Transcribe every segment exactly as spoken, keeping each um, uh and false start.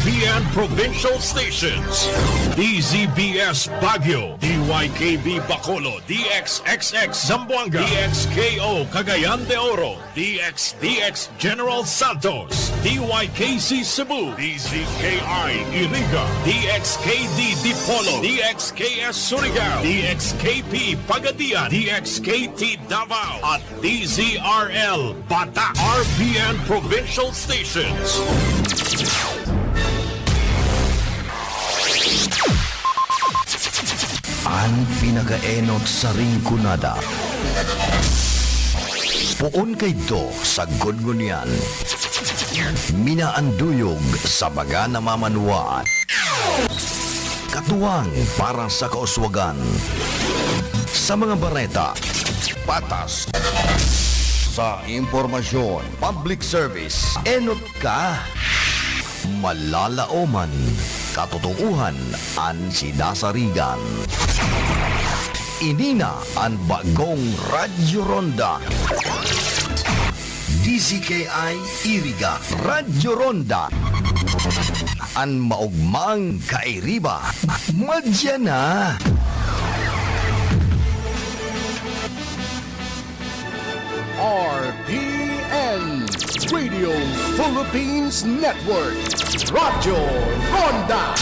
P N Provincial Stations, D Z B S Baguio, D Y K B Bacolod, D X X X Zamboanga, D X K O Cagayan de Oro, D X D X General Santos, D Y K C Cebu, D Z K I Iriga, D X K D Dipolog, D X K S Surigao, D X K P Pagadian, D X K T Davao, at D Z R L Bata, R P N Provincial Stations. An pinakaenot sa ringkunada. Poon kaidto sagkod ngunyan. Minaanduyog sa mga namamanwaan. Katuwang para sa kauswagan. Sa mga bareta, patas. Sa impormasyon, public service, enot ka. Malalaoman, katotohanan an sinasarigan. Ini na an bagong Radyo Ronda. D Z K I Iriga, Radyo Ronda. An maogmang kairiba, madya na. R P N, Radio Philippines Network, Radyo Ronda,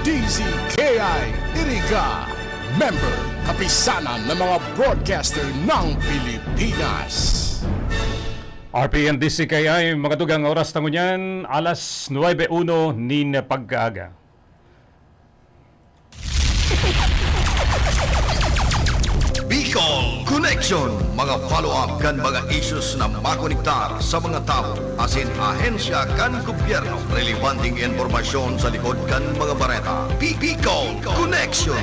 D Z K I Iriga, member, Kapisanan ng mga Broadcaster ng Pilipinas. R P N D C K I, mga tugang, oras ta ngunyan, alas nuebe uno nin pagkaaga. Bicol Connection, mga follow-up kan mga issues na makonektar sa mga tawo asin ahensya kan gobyerno. Relebanteng impormasyon sa likod kan mga bareta. Bi-, Bicol Connection.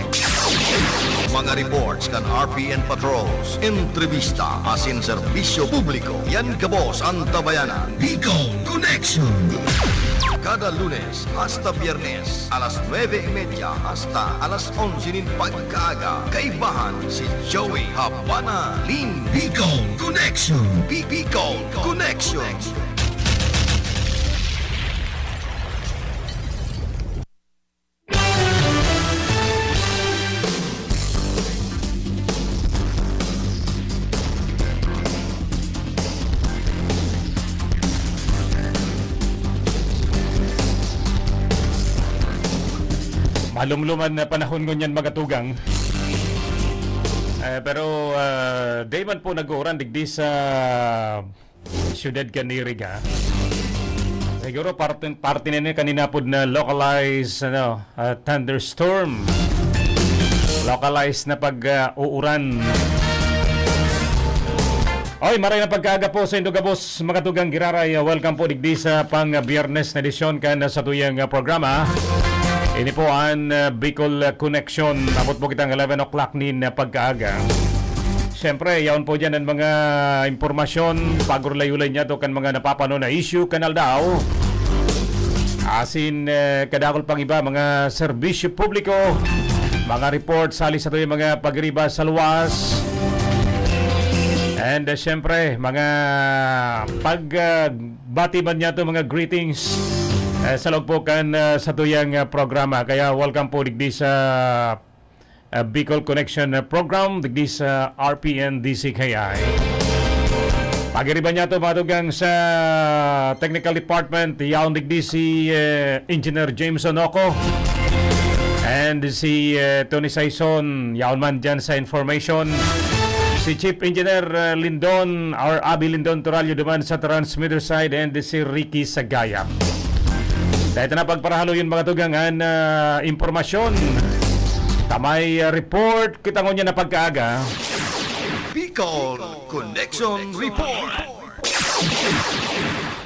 Mga reports kan R P N patrols, entrevista asin serbisyo publiko. Yan gabos an tabayanan. Bicol Connection. Kada Lunes hasta Biyernes, alas nuebe y media hasta alas onse nin pagkaaga. Kaibahan si Joey Habana Lin. Bicol Connection. Bi-, Bicol Connection. Malumluman na panahon ngunyan, mga tugang. Eh, pero, ah, dai man po nag-uuran digdi sa siyudad kan Iriga. Siguro parte, parte na niya kanina po na localized, ano, ah, thunderstorm. Localized na pag, ah, uuran. Oy, maray na pagkaaga po sa indo gabos, mga tugang giraray. Ah, welcome po digdi sa pang, ah, Biyernes na edisyon kan, ah, satuyang, ah, programa. Ini po an, ah, Bicol, ah, Connection. Abot po kitang eleven o'clock nin, ah, pagkaaga. Siyempre, yaon po dyan ang mga impormasyon, pagurulay-ulay niya to kan mga napapanon na issue kan aldaw. Asin, eh, kadakul pang iba, mga serbisyo publiko, mga report, sali sa tuyang mga pagriba sa luwas. And, eh, siyempre, mga pag, ah, bati man niya to, mga greetings, eh, sa loob po kan, ah, sa tuyang, ah, programa. Kaya welcome po digdi sa ah, Bicol Connection, ah, Program, digdi sa R P N D C K I. Pagiriba niya to, mga tugang, sa technical department, yaon digdi si, eh, Engineer James Onoco and si, eh, Tony Saison, yaon man dyan sa information. Si Chief Engineer, eh, Lindon, our Abby Lindon Turalyo duman sa transmitter side, and si Ricky Sagayap. Dahil na pagparahaloyon, mga tugang, an, ah, impormasyon. Tamay, ah, report, kita ngunyan na pagkaaga. Bicol Connection Report.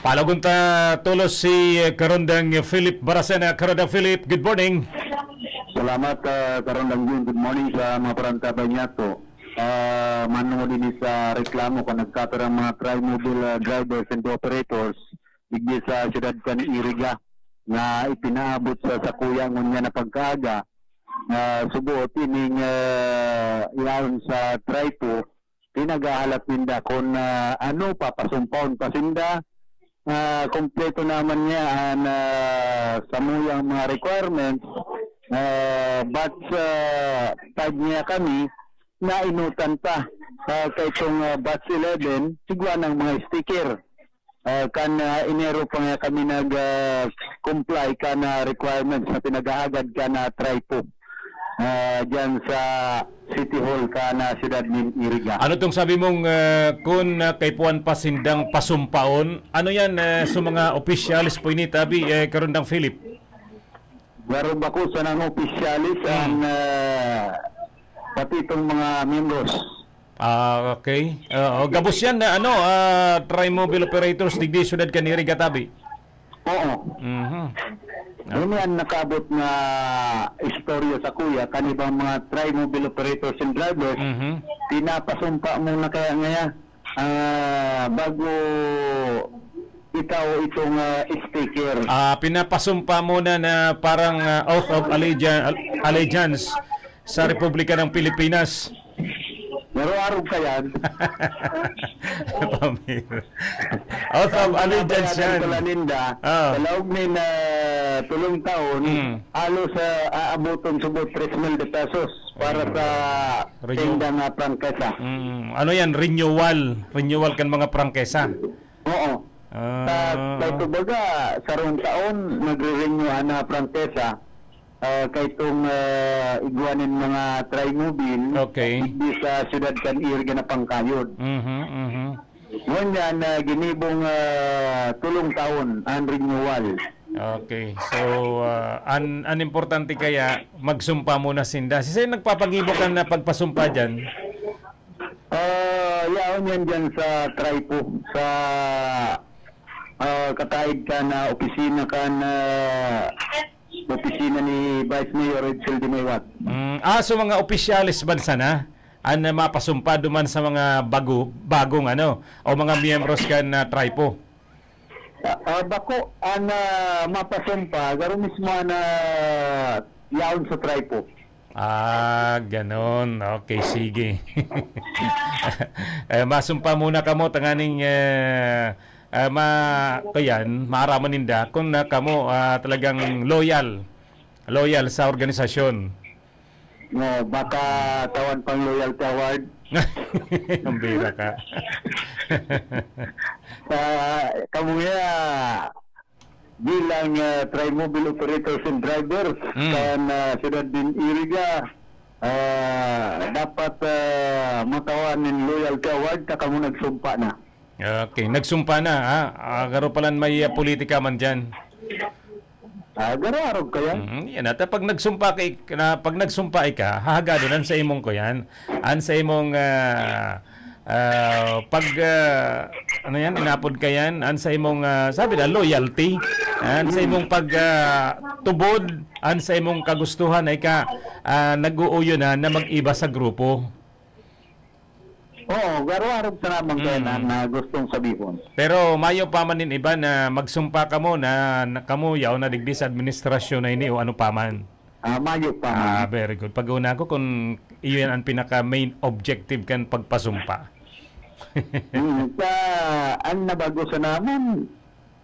Palagon ta tolos si, eh, Karondang Philip Baracena. Karondang Philip, good morning. Salamat, ah, Karondang Jun. Good morning sa mga parantabay niya to. Ah, manungo din sa reklamo kan nagkapirang mga trimobile, ah, drivers and operators digdi sa siyudad kan Iriga na ipinaabot sa sakuya ngunyan na pagkaaga, na sugot ining, ah, yaon sa TRIPO, pinaghahalat ninda kun, ah, ano, papasumpaon pa sinda. Ah, kompleto naman niya an, ah, Samuyang mga requirements, ah, batch, ah, five niya kami, nainutan pa. Ah, kay itong, ah, batch eleven, sigwa ng mga sticker. Ah, kan, ah, Enero pa nga kami nag, ah, comply kan, ah, requirements na pinag-aagad kan, ah, TRIPO, ah, diyan sa City Hall kan, ah, siyudad nin Iriga. Ano tong sabi mong, ah, kun, ah, kaipuhan pa sindang pasumpaon? Ano yan, ah, sa mga opisyales po ini, tabi, eh, Karundang Philip? Garo bako sanang opisyales Hmm. an, ah, pati itong mga miyembros. Ah, okay. Oo, gabos yan na ano, ah, Trimobile Operators digdi siyudad kan Iriga, tabi. Oo. Mhm. Ini ang nakabot na istorya sa kuya, kan ibang mga Trimobile Operators and Drivers, Mhm. pinapasumpa muna kaya ngaya, ah, bago itaw itong, ah, sticker. Ah, pinapasumpa muna na parang, ah, oath of allegiance, allegiance sa Republika ng Pilipinas. Pero arog ka yan. Pamir. Oath of Ang allegiance pinabayadan yan. pala ninda, Ah. sa laog nin, ah, tulong taon, Mm. halos, ah, aaboton subot tres mil de pesos para Ayun. sa Renew- tenda nga prangkesa. Mm. Ano yan? Renewal. Renewal kan mga prangkesa. Oo. Ah. Sa, sa ito baga, sarong taon, nagre-renew na prangkesa, ah, kay itong, ah, igwa nin mga Trimobile, Okay. digdi sa siyudad kan Iriga na pangkayod. Mhm, mhm. Ngunyan, ah, ginibong, ah, tulong taon ang renewal. Okay. So, ah, an, an importante kaya, magsumpa muna sinda. Sisay nagpapagibo kan, ah, pagpasumpa dyan? Ah, yaon yan dyan sa TRIPO, sa, ah, kataid kan, ah, opisina kan, ah, opisina ni Vice Mayor Edsel Dimewat. Mm, ah, so mga opisyales bansa na an, ah, mapasumpa duman sa mga bago, bagong ano, o mga miyembros kan, ah, TRIPO? Ah, ah, bako, an, ah, mapasumpa, garo mismo an, ah, yaon sa TRIPO. Ah, ganon. Okay, sige. Eh, masumpa muna kamo tanganing, eh, eh, ma-, kuyan, maaraman ninda kung na kamo, ah, talagang loyal. Loyal sa organisasyon. No, baka tawan pang loyalty award. Ang bira ka. Sa, kamo nga, bilang, ah, Trimobile Operators and Drivers Mm. kan, ah, siyudad nin Iriga, ah, dapat, ah, matawan nin loyalty award ta kamo nagsumpa na. Okay, nagsumpa na, ha? Ah, garo palan may, ah, politika man diyan. Ah, garo arog kaya? Mhm, yan. At pag nagsumpa ka, na, pag nagsumpa ka, hahagadon an sa imong kuyan, an sa imong, ah, ah, pag, ah, ano yan, inapod ka yan, an sa imong, ah, sabi na, loyalty, an sa imong pag, ah, tubod, an sa imong kagustuhan ay ka, ah, nag-uuyo na, na mag-iba sa grupo. Oo, garo arog sa naman kaya Mm. na, na gustong sabihon. Pero mayo pa man nin iba na magsumpa kamo na, na kamo yaon na digdi sa administrasyon na ini o ano pa man. Ah, mayo pa man. Ah, very good. Pag-una ko kung iyon ang pinaka main objective kan pagpasumpa. Mm, sa, ang nabago sa naman,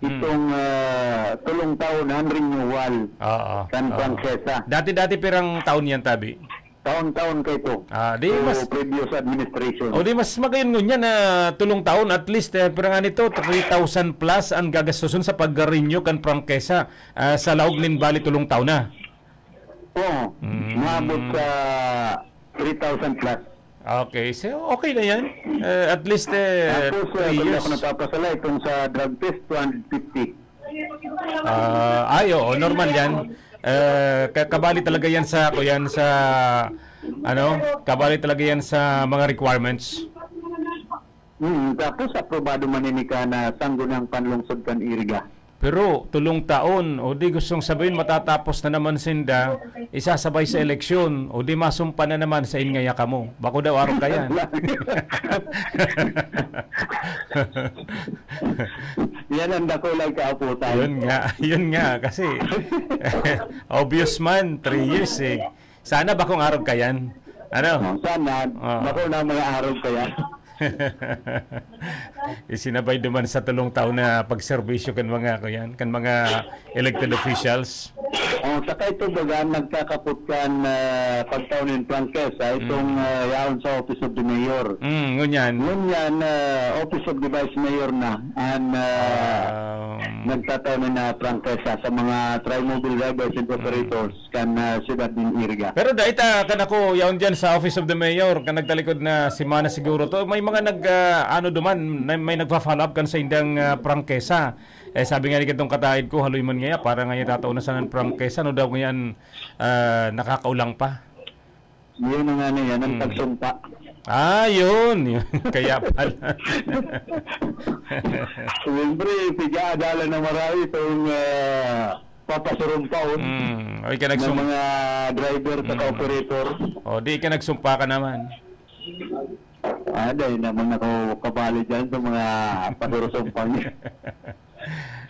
Hmm. itong, ah, tulong taon ang renewal Oo, kan oo. prangkesa. Dati-dati pirang taon yan, tabi? Taon-taon kaito. Ah, di So, mas previous administration. O di mas magayon ngunyan na tulong taon, at least, eh, pirang ano ito, three thousand plus ang gagastuson sa pag-renew kan prangkesa, ah, sa laog nin bali tulong taon na. Oo. Mm. Maabot sa three thousand plus. Okay, so okay na yan. Eh, at least, eh, Tapos, three eh, pag years. ako napapasala, itong sa drug test, two hundred fifty. Ah, ay, oo, normal yan. Eh, ka-, kabali talaga yan sa, ako yan, sa, ano, kabali talaga yan sa mga requirements. Hmm, tapos aprobado man ini ka na sanggunang panlungsod kan Iriga. Pero tulong taon, o di gustong sabihin matatapos na naman sinda, isasabay sa eleksyon, o di masumpa na naman sa ingaya kamo. Bako daw arog kayan. Yan ang dakulang kaaputan. Yun nga, yun nga, kasi obvious man, three years eh. Sana bakong arog kayan. Ano? Oh, sana, Oh. bako na mga arog kayan. Isinabay duman sa tulong tao na pagserbisyo kan mga, kuyan, kan mga elected officials. Oh, saka ito baga nagkakapot kan ah, pagtao nin prangkesa itong ah, yaon sa Office of the Mayor. Mm, ngunyan. Ngunyan, ah, Office of the Vice Mayor na an ah, Um, nagtataw na na prangkesa sa mga trimobile drivers and operators kan ah, siyudad nin Iriga. Pero dahil ta kan ako yaon diyan sa Office of the Mayor, kan nagtalikod na semana siguro to, may mga nag ah, ano duman, na- may nagfa-follow up kan sa indang ah, prangkesa. Eh, sabi nga ni katong kataid ko, haloy man ngaya, para ngaya tatao na sana ang prangkesa, no daw ngayon ah, nakakaulang pa. Yun ang ano yan, ang Hmm. pagsumpa. Ah, yun. Yun. Kaya pala. Siyempre, piga, adala na marami itong ah, papasurumpaon Mm. O, ika ng nagsum- mga driver at Mm. operator. O, di ka nagsumpa ka naman. Ah, dahil naman ako kabali dyan sa mga pasurusumpang niya.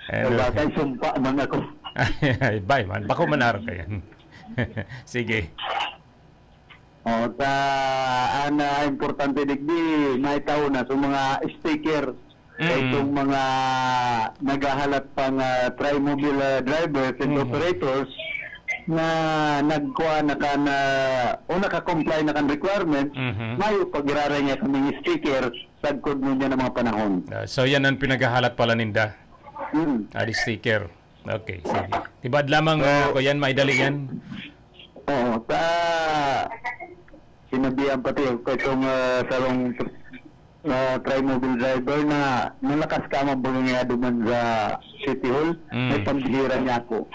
Ano? Baka sumpa man ako. Ay, bay man. Bako man araw ka yan. Sige. O, sa ana importante digdi, may tao na sa mga sticker sa Mm. itong mga naghahalat pang ah, trimobile ah, drivers and Mhm. operators na nagkuha na kan ah, o naka-comply na kan requirements, Mhm. mayo pag-iraray niya kaming sticker sagkod mo niya ng mga panahon. Ah, so yan ang pinaghahalat pala ninda. Mm. Ah, di sticker. Okay, sige. Tibad lamang uh, ko yan, maidali yan. Oo, sa sinabihan pati ako itong uh, sarong uh, trimobile driver na nalakas ka mabulong nga duman sa City Hall, Mm. may pambihira niya ako.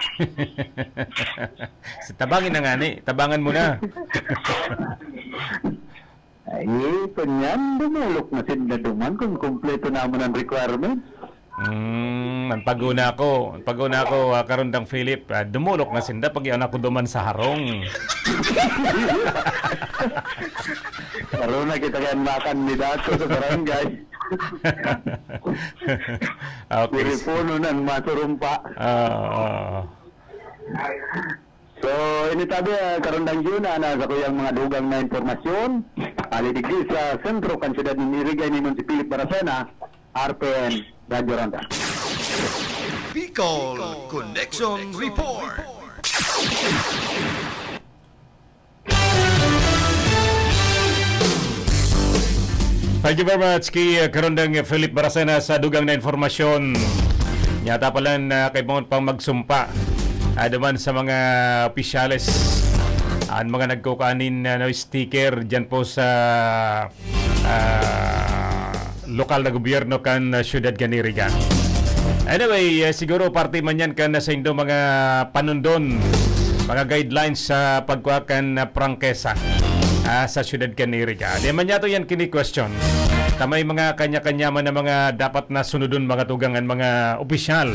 Si tabangin na nga ni, tabangan mo na. Ay, kanyan, dumulok na sinda duman kung kompleto naman ang requirement. Mm, ang paguna ko, ang paguna ko, ah, Karundang Philip, ah, dumulok na sinda pag iyan ako duman sa harong. Karon na kita kan makandidato sa barangay. Okay. Telepono nang masurumpa. Ah, ah. So, ini tabi, ah, Karundang Jun, ana sa kuyang mga dugang na impormasyon. Ali digdi sa sentro kan siyudad nin Iriga, ini si Philip Baracena, R P N, Radyo Ronda. Bicol Connection Report. Thank you very much kay uh, Karundang Philip Baracena sa dugang na informasyon. Nyata pala na kailangan pang magsumpa ah, duman sa mga opisyales, ang mga nagkukanin na no, sticker dyan po sa ah, lokal na gobyerno kan ah, siyudad kan Iriga. Anyway, ah, siguro parte man yan kan ah, sa indo mga panundon, mga guidelines sa pagkuha kan ah, prangkesa ah, sa siyudad kan Iriga. Di man yato yan kini-question. Ta may mga kanya-kanya man na mga dapat na sunodon mga tugang an mga opisyal.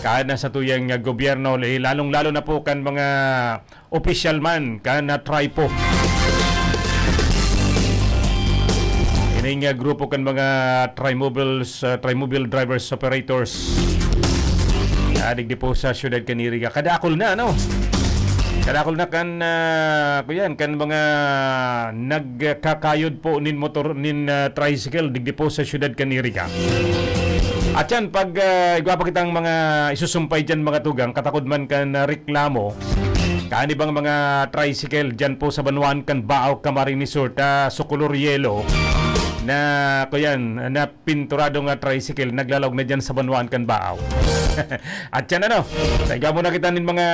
Kan ah, sa tuyang ah, gobyerno, lalong-lalo na po kan mga opisyal man kan ah, TRIPO. Ining ah, grupo kan mga trimobiles, ah, trimobile drivers operators. Ah, digdi po sa siyudad kan Iriga. Kadakol na, ano? Kadakol na kan, ah, kuyan, kan mga nagkakayod po nin motor, nin ah, tricycle, digdi po sa siyudad kan Iriga. At yan, pag ah, igwa pa kitang mga isusumpay dyan, mga tugang, katakod man kan ah, reklamo, kan ibang mga tricycle dyan po sa banwaan kan Baaw, Camarines Sur, ta sukulor yelo na, kuyan, na pinturado nga tricycle, naglalaog na dyan sa banwaan kan Baaw. At yan ano, taiga muna kita nin mga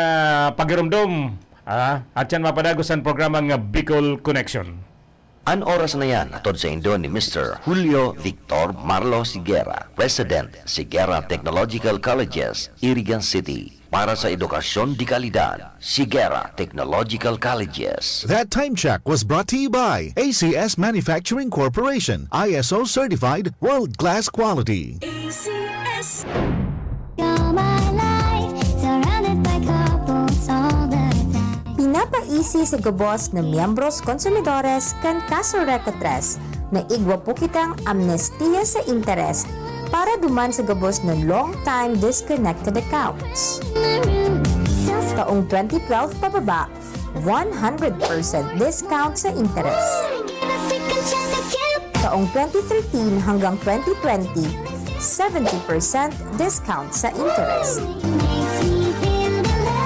pagirumdom. Ah, at yan mapadagosan programa nga Bicol Connection. An oras na yan, hatod sa indo ni Mister Julio Victor Marlo Sigera, President, Sigera Technological Colleges, Irigan City. Para sa edukasyon de kalidad, Sigera Technological Colleges. That time check was brought to you by A C S Manufacturing Corporation, I S O certified, world-class quality. A C S. You're my life, surrounded by couples all the time. Pinapaisi sa gabos na miyembros konsumidores kan Kaso Reco tres na igwa po kitang amnestiya sa interes para duman sa gabos na long time disconnected accounts. Taong twenty twelve pababa, one hundred percent discount sa interes. Taong twenty thirteen hanggang twenty twenty, seventy percent discount sa interest.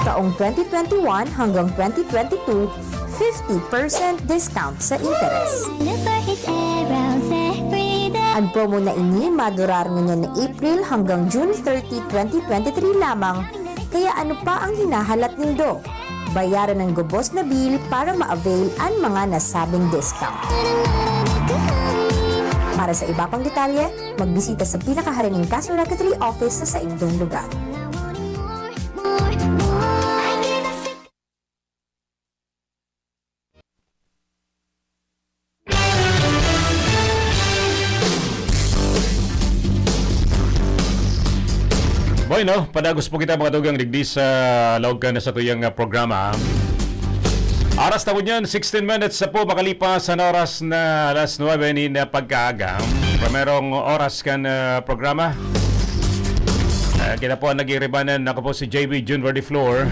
Taong twenty twenty-one hanggang twenty twenty-two, fifty percent discount sa interest. An promo na ini madurar ngunyan na April hanggang June thirty, twenty twenty-three lamang, kaya ano pa ang hinahalat nindo? Bayaran ang gubos na bill para ma-avail an mga nasabing discount. Para sa iba pang detalye, magbisita sa pinakaharining Castro Rectory office sa saindong lugar. Bueno, padagos po kita, mga tugang, digdi sa laog kan satuyang, ah, programa. Oras na po niyan, sixteen minutes na po makalipas an oras na alas nuebe nin, ah, pagkaaga. Primerong oras kan, ah, programa. Ah, kita po ang nag-iiribanan. Ako po si J B Jun Verdiflor.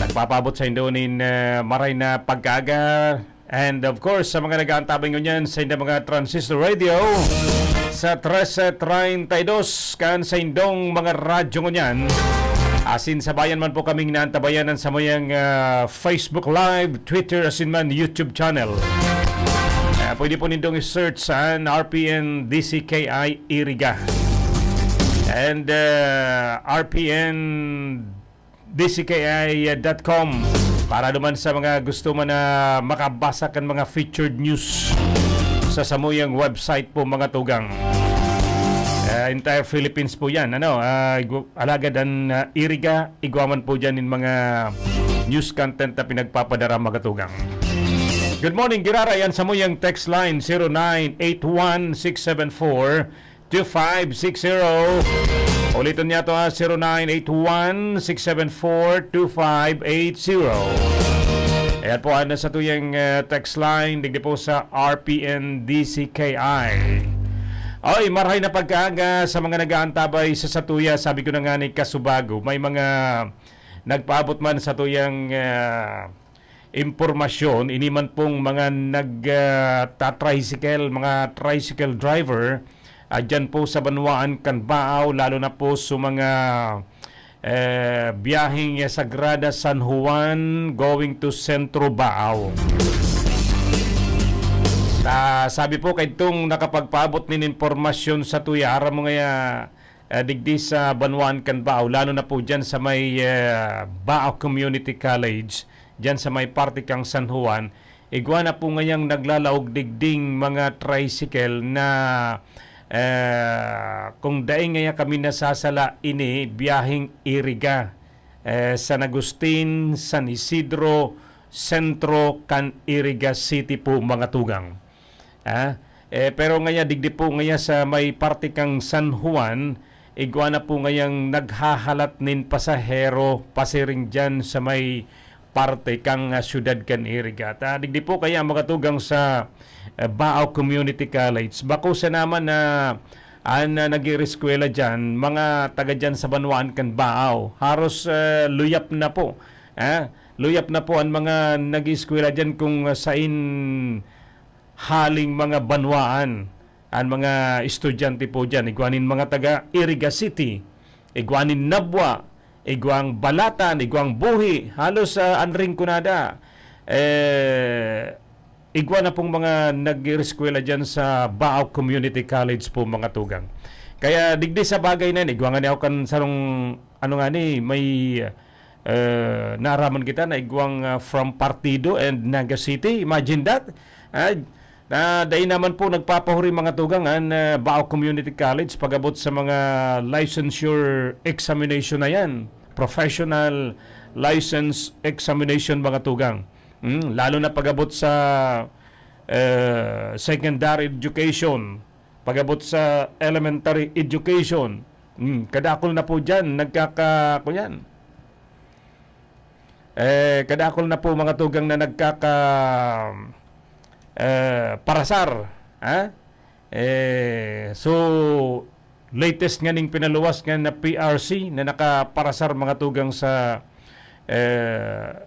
Nagpapaabot saindo nin, ah, maray na pagkaaga. And of course, sa mga nag-aantabay ngunyan sa indang mga transistor radio, sa trese treinta y dos, kan sa indong mga radyo ngunyan. Asin sabayan man po kaming naantabayan sa mayang, ah, Facebook Live, Twitter, asin man YouTube channel. Ah, pwede po nindong i-search sa R P N D C K I Iriga. And, ah, R P N D C K I dot com. Para naman sa mga gusto man na makabasa kan mga featured news sa samuyang website po, mga tugang. Eh, entire Philippines po yan, ano? Ah, igu-, alagad an, ah, Iriga, igwa man po dyan in mga news content na pinagpapadara, mga tugang. Good morning, Giraray. An samuyang text line, zero nine eight one six seven four two five six zero. Uliton niya to, ah, zero nine eight one six seven four two five eight zero. Ayan po, ano, sa tuyang, eh, text line, digdi po sa R P N D C K I. Oy, marhay na pagkaaga sa mga nag-aantabay sa satuya. Sabi ko na nga ni kasubago, may mga nagpaabot man sa tuyang, eh, impormasyon, ini man pong mga nag, ah, ta-tricycle, mga tricycle driver, ah, dyan po sa banwaan kan Baao, lalo na po sa mga, eh, biyaheng Sagrada San Juan going to Centro Baao. Ah, sabi po, kaidtong nakapagpaabot nin impormasyon sa tuya, aram mo ngaya, ah, digdi sa banwaan kan Baao, lalo na po dyan sa may, ah, Baao Community College, dyan sa may parte kang San Juan, igwa na po ngayang naglalaog digding mga tricycle na, eh, kung dai ngaya kami nasasala, ini biyaheng Iriga, eh, San Agustin, San Isidro, sentro kan Iriga City po, mga tugang. Ah, eh, pero ngaya, digdi po ngaya sa may parte kang San Juan, igwa na po ngayang naghahalat nin pasahero pasiring dyan sa may parte kang, ah, siyudad kan Iriga. Ta, digdi po kaya, mga tugang, sa, eh, Baao Community College. Bako sa naman na an, ah, nag-iireskwela dyan, mga taga dyan sa banwaan kan Baao. Haros, eh, luyap na po. Ah, luyap na po an mga nag-ieskwela dyan kung, ah, sain haling mga banwaan an mga estudyante po diyan, igwa nin mga taga Iriga City, igwa nin Nabua, igwang Balatan, igwang Buhi, halos, ah, an Rinconada, eh, igwa na pong mga nag-ireskwela diyan sa Baao Community College po, mga tugang. Kaya digdi sa bagay na yan, igwa nga ni ako kan sarong, ano nga ni, may, eh, naaraman kita na igwang, ah, from Partido and Naga City. Imagine that. Ah, na dai naman po nagpapahuri, mga tugang, an, ah, Baao Community College pag-abot sa mga licensure examination na yan. Professional license examination, mga tugang. Hmm, lalo na pag-abot sa, eh, secondary education, pag-abot sa elementary education. Hmm, kadakol na po diyan, nagkaka-, kunyan. Eh, kadakol na po, mga tugang, na nagkaka-, eh, parasar, ha? Eh, so, latest nga ning pinaluwas nga na P R C na nakaparasar, mga tugang, sa, eh,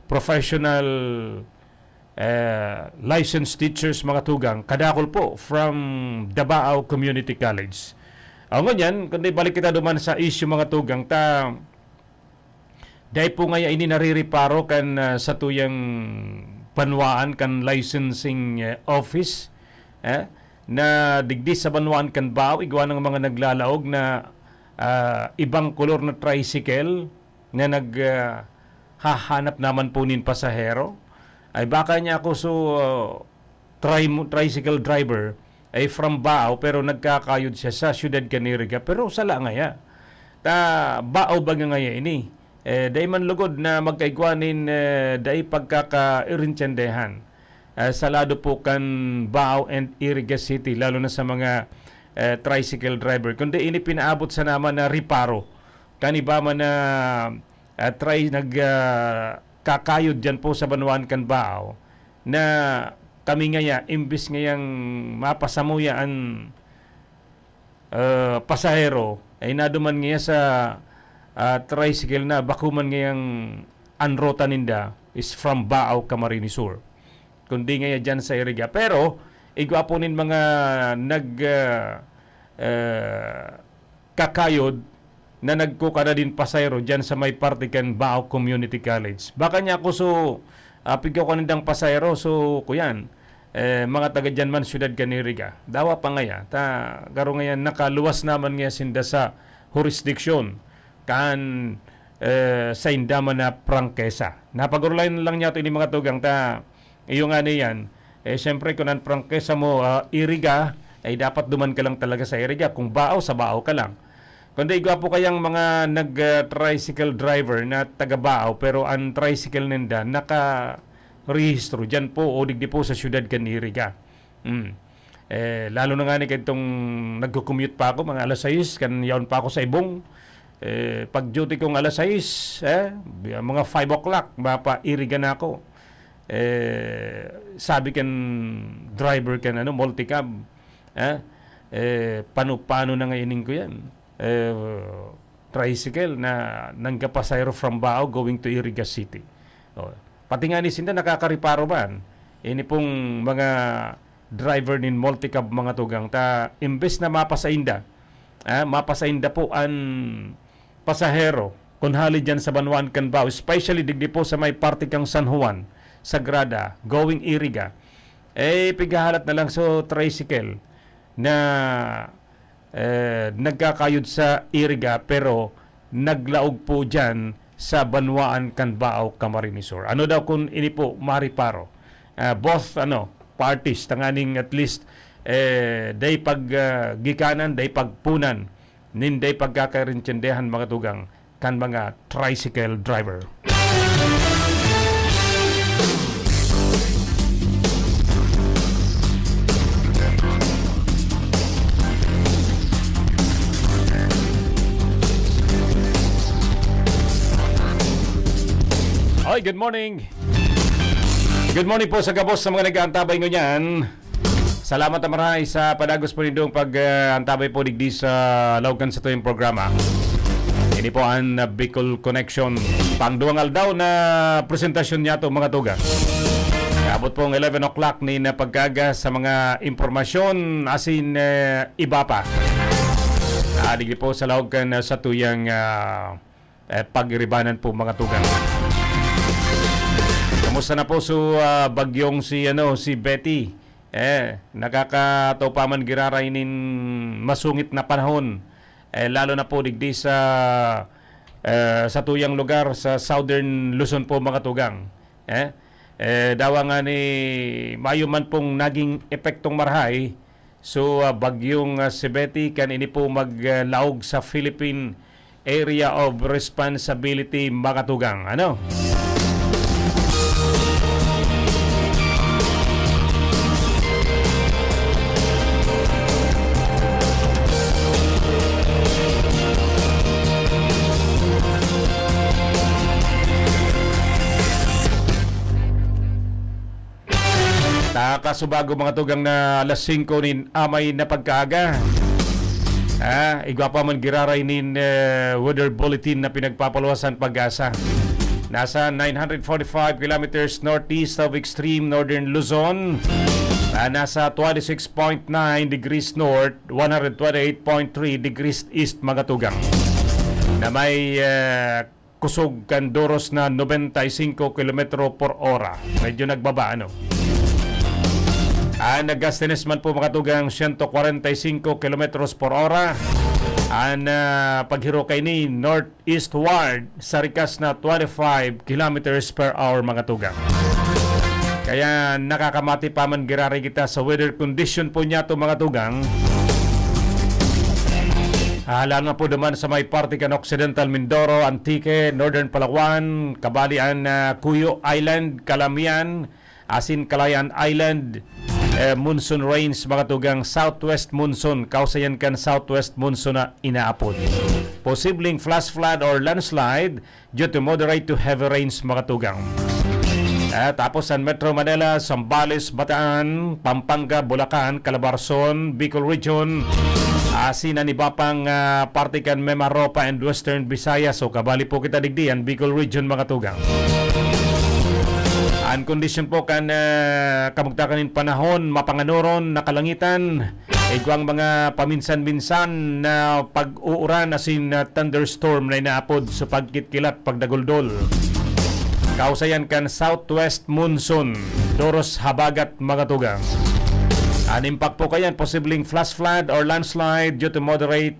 professional eh, licensed teachers, mga tugang, kadakol po from Dabao Community College. O ngunyan, kundi balik kita duman sa issue, mga tugang, ta dai po ngaya ini narireparo kan, ah, satuyang banwaan kan licensing, eh, office, eh, na digdi sa banwaan kan Bao, igwa ng mga naglalaog na, ah, ibang kolor na tricycle na nag, ah, hahanap naman po nin pasahero. Ay baka niya ako so, ah, tri-, tricycle driver ay from Bao, pero nagkakayod siya sa siyudad kan Iriga, pero sala ngaya. Ta Bao baga ngaya ini. Eh, dai man lugod na magkaigwa nin, eh, dai pagkakaintindihan, eh, sa lado po kan Bao and Iriga City, lalo na sa mga, eh, tricycle driver. Kundi ini pinaabot sana man na reparo kan iba man na, ah, try-, nag, ah, kakayod diyan po sa banwaan kan Bao, na kami ngaya, imbis ngayang mapasamuya an, ah, pasahero, ay naduman ngaya sa, ah, tricycle na bako man ngayang an ruta ninda is from Bao, Camarines Sur, kundi ngaya diyan sa Iriga. Pero igwa po nin mga nag, ah, ah, kakayod na nagkukana din pasahero diyan sa may parte kan Bao Community College. Baka niya ako so, ah, pigkaw kanindang pasahero, so kuyan, eh, mga taga diyan man, siyudad kan Iriga. Dawa pa ngaya, ta garo ngayan nakaluwas naman ngaya sinda sa jurisdiction kan, eh, sainda man na prangkesa. Napag-orolayan lang niya ito ini, mga tugang, ta iyo nga na yan. Eh, siyempre, kung ang prangkesa mo, ah, Iriga, ay dapat duman ka lang talaga sa Iriga. Kung Bao, sa Bao ka lang. Kundi igwa po kayang mga nag, ah, tricycle driver na taga Bao, pero ang tricycle ninda nakarehistro diyan po o digdi po sa siyudad kan Iriga. Mm. Eh, lalo na nga ni kadtong nagko-commute pa ako, mga alas sais, kan yaon pa ako sa Ibong. Eh, pag duty kong alas sais, eh, mga five o'clock, mapa-Iriga na ako. Eh, sabi kan driver kan, ano, multicab, eh, eh, "Pano-pano na nga ining ko yan?" Eh, tricycle na nangga pasahero from Bao going to Iriga City. Oh, pati nga ni sinda nakakareparo man. Ini pong mga driver nin multicab, mga tugang, ta imbes na mapasainda, ah, mapasainda po an pasahero kun hali diyan sa banwaan kan Bao, especially digdi po sa may parte kang San Juan, Sagrada, going Iriga, eh, pighahalat na lang so tricycle na, eh, nagkakayod sa Iriga, pero naglaog po diyan sa banwaan kan Bao, Camarines Sur. Ano daw kun ini po mariparo? Ah, both, ano, parties, tanganing at least, eh, day pag, ah, gikanan, day pagpunan, nin day pagkakarintindihan, mga tugang, kan mga tricycle driver. Oy, good morning. Good morning po sa gabos sa mga nag-aantabay ngunyan. Salamat na marahay sa padagos po nindong pag, ah, antabay po digdi sa laog kan satuyang programa. Ini po ang, ah, Bicol Connection. Pangduwang aldaw na presentasyon niya to, mga tugang. Abot pong eleven o'clock ni na pagkaga sa mga impormasyon asin, eh, iba pa. Ah, digdi po sa laog kan, ah, satuyang, ah, eh, pagiribanan po, mga tugang. Kamusta na po so, ah, bagyong si, ano, si Betty? Eh, nakakatopa man giraray nin masungit na panahon. Eh, lalo na po digdi sa, eh, satuyang lugar sa Southern Luzon po, mga tugang. Eh, eh, dawa nga ni mayo man pong naging epektong marahay, so, ah, bagyong, ah, si Betty kan ini po maglaog sa Philippine Area of Responsibility, mga tugang. Ano? Nakasubago, mga tugang, na alas singko nin amay na pagkaaga. Ah, igwa pa man giraray nin, eh, weather bulletin na pinagpapaluwasan PAGASA. Nasa nine hundred forty-five kilometers northeast of extreme northern Luzon. Ah, nasa twenty-six point nine degrees north, one hundred twenty-eight point three degrees east, mga tugang. Na may, eh, kusog kan doros na nobenta y singko kilometro por ora. Medyo nagbaba, ano? An gustiness man po, mga tugang, siyento kwarenta y singko kilometros por ora. An, ah, paghiro kaini northeastward sa rikas na twenty-five kilometers per hour, mga tugang. Kaya nakakamati pa man giraray kita sa weather condition po niyato, mga tugang. Ah, lalo na po duman sa may parte kan Occidental Mindoro, Antique, Northern Palawan, kabali an, ah, Cuyo Island, Calamian, asin Calayan Island, eh, monsoon range, mga tugang, southwest monsoon, kausayan kan southwest monsoon na inaapod. Posibleng flash flood or landslide due to moderate to heavy rains, mga tugang. Eh, tapos an Metro Manila, Zambales, Bataan, Pampanga, Bulacan, Calabarzon, Bicol Region, asin an iba pang, ah, parte kan Mimaropa and Western Visayas. So, kabali po kita digdi, an Bicol Region, mga tugang. An kondisyon po kan, ah, kamugtakan nin panahon, mapanganoron, nakalangitan, igwang mga paminsan-minsan na pag-uuran asin, ah, thunderstorm na inaapod sa pagkitkilat, pagdaguldol. Kausayan kan southwest monsoon, doros habagat, mga tugang. An impact po kayan, posibleng flash flood or landslide due to moderate,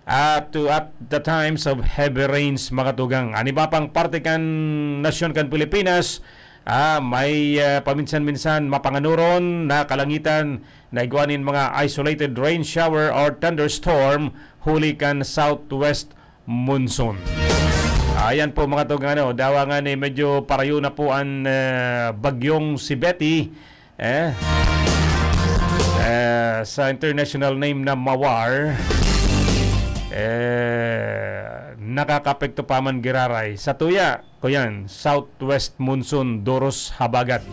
ah, to at the times of heavy rains, mga tugang. An iba pang parte kan nasyon kan Pilipinas, ah, may, ah, paminsan-minsan mapanganoron na kalangitan na igwa nin mga isolated rain shower or thunderstorm huli kan southwest monsoon. Ayan po, mga tugang, ano, dawa nga ni medyo parayo na po an, eh, bagyong si Betty, eh, eh, sa international name na Mawar, eh, nakakaapekto pa man giraray. Sa tuya, kuyan, southwest monsoon, doros habagat.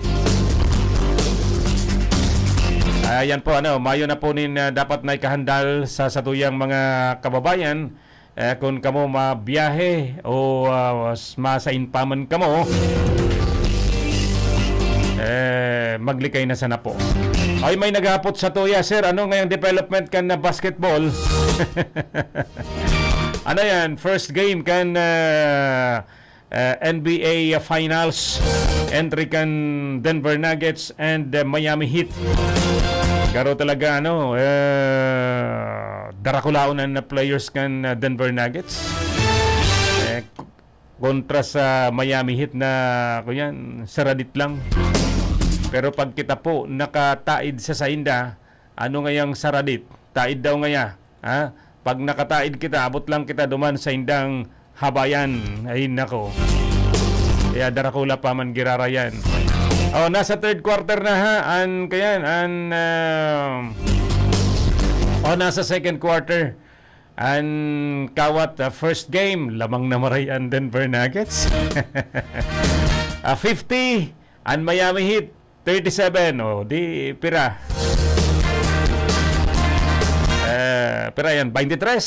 Ayan po, ano, mayo na po nin, ah, dapat na ikahandal sa satuyang mga kababayan. Eh, kun kamo mabiyahe o, ah, s-, masain pa man kamo, eh, maglikay na sana po. Ay, may naghapot sa tuya, "Sir, ano ngayang development kan na basketball?" Ano yan? First game kan, ah, eh, N B A Finals, entry kan Denver Nuggets and, eh, Miami Heat. Garo talaga, ano, eh, darakulaon na players kan, eh, Denver Nuggets. Eh, k-, kontra sa Miami Heat na, kuyan, saradit lang. Pero pag kita po nakataid sa sainda, ano ngayang saradit? Taid daw ngaya, ha? Pag nakataid kita, abot lang kita duman sa indang habayan. Ay, nako. Kaya darakula pa man girarayan. Oh, nasa third quarter na, ha? An, kayan, an, ah, oh, nasa second quarter. An kawat, ah, first game, lamang na maray an Denver Nuggets. Ah, fifty, an Miami Heat, thirty-seven. O, di, pira? Eh, pira yan? Twenty-three?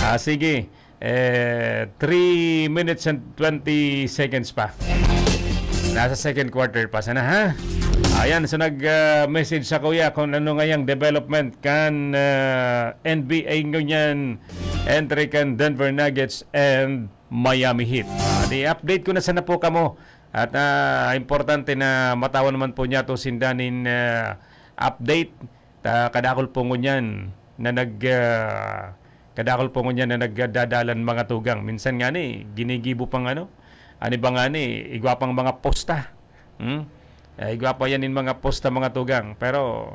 Ah, sige. Eh, three minutes and twenty seconds pa. Nasa second quarter pa sana, ha? Ayan, so nag, ah, message sa kuya kung ano ngayang development kan, ah, N B A ngunyan, entry kan Denver Nuggets and Miami Heat. Ah, di update ko na sana po kamo. At, ah, importante na matawan naman po niyato sinda nin, ah, update. Ta, kadakul po ngunyan na nag, ah, kadakul po ngunyan na nagdadalan mga tugang. Minsan nga ni, ginigibo pang ano, ano ba nga ni, igwa pang mga posta. Hmm? Eh, igwa pa yan yung mga posta, mga tugang. Pero,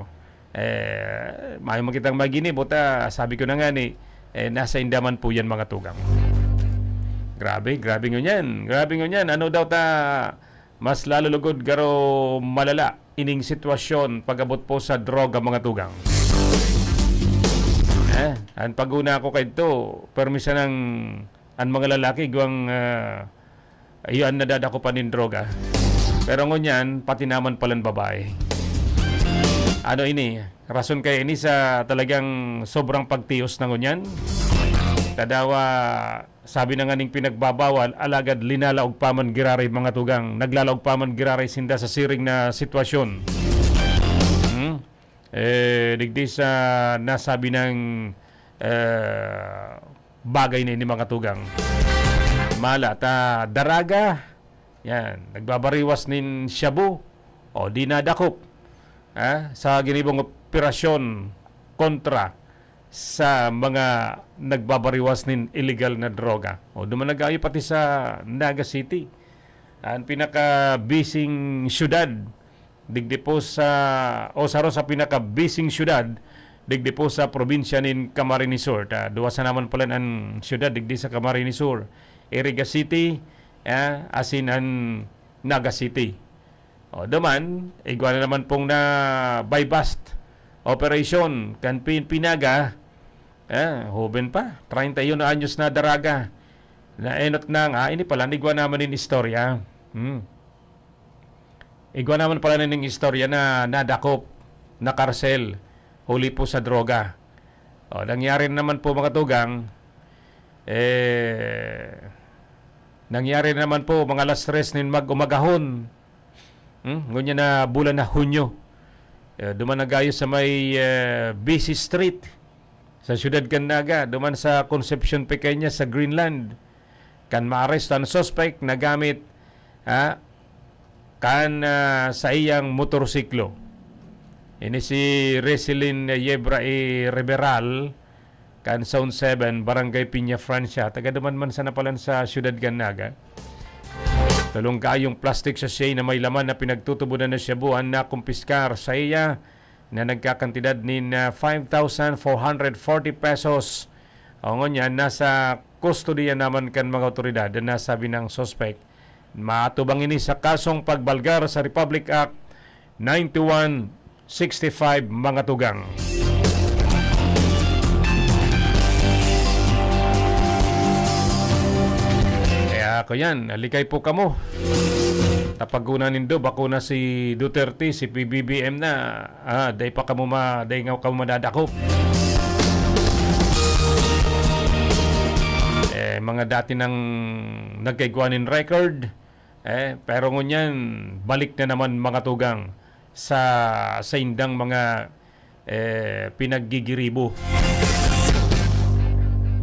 eh, mayo man kitang maginibo, ta, sabi ko na nga ni, eh, nasa inda man po yan, mga tugang. Grabe, grabe ngunyan. Grabe ngunyan. Ano daw ta, mas lalo lugod garo malala ining sitwasyon pag-abot po sa droga, mga tugang. Eh, an pag-una ako kaidto, permi sanang an mga lalaki, igwang, ah, iyo an nadadakupan nin droga. Pero ngunyan, pati naman palan babae. Ano ini? Rason kaya ini sa talagang sobrang pagtios na ngunyan? Tadawa, sabi na nga ning pinagbabawal, alagad linalaog pa man giraray mga tugang, naglalaog pa man giraray sinda sa siring na sitwasyon. Hmm? Eh, digdi sa nasabi ng, eh, bagay na ini, mga tugang. Mala ta daraga, yan, nagbabariwas nin shabu o dinadakop, ha, sa ginibong operasyon kontra sa mga nagbabariwas nin illegal na droga. O, duman nag-aayo pati sa Naga City, an pinaka-busy-ng syudad digdi po sa, o saro sa pinaka-busy-ng syudad digdi po sa probinsya nin Camarines Sur. Ta, duwa sa naman pala an syudad digdi sa Camarines Sur, Iriga City, ah, asin an Naga City. O, duman, igwa na naman pong na buy-bust operation kan P N P Naga. Ah, hoben pa, treinta y uno anyos na daraga. Naenot na nga, ini pala, igwa naman nin istorya. Hmm. Igwa naman pala nin istorya na nadakop, nakarsel, huli po sa droga. O, nangyari naman po, mga tugang, eh, nangyari naman po, mga alas tres nin mag-umagahon. Hmm? Ngunyan na bulan na Hunyo. Eh, duman na gayo sa may, eh, busy street sa siyudad kan Naga, duman sa Concepcion Pequeña sa Greenland. Kan maaresto an suspek na gamit, ha, kan, ah, saiyang motorsiklo. Ini si Resilin Yebra y Riberal, kan Zone seven, Barangay Piña Francia. Taga duman man sana palan sa siyudad kan Naga. Tolong kayong plastic sachet na may laman na pinagtutubodan na shabu an nakumpiskar sa iya na nagkakantidad nin, ah, five thousand four hundred forty pesos. O ngunyan, nasa kustodiya naman kan mga awtoridad an nasabi na suspek. Maatubang ini sa kasong pagbalgar sa Republic Act ninety-one sixty-five, mga tugang. Kaya ako yan, likay po kamo. Tapaguna nindo, bako na si Duterte, si P B B M na, ah, dai pa kamo ma-, dai nga kamo madadakop. Eh, mga dati nang nagkaigwa nin record, eh, pero ngunyan, balik na naman mga tugang sa saindang mga, eh, pinaggigiribo.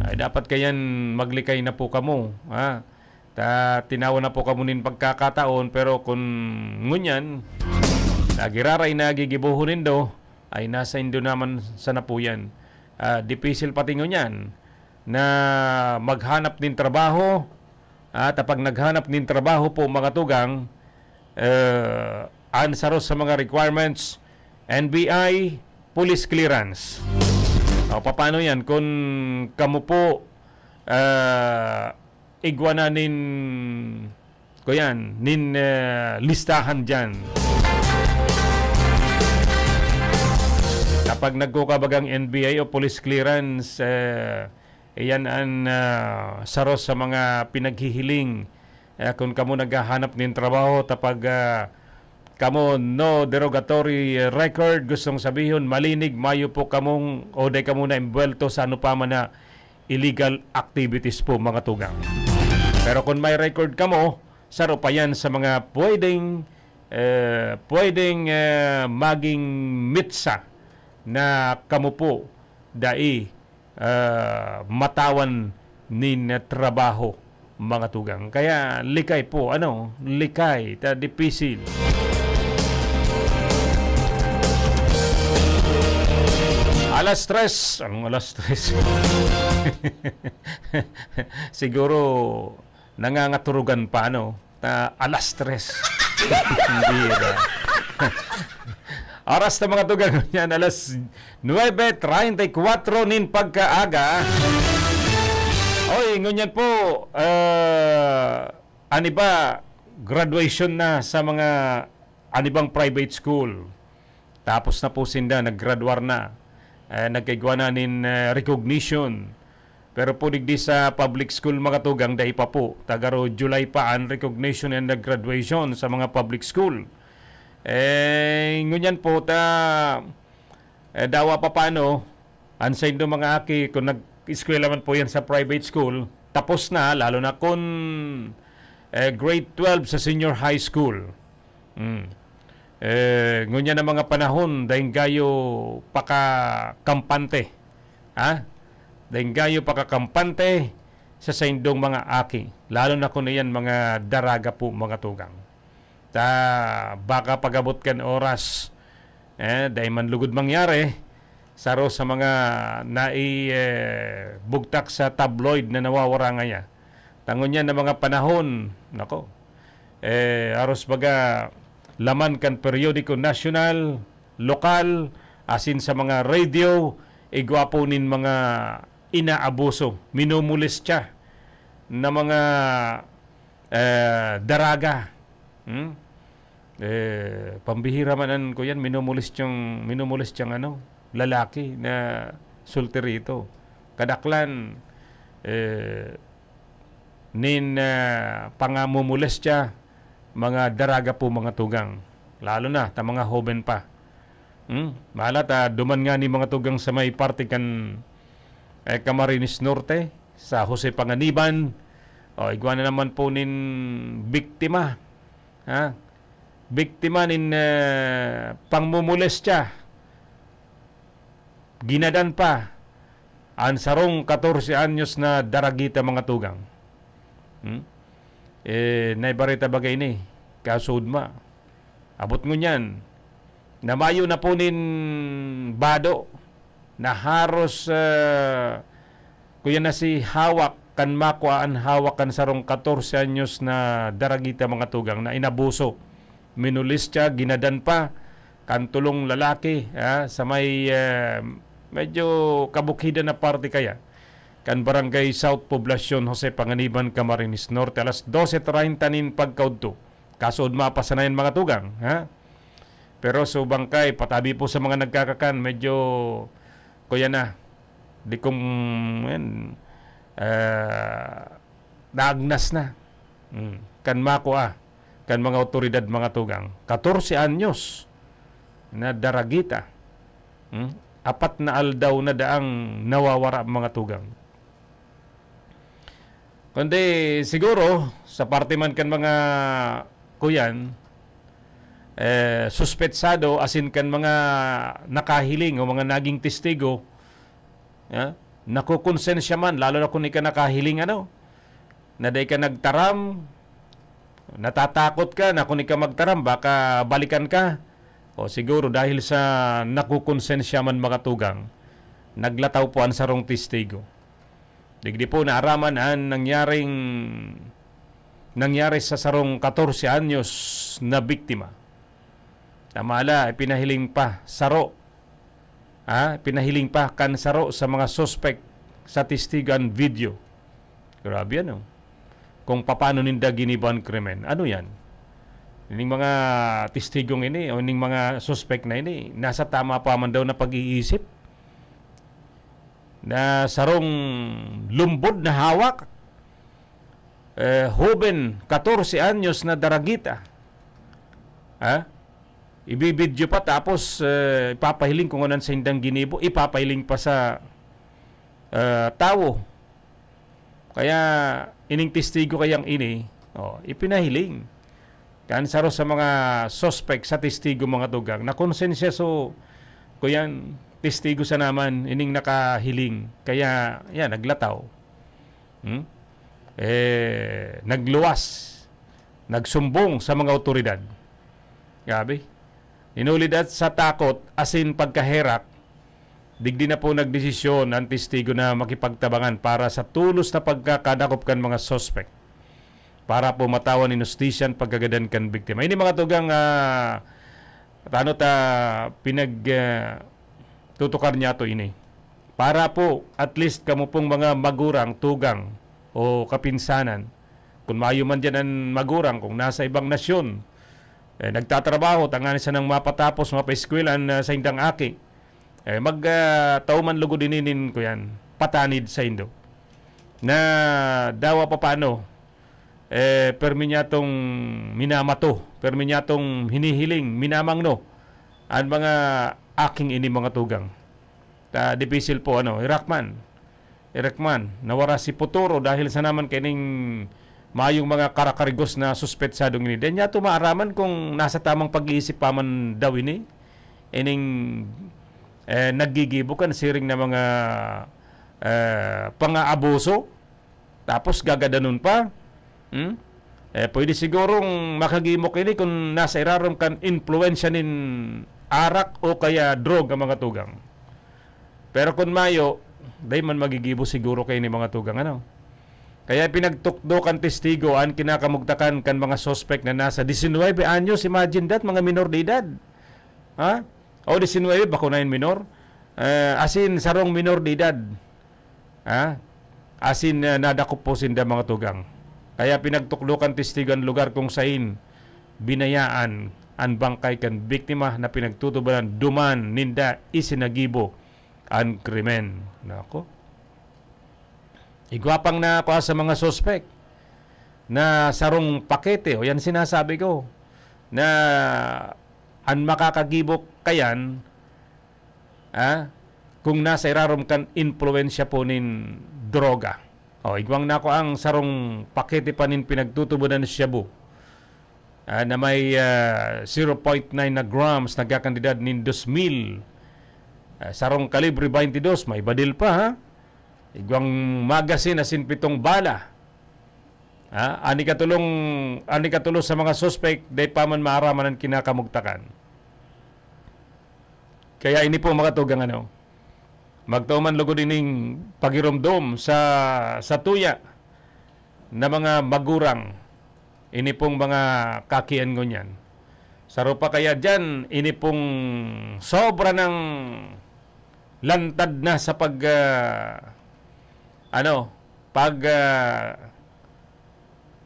Ay, dapat kayan maglikay na po kamo, ha? Ta, tinawan na po kamo nin pagkakataon, pero kun ngunyan, nagiraray na gigibohon nindo, ay nasa indo naman sana po yan. Ah, dipisil pati ngunyan na maghanap nin trabaho, at pag naghanap nin trabaho po, mga tugang, eh, an saro sa mga requirements, N B I, police clearance. O, papaano yan? Kung kamo po, eh, igwa na nin, kuyan, nin, eh, listahan dyan. Kapag nagkukabagang N B I o police clearance, eh, iyan an, ah, saro sa mga pinaghihiling. Eh, kung kamo naghahanap nin trabaho, tapag, ah, kamo no derogatory record, gustong sabihon, malinig, mayo po kamong o dai kamo na imbuwelto sa ano pa man na illegal activities po, mga tugang. Pero kung may record kamo, saro pa yan sa mga pwedeng, eh, pwedeng, eh, maging mitsa na kamo po dai, eh, matawan nin trabaho, mga tugang. Kaya likay po, ano, likay, ta dipisil. Alas tres. Anong alas tres? Siguro, nangangaturugan pa, ano? Ta, alas tres. Hindi na. Oras na, mga tugang, yan, alas nuebe treinta y cuatro nin pagkaaga. Oy, ngunyan po, ah, an iba, graduation na sa mga an ibang private school. Tapos na po sinda, naggraduar na. Eh, nagkaigwa na nin, eh, recognition. Pero po digdi sa public school, mga tugang, dai pa po. Tagaro July pa an recognition and the graduation sa mga public school. Eh, ngunyan po, ta, eh, dawa pa paano, an saindo mga aki, kung nag-, eskwela man po yan sa private school, tapos na, lalo na kun, eh, grade twelve sa senior high school. Hmm. Eh, ngunyan na mga panahon, daing gayo pakakampante. Ha? Daing gayo pakakampante sa saindong mga aki. Lalo na kun iyan mga daraga po, mga tugang. Ta, baka pag-abot kan oras, eh, dai man lugod mangyari, saro sa mga nai, eh, bugtak sa tabloid na nawawara ngaya. Ta ngunyan na mga panahon, nako, eh, aros baga laman kan periodiko nasyonal, lokal, asin sa mga radio, igwa po nin mga inaabuso, minumulestya na mga, eh, daraga. Hmm? Eh, pambihira man an kuyan, minumulestiyang, minumulestiyang ano, lalaki na solterito. Kadaklan, eh, nin, ah, pangamumulestya, mga daraga po, mga tugang. Lalo na ta mga hoben pa. Hmm? Mahalat, ah, duman nga ni mga tugang sa may parte kan, eh, Camarines Norte, sa Jose Panganiban. O, igwa na naman po nin biktima. Ha? Biktima nin, eh, pangmumulestya. Ginadan pa an sarong katorse anyos na daragita, mga tugang. Hmm? Eh, naibareta baga ini, kaso ugma. Abot ngunyan, namayo na po nin bado na haros, ah, kuya na si hawak kan makua an hawak kan sarong katorse anyos na daragita, mga tugang, na inabuso. Minulestya, ginadan pa kan tulong lalaki, ah, sa may, ah, medyo kabukhidan na parte kaya kan Barangay South Poblacion, Jose Panganiban, Camarines Norte, alas dose treinta nin pagkaudto. Kaso ugma pa sana yan, mga tugang, ha? Pero so bangkay, patabi po sa mga nagkakakan, medyo, kuya na, di kong, yan, ah, naagnas na. Mm. Kan makua, kan mga awtoridad, mga tugang. Katorse anyos na daragita. Mm. Apat na aldaw na daang nawawara, mga tugang. Kundi siguro, sa parte man kan mga kuyan, eh, suspetsado, asin kan mga nakahiling o mga naging testigo, ya, nakukonsensya man, lalo na kung ika nakahiling, ano, na dai ka nagtaram, natatakot ka na kung ika magtaram, baka balikan ka. O siguro dahil sa nakukonsensya man, mga tugang, naglataw po an sarong testigo. Digdi po naaraman an nangyaring, nangyari sa sarong katorse anyos na biktima. Tama la, ipinahiling pa, saro. Ha? Ipinahiling pa kan saro sa mga suspek sa testigo an video. Grabe, ano? Kung papaano ninda ginibo an krimen. Ano yan? Ining mga testigong ini o ining mga suspek na ini, nasa tama pa man daw na pag-iisip? Na sarong lumbod na hawak, eh, hoben, katorse anyos na daragita. Ha? Ibibidyo pa, tapos, eh, ipapahiling kung ano an saindang ginibo, ipapahiling pa sa, eh, tawo. Kaya, ining testigo kayang ini, oh, ipinahiling. Kan saro sa mga suspek sa testigo, mga tugang, nakonsensya so, kuyan, testigo sana man, ining nakahiling. Kaya, yan, naglataw. Hmm? Eh, nagluwas, nagsumbong sa mga awtoridad. Grabe. Inuli dat sa takot asin pagkaherak, digdi na po nagdesisyon an testigo na makipagtabangan para sa tolos na pagkakadakop kan mga suspek, para po matawan nin hustisya an pagkagadan kan biktima. Ini, mga tugang, ah, tano ta pinag, ah, tutukar niyato ini. Para po, at least, kamo pong mga magurang, tugang, o kapinsanan, kun mayo man diyan an magurang, kung nasa ibang nasyon, eh, nagtatrabaho, tanganing sanang mapatapos, mapaeskwela an, ah, saindang aki, eh, mag, ah, tao man lugod ini nin, kuyan, patanid saindo. Na dawa pa paano, eh, permi niyatong minamato, permi niyatong hinihiling, minamangno an mga aking ini, mga tugang. Ta, dipisil po, ano, Irakman. Erekman, nawara si Puturo dahil sa naman kaining mayong mga karakarigos na suspetsadong ini. Dai niyato maaraman kung nasa tamang pag-iisip pa man daw ini. Ining, eh, naggigibo kan siring na mga, eh, pangaabuso. Tapos gagadanon pa. Hmm? Eh, pwede sigurong makagimok ini kung nasa irarom kan impluwensya nin arak o kaya droga, mga tugang. Pero kun mayo, dai man magigibo siguro kaini, mga tugang, ano? Kaya pinagtukdo kan testigo an kinakamugtakan kan mga suspek na nasa disinwebe anyos. Imagine that, mga minor de edad. Ha? O, disinwebe, bako na yun minor. Eh, as in, sarong minor de edad. Ha? As in, eh, nadakop po sinda, mga tugang. Kaya pinagtukdo kan testigo an lugar kung sain binayaan an bangkay kan biktima na pinagtutubodan duman ninda isinagibo an krimen. Nako. Igwa pang nakuha sa mga suspek na sarong pakete, o yan sinasabi ko, na an makakagibo kayan, ah, kung nasa irarom kan impluwensya po nin droga. O, igwang nako ang sarong pakete pa nin pinagtutubodan na shabu, ah, na may, ah, zero point nine na grams, nagkakantidad nin dos mil. Ah, sarong kalibre twenty-dos, may badil pa, ha? Igwang magasin asin pitong bala. Ha? An ikatulong, an ikatulo sa mga suspek, dai pa man maaraman an kinakamugtakan. Kaya ini po, mga tugang, ano, magtao man lugod ining pagiromdom sa, sa tuya na mga magurang, ini pong mga kakian ngunyan. Saro pa kaya diyan, ini pong sobra ng lantad na sa pag, ah, ano, pag, ah,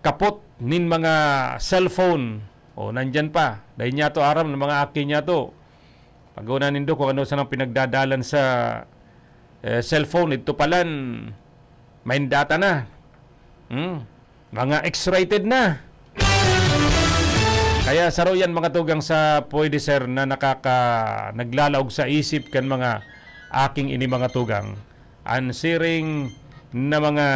kapot nin mga cellphone. O, nandyan pa. Dai niyato aram ng mga aki niyato. Pag-una nindo kung ano sanang pinagdadalan sa, eh, cellphone, ito palan, may data na. Hmm? Mga X-rated na. Kaya saro yan, mga tugang, sa pwede, sir, na nakaka-, naglalaog sa isip kan mga aking ini, mga tugang. An siring na mga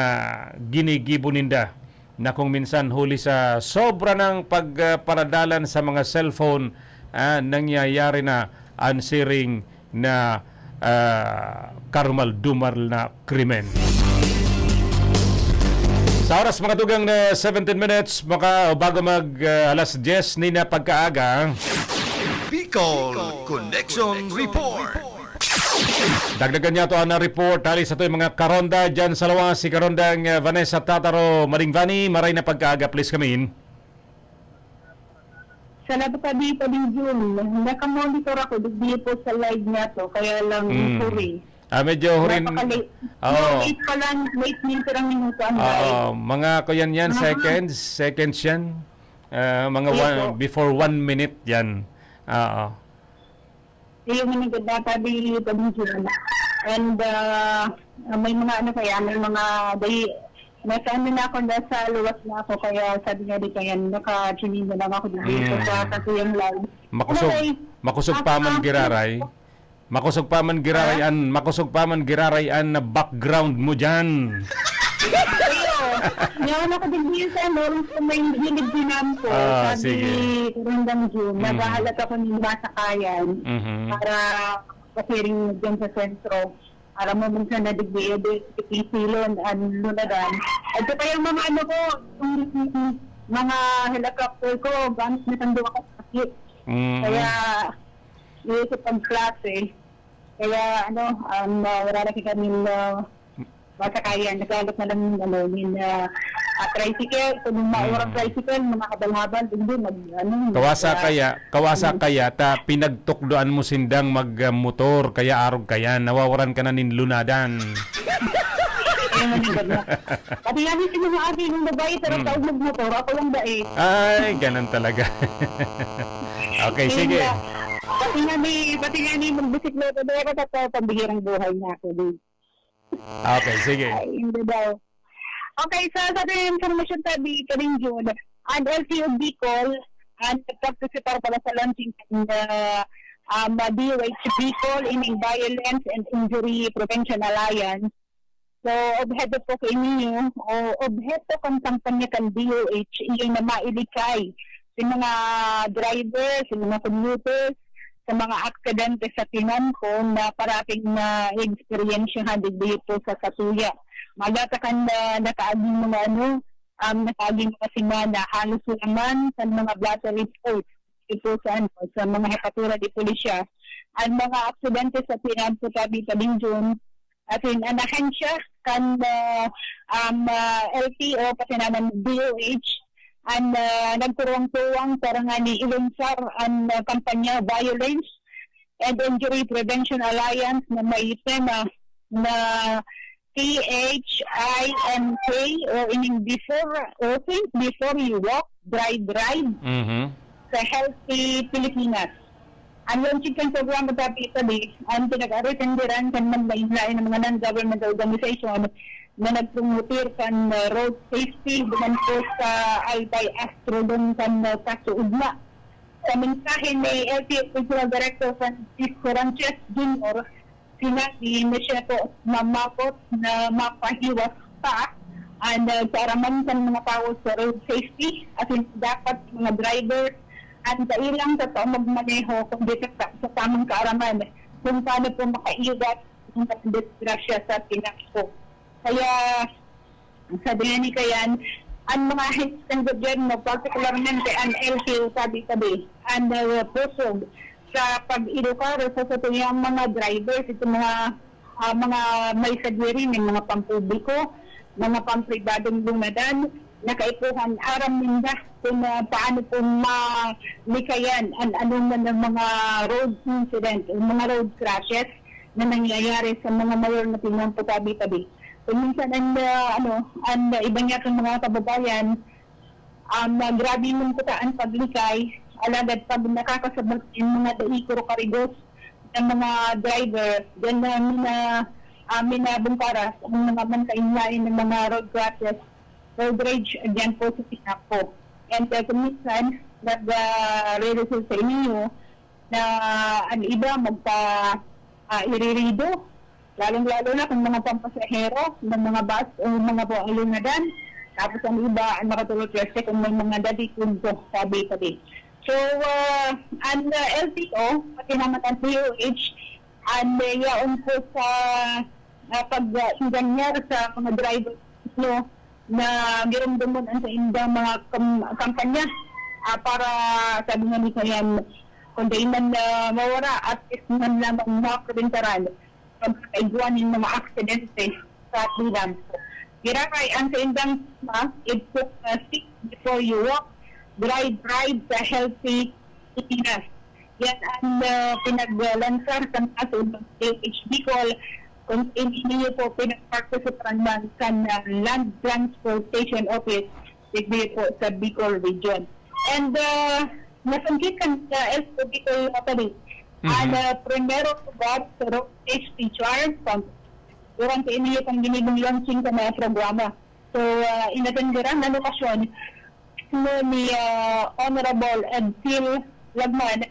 ginigibo ninda na kung minsan huli sa sobra ng pag, ah, paradalan sa mga cellphone, ah, nangyayari na an siring na, ah, karumal-dumal na krimen. Sa oras, mga tugang, na seventeen minutes, maka-, o bago mag, ah, alas diyes ni na pagkaaga. Bicol Connection Report. Dagdagan niya to ang report hali sa ato'y mga karonda dyan sa lawas. Si Karondang, ah, Vanessa Tataro Madingvani, maray na pagkaaga, please come in. Salamat sa di pa din, Jun. Nakamonitor ako, digdi po sa live niya to, kaya lang Mm. huri. Ah, medyo hurin-, Napaka-late. Oo. Late pa lang, late minsan ang minuto ang Oo, live. mga kuyan yan, Mga seconds, seconds yan. Ah, mga Yes one, po. before one minute yan. Oo. Ayun, manigad na tabi pa din, Jun. And, ah, may mga ano kaya, may mga day, nasa ano na ako, nasa luwas na ako, kaya sabi nga di kaya, naka-tune in na lang ako dito Mm. sa Katuyang Live. Makusog, Anyway, makusog ah, pa man ah, giraray. Makusog pa man giraray Ha? an, makusog pa man giraray an na background mo dyan. Ayo, yan ako din minsan, no, sa may gilid din po. Ah, Sabi sige. ni Karondang Jun, Mhm. naghahalat ako ng masakayan Mhm. para papiring dyan sa sentro. Alam mo, minsan na digdi, eh, di, silon, ang lunadan. At saka yung mga ano ko, yung mga helicopter ko, gamit na tando ako sa sakit. Mhm. Kaya, iisip ang klase. Kaya, ano, um, ah, wala na kami, ah, masakayan. Naglalak na lang, ano, yung, ah, ah, tricycle. Kung yung maurang Mm. tricycle, mga habal-habal, hindi, mag, ano, Kawasa mag, ah, kaya, kawasa mm. kaya, ta pinagtukdoan mo sindang mag, ah, motor, kaya arog kaya, nawawaran ka na nin lunadan. Ayun, ang ganda. Pati nga, yung mga abi ng babae, pero Mm. taog magmotor, ako lang dai. Ay, ganun talaga. Okay, Yun sige. nga. Pati nga ni, pati nga ni magbisikleta, dai ako sa pambihirang buhay niya ako, di. Okay, sige. Ay, hindi daw. Okay, so sa ating information tabi, Karing Jun, an L T O Bicol, an nagpartisipar pala sa launching kan, ah, um, D O H Bicol in Violence and Injury Prevention Alliance. So, obheto po kaini, o obheto kan kampanya kan D O H, iyo na mailikay sa mga driver, sa mga commuters, sa mga aksidente sa tinan po na parating na eksperyensyahan digdi po sa satuya. Magatakan na nakaaging mga ano, um, nakaaging mga semana, halos naman sa mga blotter reports ito sa, ano, sa mga hepaturan de polisya. Ang mga aksidente sa tinan po tabi-tabing June, asin an ahensya kan, ah, um, ah, L T O, pati naman D O H, an, ah, nagturuwang-turuwang para ngani ilunsar an, ah, kampanya Violence and Injury Prevention Alliance na may tema na T H I M K, o ining Before, o Think Before You Walk, Drive, Ride Mhm. sa Healthy Pilipinas. Ang launching kan programa, tapi ito di, ang pinag-aretenderan kan manlain-lain ng mga non-governmental organization na nagpromotir kan, uh, road safety duman po sa Albay Astrodome kan, uh, Kaso Ugma. Sa mensahe ni L T O Regional Director Francisco Sanchez Junior, sinabi na siya po mamabot na mapahiwas pa ang, uh, kaaraman kan mga tawo sa road safety, asin dapat mga driver ang kailang sa tamang magmaneho, kundi sa, sa tamang kaaraman kung paano po makaiwas ng mga disgrasya sa tinakbo. Kaya, sabi nga ni Kayan, ang mga ahensya ng gobyerno, partikularmente ang L T O, tabi-tabi, ang, uh, pusog sa pag-edukar sa satuyang mga drivers, itong mga, ah, mga may sadiri nin mga pampubliko, mga pampribadong lunadan, na kaipuhan aram ninda kung, ah, paano po malikayan ang anuman ng mga road incident o mga road crashes na nangyayari sa mga mayor na tinampo tabi-tabi. Kung minsan ang, ah, ano, ang iba niya mga kababayan, um, na grabe man kuta an paglikay, alagad pag nakakasabot in mga dai ko karigos ng mga driver, diyan na mina-, ah, minabungkaras ang mga manlain-lain ng mga road crashes, road rage, diyan po sa Sinapo. And, uh, kung minsan, nag, ah, re-result sa inyo na ang iba magpa, ah, irirido, lalong-lalo na kung mga pampasahero ng mga bus o mga bu-, alunadan. Tapos ang iba, ang makatulog pweste kung may mga dadi punto, sabi-tabi. So, ah, ang, ah, L T O, pati naman ang D O H, ang, ah, yaon po sa, ah, pag-, ah, enganyar sa mga driver nyo na giromdomon ang sa indang mga kam-, kampanya, ah, para, sabi nga ni Kayan, kung dai man, ah, mawara, at least man lamang maprobentaran ang kaigwa nin mga aksidente sa bilang. Giraray ang sa indang tema, it's, uh, Think Before You Walk, Drive, Ride sa Healthy Pilipinas. Yan ang, uh, pinaglansar kan kaso ng D O H Bicol, kung hindi niyo po pinagpartisiparan man kan, uh, Land Transportation Office, digdi po sa Bicol Region. And, uh, nasungkit kan, uh, L T O Bicol Lottery Mhm. ang, uh, primero lugar sa road safety chart. Durante ini itong ginibong launching sa mga programa. So, uh, inatenderan na lokasyon mismo ni, uh, Honorable Edfil Lagman,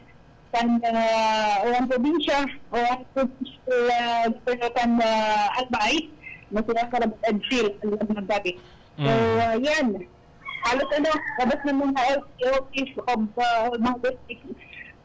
kan, uh, o ang probinsya, o ang provincial, uh, governor kan, uh, Albay, na si Honorable Edfil Lagman Gabi. So, Mm. uh, yan. Halos ano, gabos na mga L T O, chief of, uh, mga district,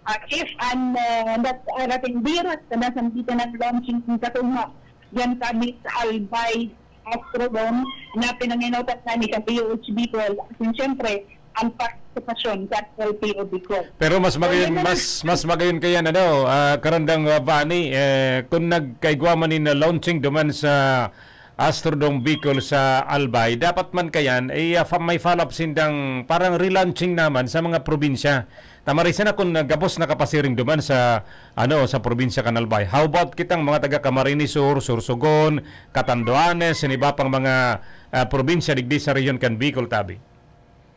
uh, chief and, uh, that, uh, natindir sa nasambitan ng launching ng kasunga. Yan kami sa Albay Astrodome na pinanginotan na ni Kapiyo H. Bicol. At yun, siyempre, ang partisipasyon sa L T O Bicol. Pero mas So, magayon, yun na mas, lang. mas magayon kaya na daw, ah, karandang, ah, Vani, eh, kung nagkaigwa man ni na launching duman sa Astrodome Bicol sa Albay, dapat man kayan, eh, ah, fa-, may follow-up sindang parang relaunching naman sa mga probinsya. Tamari sana kung, ah, gabos nakapasiring duman sa, ano, sa probinsya kan Albay. How about kitang mga taga Camarines Sur, Sorsogon, Catanduanes, and iba pang mga, ah, probinsya digdi sa rehiyon kan Bicol, tabi?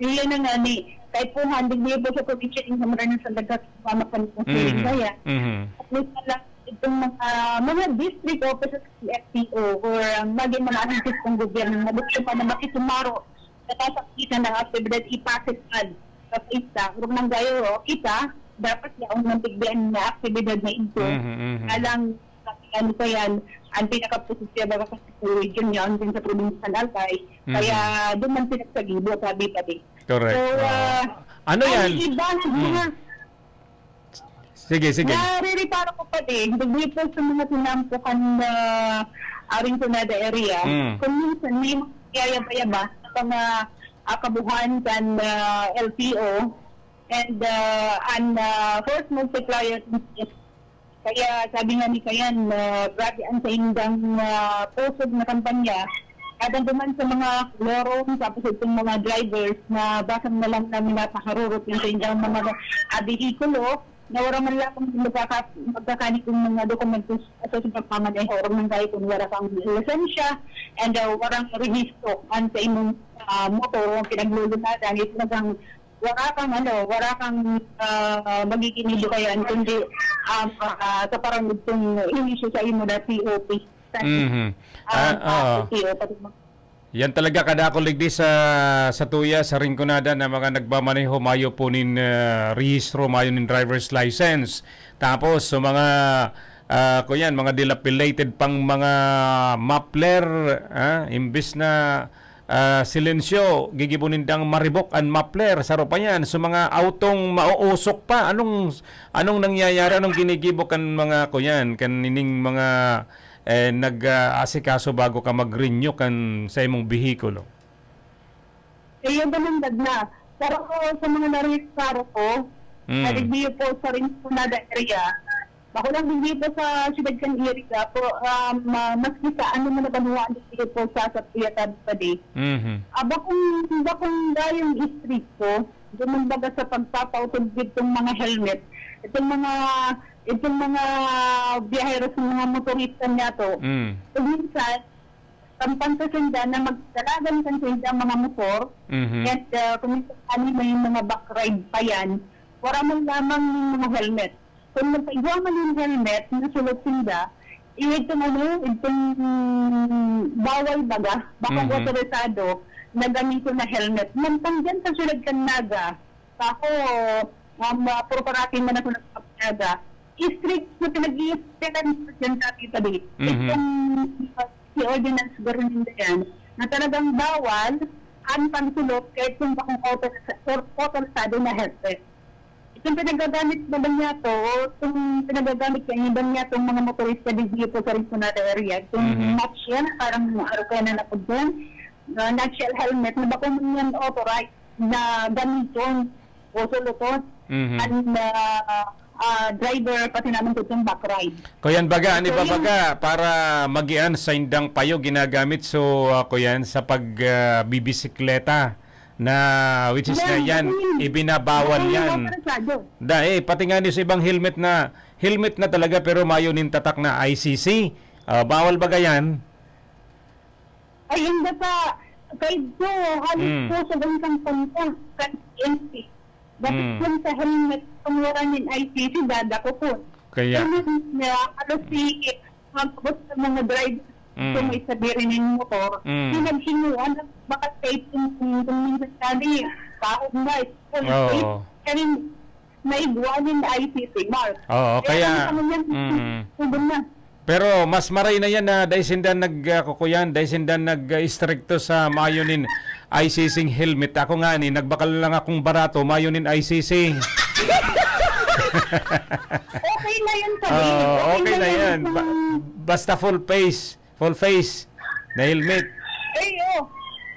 Iyan na nga ni, kahit po handog niyo po sa probinsya ng Camarines Sur, dagat, mama kan po sa Mhm. Ligaya. Mhm. At least na lang itong mga, mga district offices ng L T O or, um, maging mga ahensya ng gobyerno na gusto pa na makisumaro sa kasakitan ng aktibidad ipasok sa pista. Kung nanggayo, kita, dapat yaon ng bigyan na aktibidad na ito. Mhm, mhm. Alang sa ano pa yan, ang pinaka-positive na kasi sa region niya, ang din sa probinsya ng Albay. Mhm. Kaya doon man pinagsagibo, sabi pa din. Correct. So, Oo. ah, Ano ang yan? iba, Mm. mga Sige, sige. Narireparo ko pa din, dagli po sa mga tinampukan na, ah, Rinconada area. Mm. Kung minsan may mga yayaba-yaba sa mga, ah, kabuhan kan, ah, L T O and, ah, an, ah, force multiplier. Kaya sabi nga ni Kayan, ah, grabe ang saindang, ah, pusog na kampanya. Kadang duman sa mga lorong, tapos itong mga drivers na baka na lang namin napakarurot yung saindang mga, ah, behikulo na wala man lamang magkaka-, magkakanik yung mga dokumento sa, sa pagmamaneho, o ng kahit kung wala kang lisensya and, ah, warang rehistro ang sa imong, ah, motor o pinaglulunadan, ito nagang wala kang, ano, wala kang, ah, magiging edukayan, kundi, ah, ah, sa parang itong inisyu sa imo na P O P. Mhm. Ah, Ah, ah, oo. P O P, pati mga Yan talaga kadakol digdi sa, sa tuya, sa Rinconada na mga nagmamaneho, mayo po nin, ah, rehistro, mayo nin driver's license. Tapos, sa mga, ah, kuyan, mga dilapidated pang mga muffler, ah, imbis na, ah, silensyo, gigibo nindang maribok an muffler, saro pa yan, sa mga autong mauusok pa. Anong, anong nangyayari? Anong ginigibo kan mga, kuyan, kan ining mga, eh, nag, ah, asikaso bago ka mag-renew kan sa imong behikulo? Iyo, ganun, dad na. Pero sa mga nariparo ko, Mm. na review po sa Rinconada area, ako lang review po sa siyudad kan Iriga po, um, ah, maski sa ano man na banwa, review po sa, sa Tuyatabi pa di. Mhm. Ah, bakong, bakong dayong istrikto, duman baga sa pagpapautob itong mga helmet, itong mga, itong mga biyahero sa mga motorista niya to. Mm. So, minsan, kampante sinda na magdalagan kan saindang mga motor, Mhm. and, ah, kung minsan kami may mga back ride pa yan, wala man lamang mga helmet. Kung magpaigwa man yung helmet, nasulot sinda, itong ano, itong bawal baga, bakong Mhm. otorisado na gamiton na helmet. Mantang dyan sa siyudad kan Naga, ako, um, ah, puro parati man ako nagpapayaga. Strict na pinag-iistikan sa dyan dati pa din. Mhm. Itong, uh, si ordinance garo ninda yan, na talagang bawal ang pagsulot kahit kung bakong otorisa-, or otorisado na helmet. Itong pinagagamit na ba niya to, o itong pinagagamit niya, iba niya itong mga motorista di dito sa Rinconada area, itong Mhm. nutshell, parang ano kaya na napod yan, uh, nutshell helmet, na bako man yan authorized na gamiton o suluton Mhm. ang, ah, ah, driver, pati naman po itong back ride. Kuyan baga, ani So, ba yun baga, para magian sa indang payo ginagamit, so, ah, kuyan, sa pag, ah, bibisikleta na, which is na Yan, yan, kasi ibinabawal yan, yan. Motorisado. Da, eh, pati nga ni sa ibang helmet na, helmet na talaga, pero mayo nin tatak na I C C. Ah, bawal baga yan? Ay, inda sa kaidto, halos Mm. po sa bansang Pampa, kan N P. Bakit Mm. yan sa helmet, kung wala nin I C C, dadako po. Kaya Kaya nga, halos si, ang abot sa mga driver, Mm. kung may sabi rin yung motor, Mm. yung naghinuan, baka sa itong, kung, kung minsan sabi, kahog na, it's full Oo. Kaya naigwa nin I C C, Mark. Oo, Kaya kaya, ano kami yan? Mm. Nandun na. Pero mas maray na yan na dai sinda nag, ah, kukuyan, dai sinda nag, ah, istrikto sa mayo nin I C C helmet. Ako nga ni, nagbakal lang akong barato, mayo nin I C C. Okay na yun, sabi. Oo, Okay okay na na yan. yan. Ba-, basta full face, full face na helmet. Ay, oh.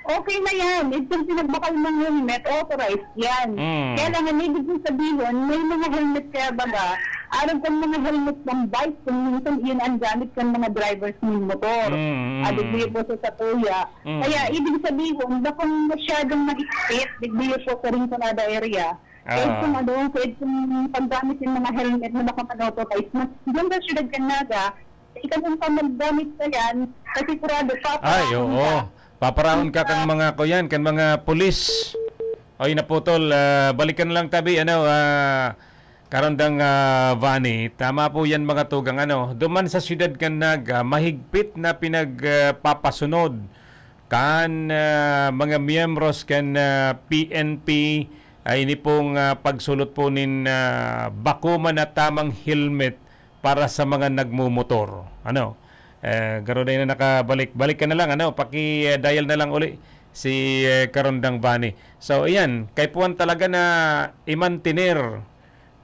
Okay na yan. Itong pinagbakal mong helmet, authorized yan. Mm. Kaya lang, ang ibig kong sabihin, may mga helmet kaya baga, arog kan mga helmet ng bike, kung minsan iyon ang gamit kan mga drivers ng motor. Mm, mm. Adik di po sa satuya. Mm. Kaya, ibig sabihin, bakong masyadong mahigpit, digdi po sa Rinconada area. Kahit Ah. kung ano, kahit kung paggamit ng mga helmet na baka unauthorized, mas diyan sa siyudad kan Naga, ikaw yung pamaggamit na yan, kasi sigurado, Ay, paparaon oo. ka. Paparaon ka kan Ah. mga kuyan, kan mga pulis. Oy, naputol. Ah, balikan lang tabi, ano, ah, Karandang, ah, Vani. Tama po yan, mga tugang, ano. Duman sa siyudad kan Naga, mahigpit na pinag, ah, papasunod kan, ah, mga miyembros kan, ah, P N P, ay ini pong, ah, pagsulot po nin, ah, bako man na tamang helmet para sa mga nagmumotor. Ano? Eh, garo na nakabalik. Balik ka na lang, ano? Paki-dial na lang uli si, eh, Karondang Vani. So, ayan. Kaipuhan talaga na i-mantener.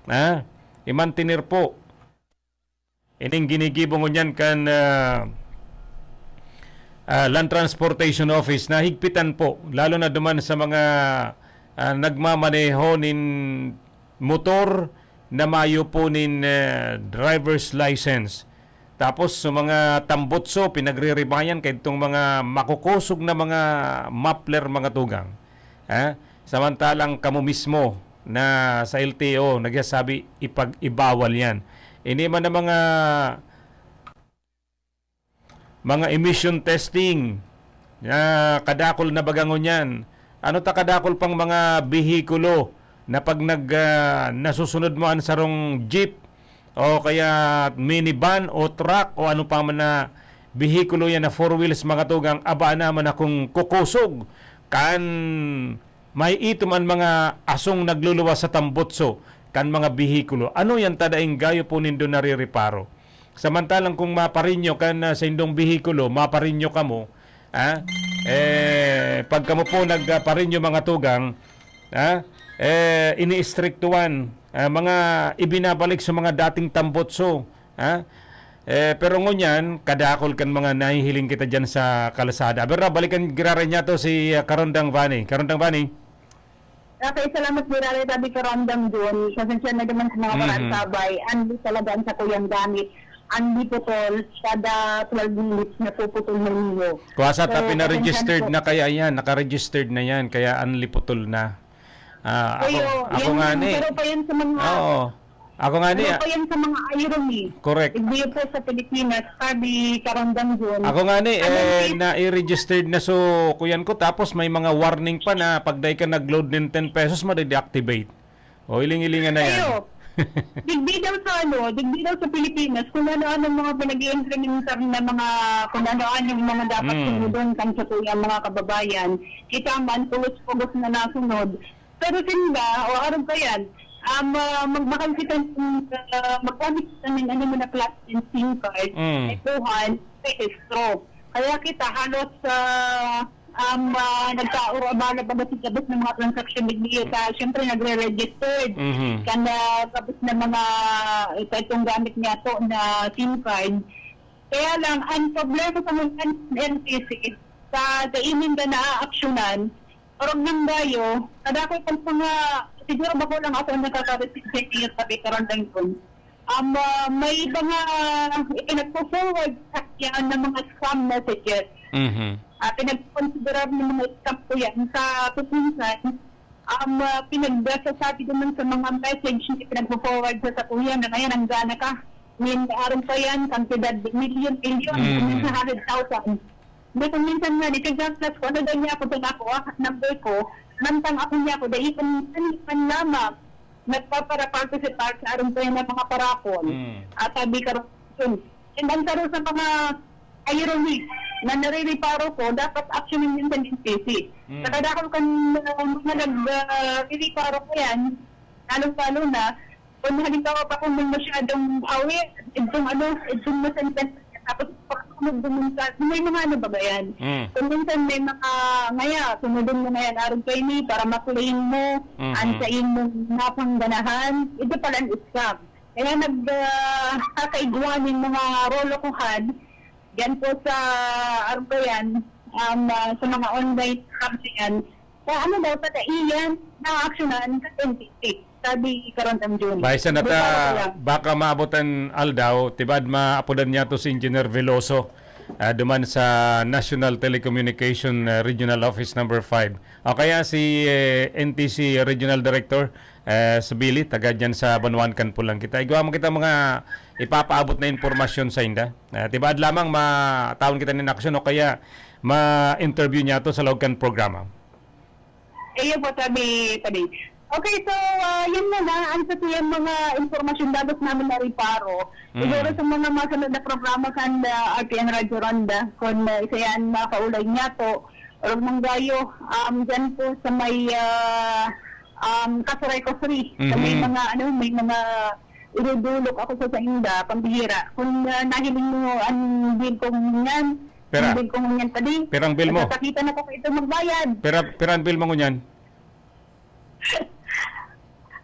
Ha? I-mantener po. Ining ginigibo ngunyan kan, ah, ah, Land Transportation Office, na higpitan po, lalo na duman sa mga, ah, nagmamaneho nin motor na mayo po nin, eh, driver's license. Tapos sa mga tambutso, pinagriribayan kay itong mga makukosog na mga muffler, mga tugang. Ha? Samantalang kamo mismo na sa L T O, nagsasabi, ipag-, ibawal yan. Ini man ang mga, mga emission testing na kadakol na baga ngunyan. Ano ta kadakol pang mga behikulo na pag nag, ah, nasusunod mo ang sarong jeep o kaya minivan o truck o ano pa man na behikulo yan na four wheels, mga tugang, aba naman akong kukusog kan may itom an mga asong nagluluwas sa tambutso kan mga behikulo. Ano yan ta daing gayo po nindo narireparo? Samantalang kung maparinyo kan, ah, sa indong behikulo, maparinyo kamo, ah, eh, pag kamo po nagparinyo, mga tugang, ah, eh, iniistriktuhan, ah, mga ibinabalik sa mga dating tambutso, ah. Eh, pero ngunyan, kadakol kan mga nahihiling kita dyan sa kalsada. Pero balikan giraray niya to si, ah, Karondang Vani. Karondang Vani. Okay, salamat, Giraray. Sabi ko, Ramdam Jun, pasensya na naman sa mga Mhm. paraan sabay. Anli talaga ang sakuyang gamit. Anli putol, kada twelve minutes napuputol na niyo. Kuwasa ta, So, pina-registered pasensya na po. na kaya yan. Naka-registered na yan. Kaya anli putol na. Ah, ako, Kayo, ako yan nga yung ni. Pero pa yan sa mga Oo. Ako nga ni, Ano ah, pa yan sa mga irony? Correct. Hindi po sa Pilipinas, sabi Karandang Jun. Ako nga ni, Ano eh, yung na-registered na so kuyan ko, tapos may mga warning pa na pag dai ka nag-load nin ten pesos, ma-deactivate. O, iling-ilingan na yan. Ayo. Digdi daw sa ano, digdi daw sa Pilipinas, kung ano-ano mga pinag-i-implementar na mga, kung ano-ano yung mga dapat Mm. sunodon kan sa tuyang mga kababayan. Kita man, pulos-pulos na nasunod. Pero sinda, o arog pa yan, um, ah, magbakal kita, ah, maggamit kita ng ano mo na plastic SIM card, Mm. may kuhan, may escrow. Kaya kita halos, ah, um, ah, nagkauro-abala baga sa gabos ng mga transaksyon digdi ta, siyempre nagre-registered Mhm. kan, ah, gabos ng mga, ito, itong gamit niya to na SIM card. Kaya lang, ang problema sa mga N T C, sa, sa ining na naaaksyonan, orog nang dayo, kadakol kan mga, siguro bako lang ako ang nakaka-receive sa inyo sa veteran lang yun. Um, ah, may mga ipinagpo-forward sa kanya ng mga scam messages. Mhm. Ah, pinagkonsiderar ng mga scam ko yan sa kung minsan, um, ah, pinagsasabi naman sa mga message na pinagpo-forward sa sakuya na ngayon, ang gana ka. Min, aron pa yan, kantidad, milyon-milyon, Mm. minsan hundred thousand. Di kung minsan nga, di kagaklas ko, ano daw niya ako, doon ako, ah, number ko, mantang ako niya ako, dahil kung minsan man lamang, nagpaparaparticipar sa aron pa yan ng mga parapon. Mm. At sabi ka rin, and ang saro sa mga irony na narireparo ko, dapat action ng minsan yung P C. Mm. Nakadakol kan, uh, mga nag, uh, rereparo ko yan, lalong-lalo na, kung halimbawa pa kung may masyadong awit, itong ano, itong masentensa, tapos pagsunod dumun sa, may mga ano ba ba yan? Mm. Kung minsan may mga, ngaya, sunodon mo na yan, aron kayo ni, para ma-claim mo, Mhm. ang sa imong napangganahan, ito pala ang scam. Kaya nag, ah, kakaigwa ning mga rolo ko han, diyan po sa, ano po yan, um, ah, sa mga online scams yan. Kaya ano daw, sa kaiyan, na-actionan sa N T C, sabi ni Karandang Jun. Bahay sa nata, Basta ako lang. Baka maabot an aldaw, tibad maapodan niya to si Engineer Veloso, ah, duman sa National Telecommunication, ah, Regional Office number five. O kaya si, eh, N T C Regional Director, eh, Sabili, taga dyan sa Banwaan kan Pulang. Kita, igwa mo kita mga ipapaabot na impormasyon sa inda. Eh, tibaad lamang, mataon kita nin aksyon o kaya ma-interview niya to sa laog kan programa. Iyo po, sabi, sabi. Okay, so, ah, yun muna ang sa tuyang mga impormasyon dapat namin na riparo. Mm. Siguro sa mga masunod na programa kan, ah, R T N Radyo Ronda, kung, ah, isa yan makaulay niya po, or manggayo, um, dyan po sa may, ah, um, Kasuray-Kasuray, sa may Mhm. mga, ano, may mga Idudulok ako sa sainda, pambihira. Kung, ah, nahiling mo ang bill ko ngunyan, Pera. ang bill ko ngunyan pa di, Perang bill mo? Nagkakita na ko kaito magbayad. Pera, pera ang bill mo ngunyan?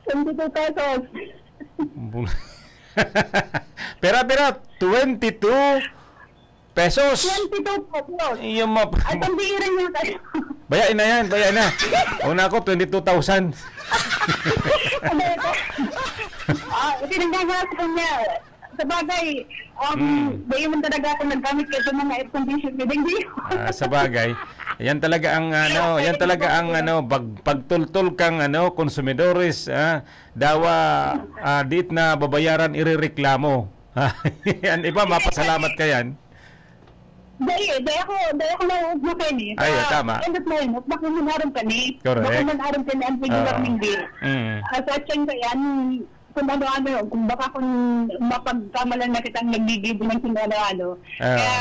Twenty-two pesos. Bul- Pera, pera, twenty-two pesos. Twenty-two pesos. Iyo, map- Ay, pambihira niya kayo. Bayain na yan, bayain na. Una ako, twenty-two thousand. Ano ito? Ah, ito nang gagawa ko niya. Sa bagay, um, Hmm. dahil man talaga ako naggamit kayo sa mga air condition, hindi. Ah, sa bagay. Yan talaga ang, ano, yan Ay, talaga ang, hindi. ano, pag-, pagtultol kang, ano, konsumidores, ah, dawa, ah, diit na babayaran, irereklamo. Ang iba, mapasalamat ka yan. Dahil, dahil ako, dahil ako nauugma kayo ni. Ay, Sa tama. End of my life, baka man aram ka ni. Correct. Baka man aram ka ni ang pag-iwag Ah. ng bill. Mm. Ah, sa action ka yan, kung ano-ano, kung baka kung mapagkamalan na kitang naggigibo ng kung ano-ano. Ah. Kaya,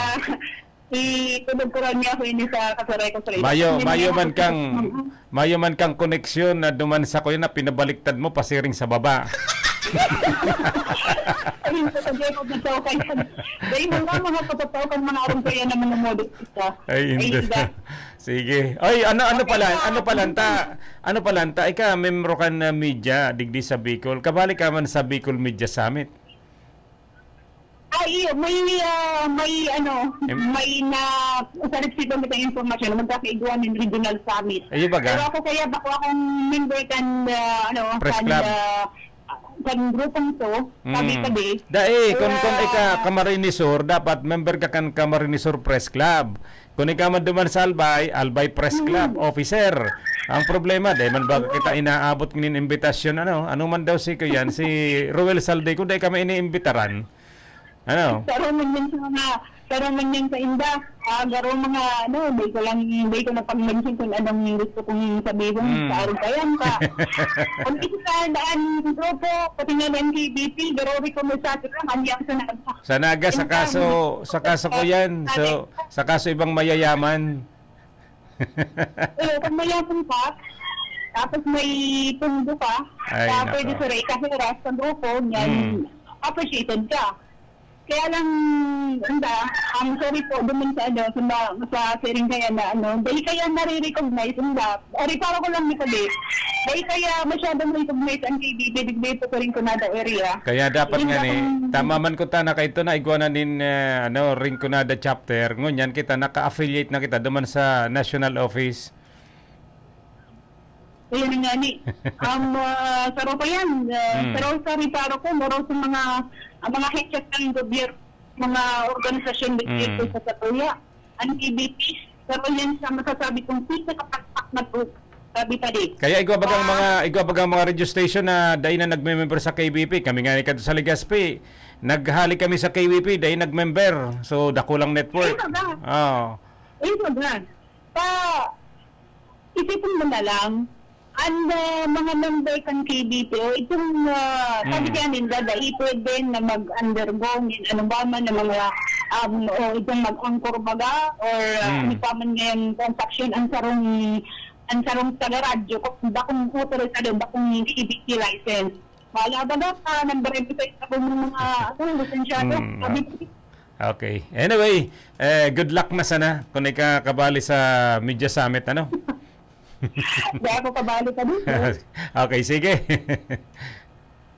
itulog ko lang niya ako ini sa kasuray-kasuray. Mayo, Hindi mayo naman man ako kang, mayo man kang koneksyon na duman sa kuya na pinabaliktad mo pasiring sa baba. Ayun, sa sabi ko, dito kayo. Dahil mo nga mga kapatawkan, mga arong kaya naman ng modus ka. Ay, Ay, hindi. Hindi. Sige. Ay, ano, ano Okay, pala, ah, ano pala, ta, ano pala, ta, ika, membro ka na media, digdi sa Bicol. Kabali ka man sa Bicol Media Summit. Ah, iyo, may, ah, may, ano, Em- may na, sa resibo mo tayong impormasyon, magkakaigwa ng regional summit. Ayun ba ga? Pero ako kaya, bako akong member kan, ah, ano, Press kan, club. ah, kan grupong to, sabi Mm. ka di. Dai, kun, kun Kaya ika Camarines Sur, dapat member ka kan Camarines Sur Press Club. Kun ika man duman sa Albay, Albay Press Club, Mm. officer. Ang problema, dai man baga kita inaabot nin imbitasyon, ano? Ano man daw si kuyan, si Roel Saldico, dai kami iniimbitaran. Ano? Saro man yan sa mga, saro man yan sa inda. Ah, garo mga, ano, di ko lang, di ko na pag-mention kung anong gusto kong sabihin Mm. sa araw pa yan. Sa, ang isa sa daan grupo, pati nga ng K B P, garo rin ko may sabi lang, ang yang sa nagpa- Sa Naga, sa Ang kaso, tawag sa kaso ko yan. So, sa kaso ibang mayayaman. Eh, pag mayaman ka, tapos may pundo ka, Ay, sa nako. Pwede sa Rey Cajeras, sa grupo, yan, Mm. appreciated ka. Kaya lang, anda, ang sorry po, duman sa, ano, sa, ma-, sa siring kaya na, ano, dahil kaya nare-recognize, anda, ah, reparo ko lang ni Kadi. Dahil kaya masyadong recognize ang K B P, digdi po sa Rinconada area. Kaya dapat Yun nga ni, lang. Tama man ko ta na kaito na igwa na nin, eh, ano, Rinconada chapter. Ngunyan kita, naka-affiliate na kita duman sa national office. Ayan nga ni. Um, ah, saro pa yan. Ah, Hmm. Saro sa reparo ko, maro sa mga, ang mga heads ng gobyerno, mga organisasyon Hmm. dito sa Katuya. Ang K B P, saro yan sa masasabi kong pinakapakpak na group. Sabi pa di. Kaya igwa bagang Ah. mga, igwa bagang mga radio station na dai na nagme-member sa K B P. Kami nga ni kadto sa Legazpi, naghali kami sa K B P, dai nag-member. So, dakulang network. Ayun ba? Oo. Ayun ba? Pa, isipin mo na lang, ang, ah, mga member kan K B P, o itong, ah, sabi Mm. kaya ninda, dai pwede na mag-undergo nin ano ba man ng mga, um, o itong mag-anchor baga, or, ah, Mm. ano pa man ngayong transaction, ang sarong, ang sarong taga-radyo, kung bakong authorized, ano, bakong K B P license. Wala ba na, ah, nang-verify sa mga, ano, lisensyado? Mm, Sabi ah. ko, Okay. Anyway, eh, good luck na sana kung ika kabali sa Media Summit, ano? Di ako kabali ka dito. Okay, sige.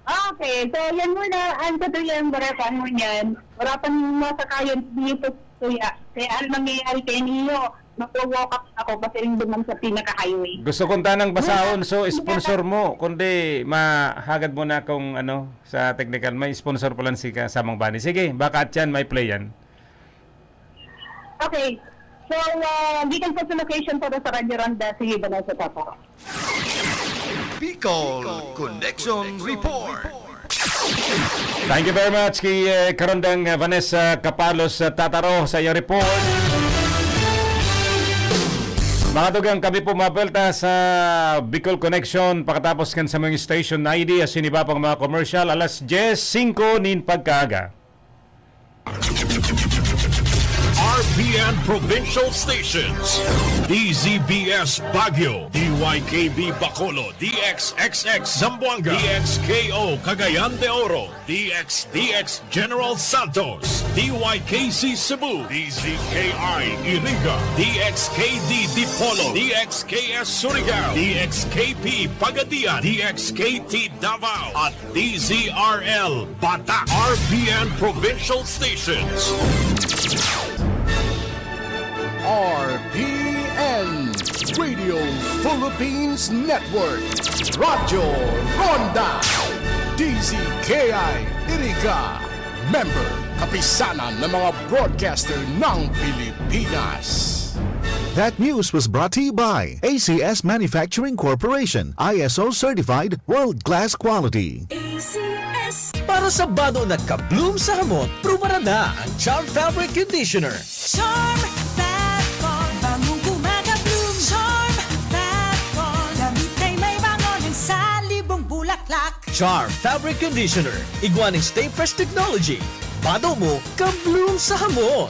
Okay, so yan muna ang katuyan, Baraka mo niyan. Wala pang masakayan dito, kuya. Kaya ang mangyayari kayo ninyo, magwo-walk up ako kasi rin duman sa pinaka-highway. Gusto kong tanang basahon, so Hindi ka sponsor mo, kundi mahagad mo na kung ano, sa technical, may sponsor pala si Kasamang Bani. Sige, baka at yan, may play yan. Okay. So, ah, gikan po sa location para sa Radyo Ronda, si Vanessa Papa. Bicol Connection Report. Thank you very much kay, eh, Karondang, eh, Vanessa Capalos, eh, Tataro sa iyong report. Mga tugang, kami po mabelta sa Bicol Connection pakatapos kan sa mga station na I D, asin iba pang mga commercial, alas dyes singko nin pagkaaga. R P N Provincial Stations. D Z B S Baguio, D Y K B Bacolod, D X X X Zamboanga, D X K O Cagayan de Oro, D X D X General Santos, D Y K C Cebu, D Z K I Iriga, D X K D Dipolog, D X K S Surigao, D X K P Pagadian, D X K T Davao, at D Z R L Bata, R P N Provincial Stations. R P N, Radio Philippines Network, Radyo Ronda, D Z K I Iriga, member, Kapisanan ng mga Broadcaster ng Pilipinas. That news was brought to you by A C S Manufacturing Corporation, I S O certified, world-class quality. A C S. Para sa bado na ka-bloom sa hamot, prubaran na ang Charm Fabric Conditioner. Charm Fab Con, bangong kumaka-bloom. Charm Fab Con, damit ay may bango ng salibong bulaklak. Charm Fabric Conditioner, igwa nin Stay Fresh Technology. Bado mo, ka-bloom sa hamot.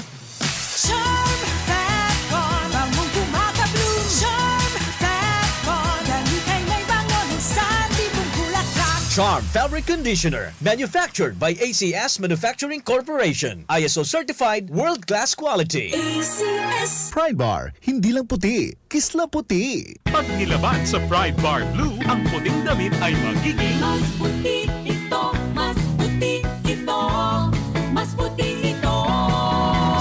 Charm Fab Con, bangong kumaka-bloom. Charm Fab Con, damit ay may bango ng salibong bulaklak. Charm Fabric Conditioner, manufactured by A C S Manufacturing Corporation. I S O certified, world-class quality. A C S. Pride Bar, hindi lang puti, kisla puti. Pag nilaban sa Pride Bar Blue, ang puting damit ay magiging Mas puti ito, mas puti ito, mas puti ito.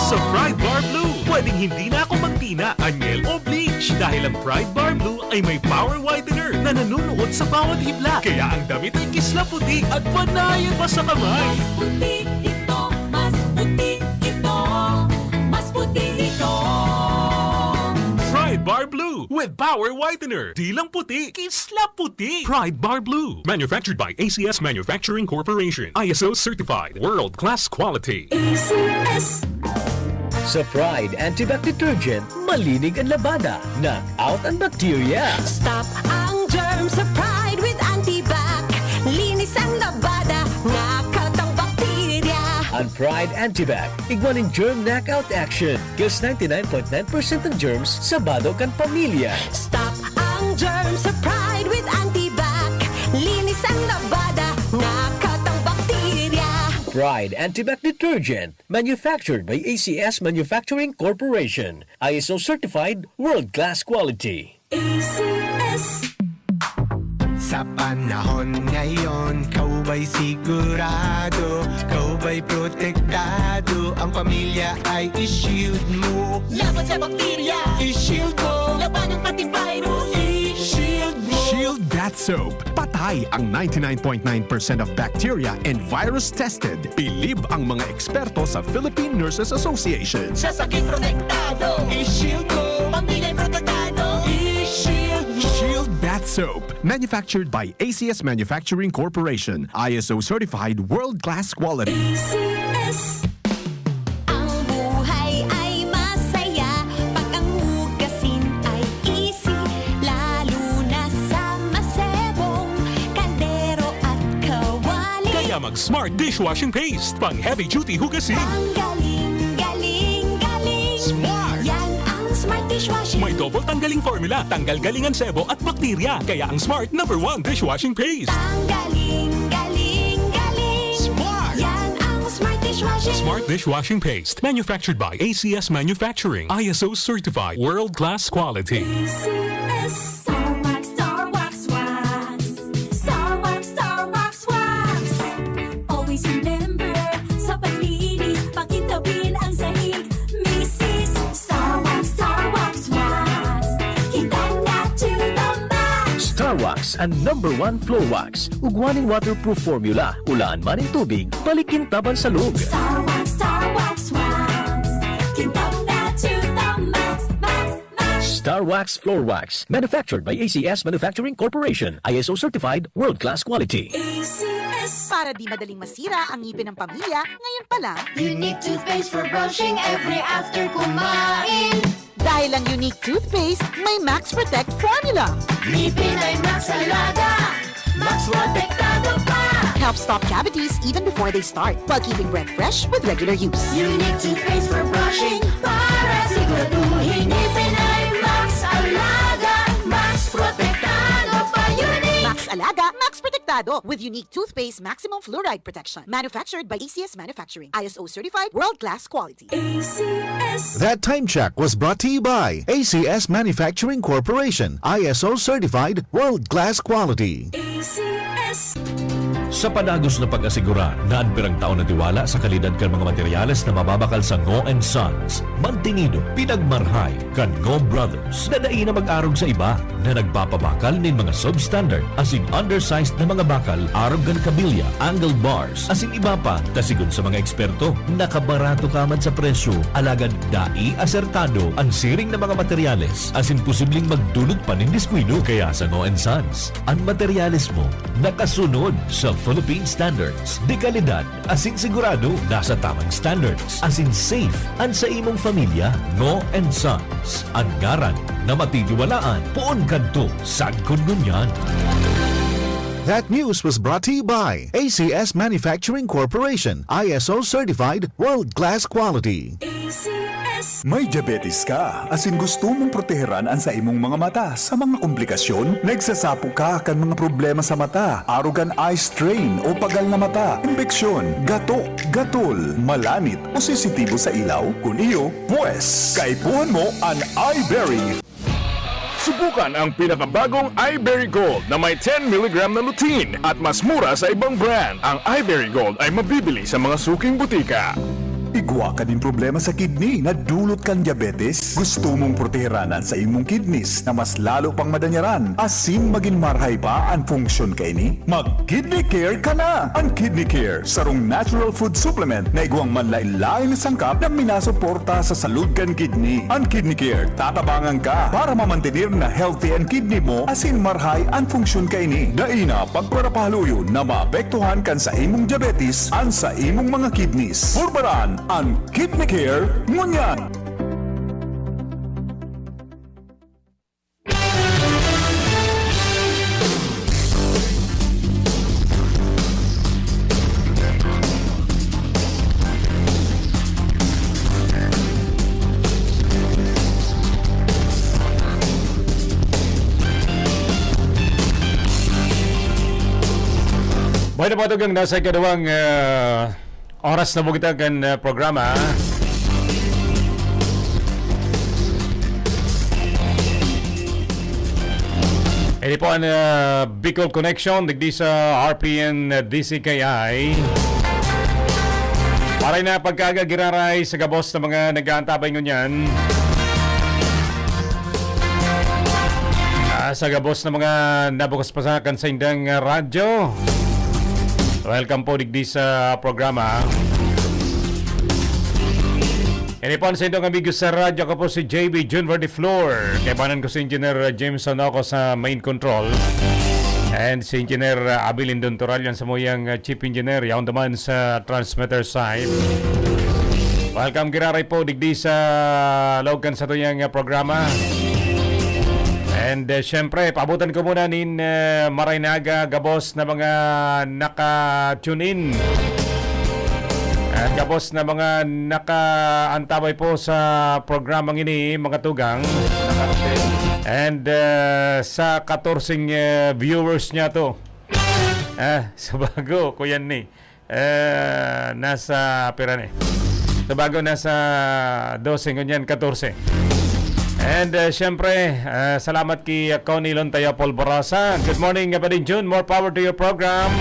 Sa Pride Bar Blue, pwedeng hindi na ako magtina, anyel o bleach dahil ang Pride Bar Blue ay may power whitener na nanunuot sa bawat hibla. Kaya ang damit ay kisla puti at panayan pa sa kamay. Mas puti ito, mas puti ito, mas puti ito. Pride Bar Blue with power whitener. Di lang puti, kisla puti. Pride Bar Blue. Manufactured by A C S Manufacturing Corporation. I S O certified. World class quality. A C S. Sa Pride Antibac Detergent, malinig an labada. Knock out an bacteria. Stop ang germ sa Pride with Antibac. Linis ang labada, knock out ang bakterya. An Pride Antibac, igwa nin germ knockout action. Kills ninety-nine point nine percent ng germs sa bado kan pamilya. Stop ang germ sa Pride with Antibac. Linis ang labada, knock out ang bakterya. Pride Antibac Detergent, manufactured by A C S Manufacturing Corporation. I S O certified, world-class quality. A C S. Sa panahon ngayon, ikaw ba'y sigurado, ikaw ba'y protektado, ang pamilya ay i-shield mo. Laban sa bakterya, i-shield mo. Labanan pati virus, i-shield mo. Shield Bath Soap. Patay ang ninety-nine point nine percent of bacteria and virus tested. Bilib ang mga eksperto sa Philippine Nurses Association. Sa sakit protektado, i-shield mo. Pamilya protektado, i-shield mo. Shield Bath Soap. Manufactured by A C S Manufacturing Corporation. I S O certified world-class quality. A C S. Ang buhay ay masaya pag ang hugasin ay easy, lalo na sa masebong kaldero at kawali. Kaya mag Smart Dishwashing Paste, pang heavy duty hugasin. Ang galing, galing, galing. Smart! Yan ang Smart Dishwashing. May double tanggaling formula, tanggal galing ang sebo at bakterya. Kaya ang Smart number one dishwashing paste. Ang galing, galing, galing. Smart! Yan ang Smart Dishwashing. Smart Dishwashing Paste. Manufactured by A C S Manufacturing. I S O certified. World class quality. A C S. Star Wax, Star Wax Wax. Star Wax, Star Wax Wax. Always remember, sa paglinis, pakintabin ang sahig. Misis, Star Wax, Star Wax Wax. Kintab na to the max. Star Wax, an number one floor wax. Ugwa nin waterproof formula. Ulaan man nin tubig, balik kintab an salog. Star Wax, Star Wax Wax. Kintab na to the max, max, max. Star Wax Floor Wax. Manufactured by A C S Manufacturing Corporation. I S O certified, world-class quality. A C S. Para di madaling masira ang ngipin ng pamilya, ngayon pa lang. Unique toothpaste for brushing every after kumain. Dahil ang Unique Toothpaste may Max Protect Formula. Ngipin ay Max Alaga, Max Protektado pa. Helps stop cavities even before they start, while keeping breath fresh with regular use. Unique Toothpaste for brushing, para Tuhingi Pinay Max Alaga, Max Protektado pa Unique. Max Alaga, Max Protektado with Unique Toothpaste Maximum Fluoride Protection. Manufactured by A C S Manufacturing. I S O certified, world-class quality. A C S. That time check was brought to you by A C S Manufacturing Corporation, I S O certified, world-class quality. A C S. Sa padagos na pag-asigurar na an pirang taon na tiwala sa kalidad kan mga materyales na mababakal sa Ngo and Sons, mantinido, pinagmarhay kan Ngo Brothers na dai na mag-arog sa iba na nagpapabakal nin mga substandard asin undersized na mga bakal arog kan kabilya, angle bars, asin iba pa. Ta sigon sa mga eksperto, nakabarato ka man sa presyo, alagad dai asertado an siring na mga materyales asin posibleng magdulot pa nin diskuido. Kaya sa Ngo and Sons, an materyales mo nakasunod sa Philippine standards, de kalidad asin sigurado nasa tamang standards, asin safe an sa imong pamilya. Ngo and Sons, an ngaran na matitiwalaan poon kadto sagkod ngunyan. That news was brought to you by A C S Manufacturing Corporation, I S O certified, world-class quality. A C S. May diabetes ka, asin gusto mong proteheran an sa imong mga mata sa mga komplikasyon? Nagsasapo ka kan mga problema sa mata, arog kan eye strain o pagal na mata, impeksyon, gato, gatol, malanit o sensitibo sa ilaw? Kun iyo, pwes, kaipuhan mo an Eyeberry. Subukan ang pinakabagong Eyeberry Gold na may ten milligram na lutein at mas mura sa ibang brand. Ang Eyeberry Gold ay mabibili sa mga suking butika. Igwa ka nin problema sa kidney na dulot kan diabetes? Gusto mong proteheran an sa imong kidneys na mas lalo pang madanyaran asin magin marhay pa an funksyon kaini? Mag-Kidney Care ka na! An Kidney Care, sarong natural food supplement na igwang manlaen-laen na sangkap na minasuporta sa salud kan kidney. An Kidney Care, tatabangan ka para mamantener na healthy an kidney mo asin marhay an funksyon kaini. Dai na pagparapahaluyon na maapektuhan kan sa imong diabetes an sa imong mga kidneys. Purbaran an Kidney Care ngunyan! Bueno, mga tugang, nasa ikaduhang, ah, oras na po kita kan, ah, programa. Ini po ang, ah, Bicol Connection, digdi sa R P N D C K I. Maray na pagkaaga, giraray sa gabos na mga nag-aantabay ngunyan. Ah, sa gabos na mga nabukas pa sa kan saindang, ah, radyo. Welcome po digdi sa programa. Ini po ang saindong amigo sa radyo. Ako po si J B Junver de Flor. Kaibanan ko si Engineer Jameson ako sa main control. And si Engineer Abilin Dontoral yan sa muyang, uh, Chief Engineer. Yaon naman sa transmitter side. Welcome, giraray po, digdi sa laog kan satuyang, uh, programa. And, uh, syempre, paabutan ko muna nin, uh, maray na aga, gabos na mga naka-tune in. At gabos na mga nakaantabay po sa programang ini, mga tugang. And, uh, sa katorseng, uh, viewers niya to. Ah, sa bago, kuyan ni. Eh, nasa pira ni? Sa bago, nasa dose, ngunyan katorse. And, uh, syempre, uh, salamat ki, uh, Connie Lontayo Polvorosa. Good morning, Kapatid Jun. More power to your program.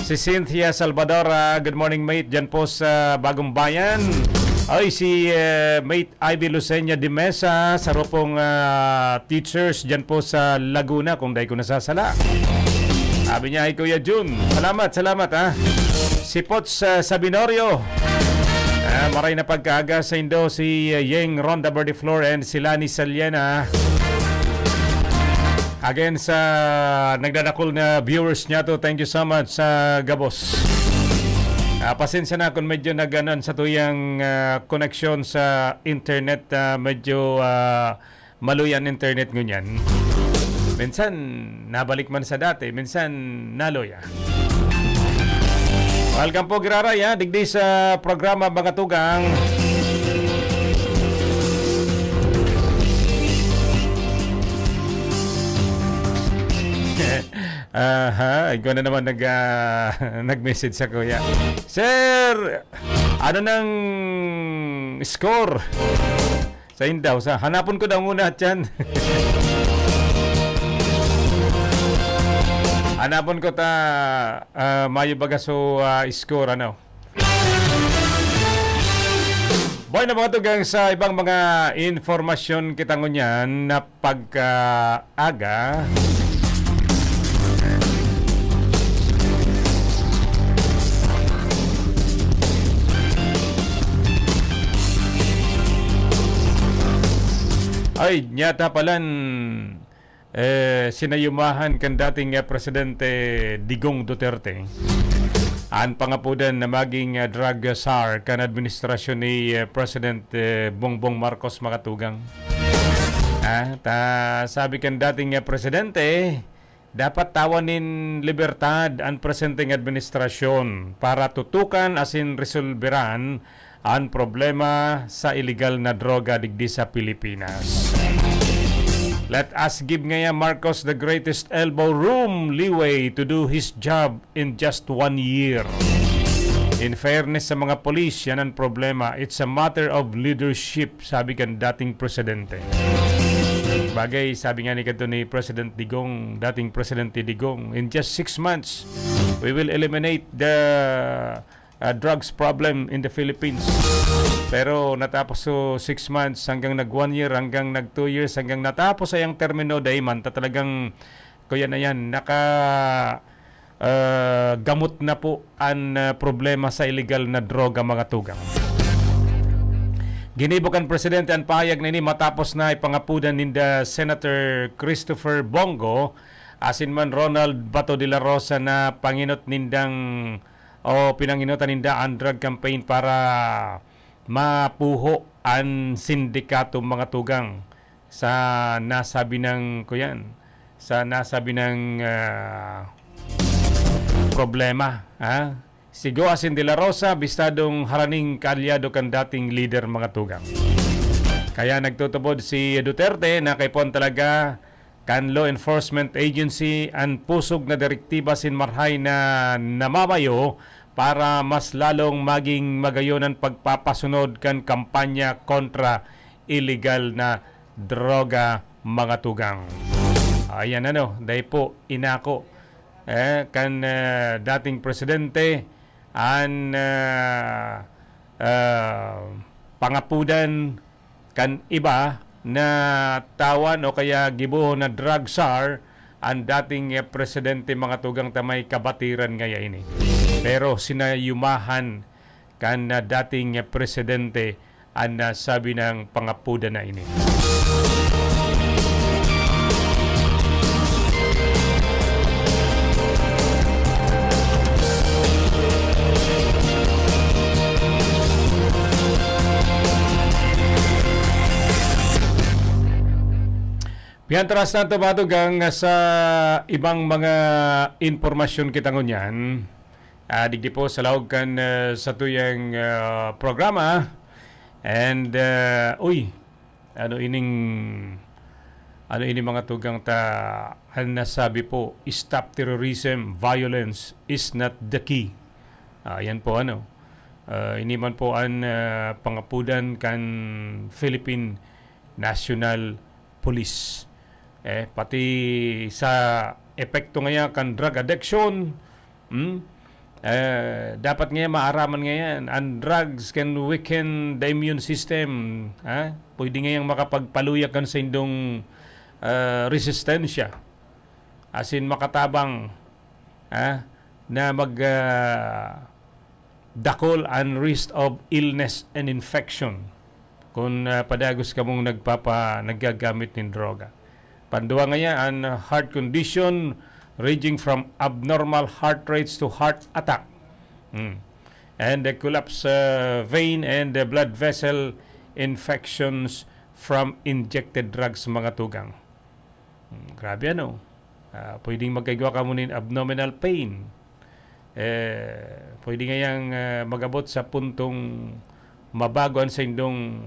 Si Cynthia Salvador, uh, good morning, mate, dyan po sa Bagong Bayan. Ay, si, uh, mate Ivy Lucenia de Mesa, sa rupong, ah, teachers dyan po sa Laguna, kung dai ko nasasala. Sabi niya, "Hi, Kuya Jun." Salamat, salamat, ha. Si Pots, ah, Sabinorio. Ah, maray na pagkaaga sa indo, si, ah, Yeng Ronda Verdeflor and si Lani Saliena. Again, sa nagdadakul na viewers niya to, thank you so much sa gabos. Ah, pasensya na kung medyo nag-ano an satuyang, ah, koneksyon sa internet, ah, medyo, ah, maluya an internet ngunyan. Minsan, nabalik man sa dati, minsan naluya. Welcome po, giraray, ha, digdi sa programa Mga Tugang. Aha, ikaw na naman nag, ah, nag-message sa kuya. "Sir, ano nang score?" Sa indaw, sa hanapon ko daw muna, tiyan. Hanapon ko ta, ah, mayo baga so, ah, score, ano. Boy, na mga tugang sa ibang mga informasyon kita ngunyan na pagkaaga. Ay, nyata palan, eh, sinayumahan kan dating, eh, Presidente Digong Duterte an pangapudan na maging, eh, drug czar kan administrasyon ni, eh, President, eh, Bongbong Marcos, mga tugang. Ah, ta, sabi kan dating, eh, presidente, dapat tawan nin libertad an presenteng administrasyon para tutukan asin resolberan an problema sa iligal na droga digdi sa Pilipinas. Let us give ngaya Marcos the greatest elbow room, leeway to do his job in just one year. In fairness sa mga polis, yan ang problema. It's a matter of leadership, sabi kan dating presidente. Bagay, sabi nga ni kadto ni President Digong, dating Presidente Digong, "In just six months, we will eliminate the, uh, drugs problem in the Philippines." Pero natapos so six months, hanggang nag one year, hanggang nag two years, hanggang natapos ay ang termino, dai man ta talagang, kuya na yan, naka, ah, gamot na po an, ah, problema sa iligal na droga, mga tugang. Ginibo kan presidente an pahayag na ini matapos na ipangapudan ninda Senator Christopher Bong Go asin man Ronald Bato de la Rosa na panginot nindang o pinanginotan ninda an drug campaign para mapuho an sindikato, mga tugang, sa nasabi ng, kuyan, sa nasabi ng, ah, problema, ha? Si Go asin De La Rosa, bistadong haraning kaalyado kan dating lider, mga tugang. Kaya nagtutubod si Duterte na kaipuhan talaga kan law enforcement agency an pusog na direktiba sin marahay na namamayo para mas lalong maging magayon an pagpapasunod kan kampanya kontra iligal na droga, mga tugang. Ayan ano, dai po inako, eh, kan, eh, dating presidente an, eh, eh, pangapudan kan iba na tawan o kaya gibohon na drug czar an dating, eh, presidente, mga tugang, ta may kabatiran ngaya ini. Pero sinayumahan kan, ah, dating, eh, presidente an, ah, sabi ng pangapudan na ini. Mientras tanto, mga tugang, sa ibang mga impormasyon kita ngunyan, ah, digdi po sa laog kan, ah, satuyang, ah, programa. And, ah, uy, ano ining, ano ini, mga tugang, ta, an nasabi po, "Stop terrorism, violence is not the key." Ah, yan po, ano. Ah, ini man po an, ah, pangapudan kan Philippine National Police. Eh, pati sa epekto ngaya kan drug addiction, hmm? Eh, dapat ngaya maaraman ngayan. An drugs can weaken the immune system, ha? Pwede ngayang makapagpaluya kan saindong, ah, resistensya. Asin makatabang, ha? Na mag, ah, dakul an risk of illness and infection kun, ah, padagos kamong nagpapa-, naggagamit nin droga. Pandua ngaya, an heart condition ranging from abnormal heart rates to heart attack. Hmm. And the collapse, ah, vein and the blood vessel infections from injected drugs, mga tugang. Hmm, grabe ano. Ah, pwedeng magkaigwa kamo nin abdominal pain. Eh, pwede ngayang, ah, mag-abot sa puntong mabago an saindong,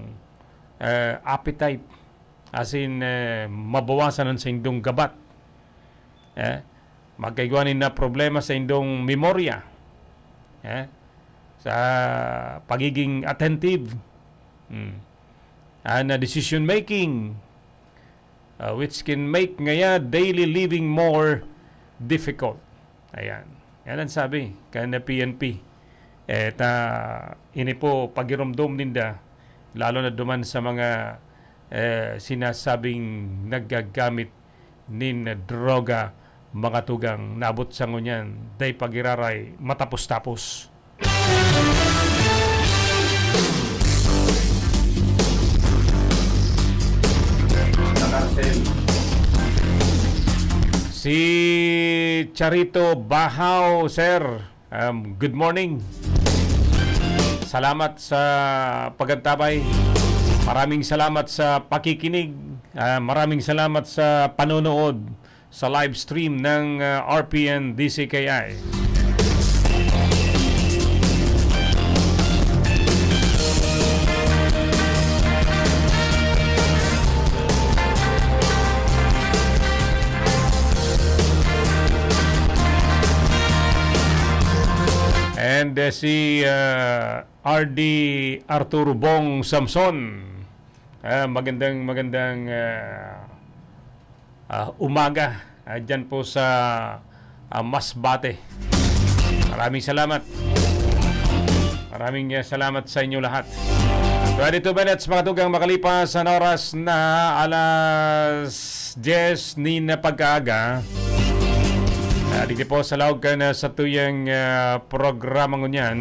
ah, appetite. As in, eh, mabawasan an saindong gabat. Eh, magkaigwa nin na problema sa indong memorya, eh, sa pagiging attentive, hmm, and, ah, decision making, ah, which can make ngaya daily living more difficult. Ayan. Yan ang sabi kan P N P. Eh, ta, ini po, pagiromdom ninda, lalo na duman sa mga, eh, sinasabing naggagamit nin droga, mga tugang, naabot sa ngunyan, dai pagiraray, matapos-tapos. Si Charito Bahaw, sir. Um, good morning. Salamat sa pagantabay. Maraming salamat sa pakikinig. Ah, maraming salamat sa panonood sa live stream ng, ah, R P N D C K I. And, uh, si, uh, R D Arturo Bong Samson. Ah, magandang, magandang, ah, ah, umaga, ah, dyan po sa, ah, Masbate. Maraming salamat. Maraming, ah, salamat sa inyo lahat. Twenty-two minutes, mga tugang, makalipas ang oras na alas diyes nin pagkaaga. Ah, dito po sa laog kan, ah, satuyang, ah, programa ngunyan.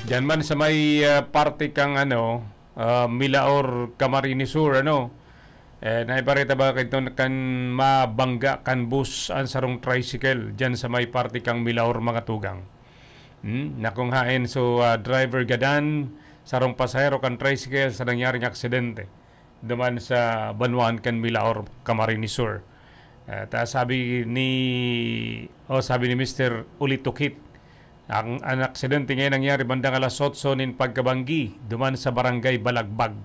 Diyan man sa may, ah, parte kang ano, ah, Milaor, Camarines Sur, ano, eh, naibareta ba kaito kan mabangga kan bus an sarong tricycle diyan sa may parte kang Milaor, mga tugang? Hmm? Na kung haen, so, ah, driver gadan, sarong pasahero kan tricycle sa nangyaring aksidente duman sa banwaan kan Milaor, Camarines Sur. Ah, ta sabi ni, o sabi ni Mister Ulitukit, ang, ang aksidente ngayon nangyari bandang alas otso nin pagkabanggi duman sa Barangay Balagbag.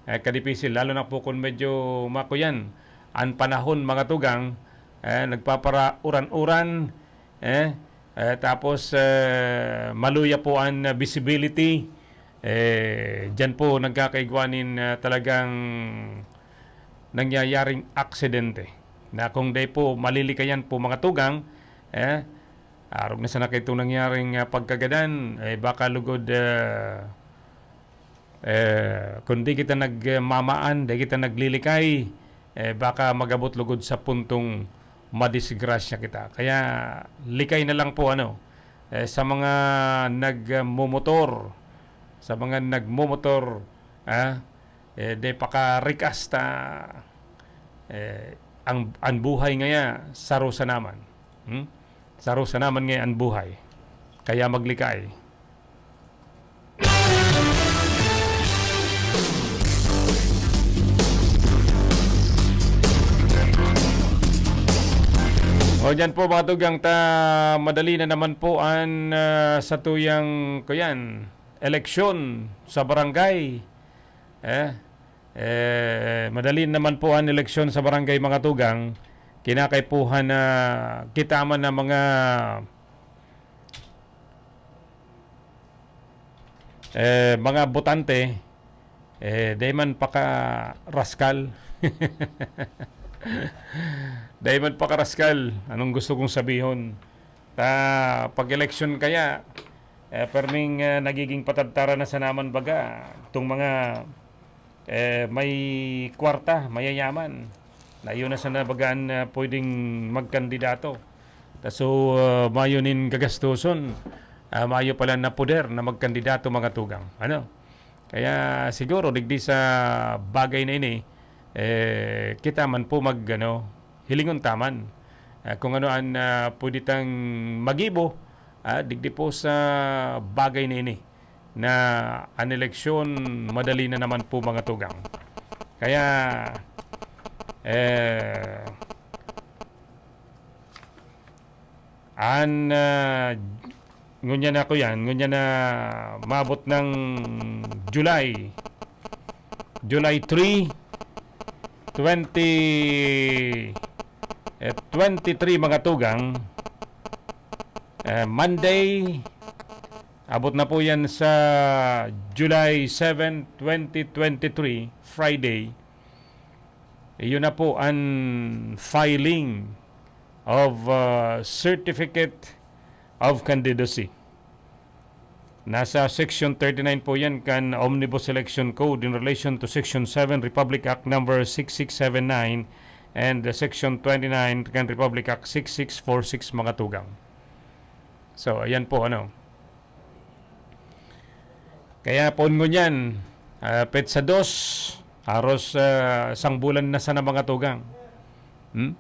Eh, kadipisil, lalo na po kung medyo makuyan an panahon, mga tugang, eh, nagpapara-uran-uran, eh, eh, tapos, eh, maluya po an visibility. Eh, diyan po nagkakaigwa nin, ah, talagang nangyayaring aksidente na kung dai po malilikayan po, mga tugang, eh, arog na sana kaitong nangyaring, ah, pagkagadan, eh, baka lugod, ah, eh, kung di kita nagmamaan, di kita naglilikay, eh, baka mag-abot lugod sa puntong madisgrasya kita. Kaya likay na lang po, ano, eh, sa mga nagmomotor, sa mga nagmomotor, ah, eh, de pakarikas ta, eh, ang, ang buhay ngaya, saro sana man. Hmm? Saro sana man ngaya ang buhay. Kaya maglikay. O, diyan po, mga tugang, ta, madali na naman po an, ah, satuyang, kuyan, eleksyon sa barangay. Eh, eh, madali naman po an eleksyon sa barangay, mga tugang. Kinakaipuhan na kita man na mga eh, mga botante, eh, dai man pakaraskal. Dai man pakaraskal. Anong gusto kong sabihon? Ta, pag-eleksyon kaya, eh, perming, eh, nagiging patadtaran na sana man baga itong mga eh, may kwarta, mayayaman. Na iyo na sana baga an, ah, pwedeng magkandidato. Ta so, ah, mayo nin gagastoson, ah, mayo pala na poder na magkandidato, mga tugang. Ano? Kaya siguro, digdi sa bagay na ini, eh, kita man po mag, ano, hilingon ta man, ah, kung ano an, ah, pwede tang magibo, ah, digdi po sa bagay na ini. Na an eleksyon madali na naman po, mga tugang. Kaya, eh, an, ah, ngunyan na ko yan, ngunyan na maabot ng July, July three, twenty, eh, twenty-three, mga tugang, eh, Monday, abot na po yan sa July seven, twenty twenty-three, Friday. Iyon na po an filing of, ah, Certificate of Candidacy. Nasa Section thirty-nine po yan kan Omnibus Election Code in relation to Section seven, Republic Act number six six seven nine, and the Section twenty-nine kan Republic Act six six four six, mga tugang. So, ayan po, ano. Kaya poon ngunyan, ah, petsa dos, aros, ah, sang bulan na sana, mga tugang. Hmm?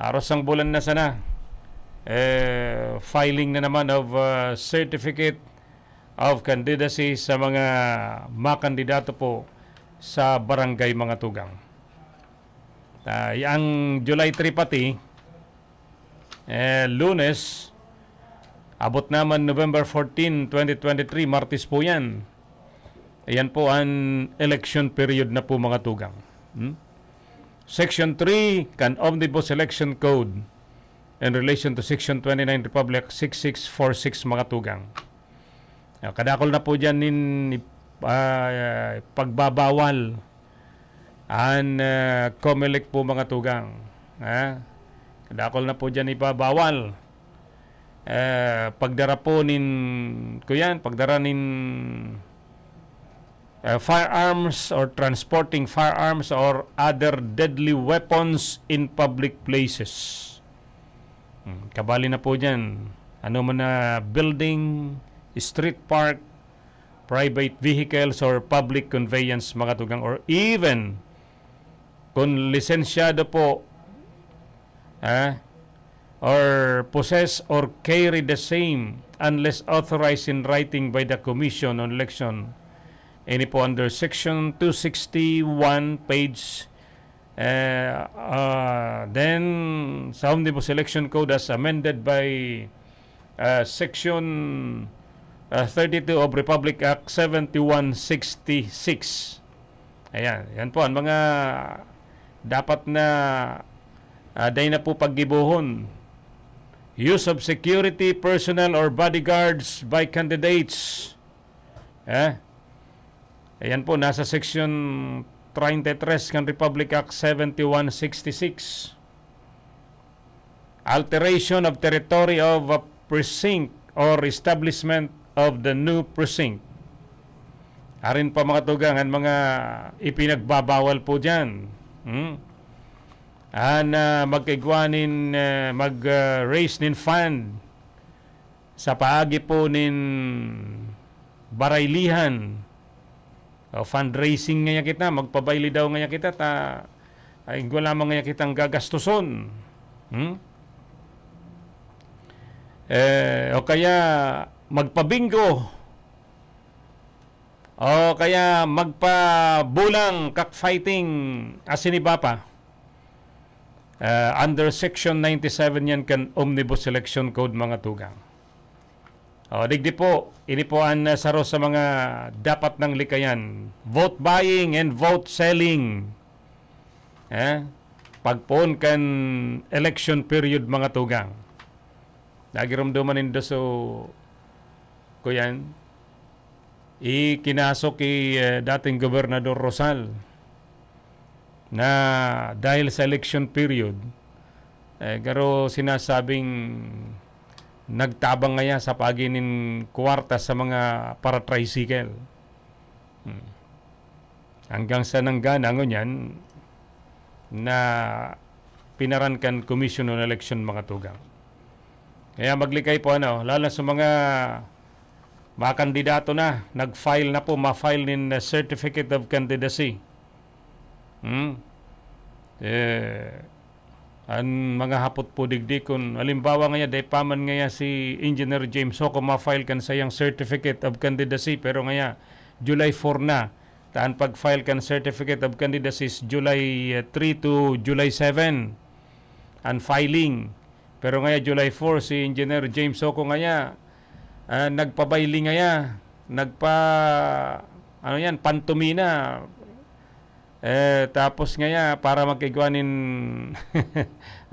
Aros sang bulan na sana, eh, filing na naman of, ah, Certificate of Candidacy sa mga makandidato po sa barangay, mga tugang. Ah, ang July three pati, eh, Lunes, abot naman November fourteen, twenty twenty-three, Martes po yan. Ayan po an election period na po, mga tugang. Hmm? Section three kan Omnibus Election Code in relation to Section twenty-nine, Republic six six four six, mga tugang. Ah, kadakol na po dyan nin, ah, pagbabawal an, ah, Comelec po, mga tugang. Ha? Kadakol na po dyan ipabawal. Eh, pagdara po nin, kuyan, pagdara nin, eh, firearms or transporting firearms or other deadly weapons in public places. Hmm, kabali na po dyan. Ano man na building, street park, private vehicles or public conveyance, mga tugang, or even kung lisensyado po, ah, or possess or carry the same unless authorized in writing by the Commission on Election. Ini po under Section two sixty-one, page, eh, ah, then sa Omnibus Election Code as amended by, ah, Section, ah, thirty-two of Republic Act seventy-one sixty-six. Ayan, yan po ang mga dapat na, ah, dai na po paggibohon. Use of security personnel or bodyguards by candidates. Eh? Ayan po, nasa Section thirty-three kan Republic Act seventy-one sixty-six. Alteration of territory of a precinct or establishment of the new precinct. Arin pa, mga tugang, ang mga ipinagbabawal po dyan. Hmm? An, ah, magkaigwa nin, eh, mag, ah, raise nin fund sa paagi po nin baraylihan. O, fundraising ngaya kita, magpabayli daw ngaya kita, ta, ay, igwa lamang ngaya kitang gagastuson. Hmm? Eh, o kaya, magpabingo. O kaya, magpabulang, cockfighting, asin iba pa. Ah, under Section ninety-seven yan kan Omnibus Election Code, mga tugang. O, digdi po, ini po an, ah, saro sa mga dapat nang likayan. Vote buying and vote selling. Eh? Pagpoon kan election period, mga tugang. Nagirumduman nindo so, kuyan, ikinaso ki, eh, dating Gobernador Rosal na dahil sa election period, eh, garo sinasabing nagtabang ngaya sa paagi nin kwarta sa mga para-tricycle. Hmm. Hanggang sa nanggana, ngunyan, na pinaran kan Commission on Election, mga tugang. Kaya maglikay po, ano, lalo na sa mga mga kandidato na, nag-file na po, ma-file nin, uh, Certificate of Candidacy. Hmm? Eh, an mga hapot po digdi kun halimbawa ngaya, dai pa man ngaya si Engineer James Ho kung ma-file kan sayang Certificate of Candidacy, pero ngaya, July four na, Ta an pag-file kan Certificate of Candidacy is July, eh, three to July seven an filing. Pero ngaya July four, si Engineer James Soco ngaya, ah, nagpa-bailing ngaya, nagpa-, ano yan, pantomina. Eh, tapos ngaya, para magkaigwa nin,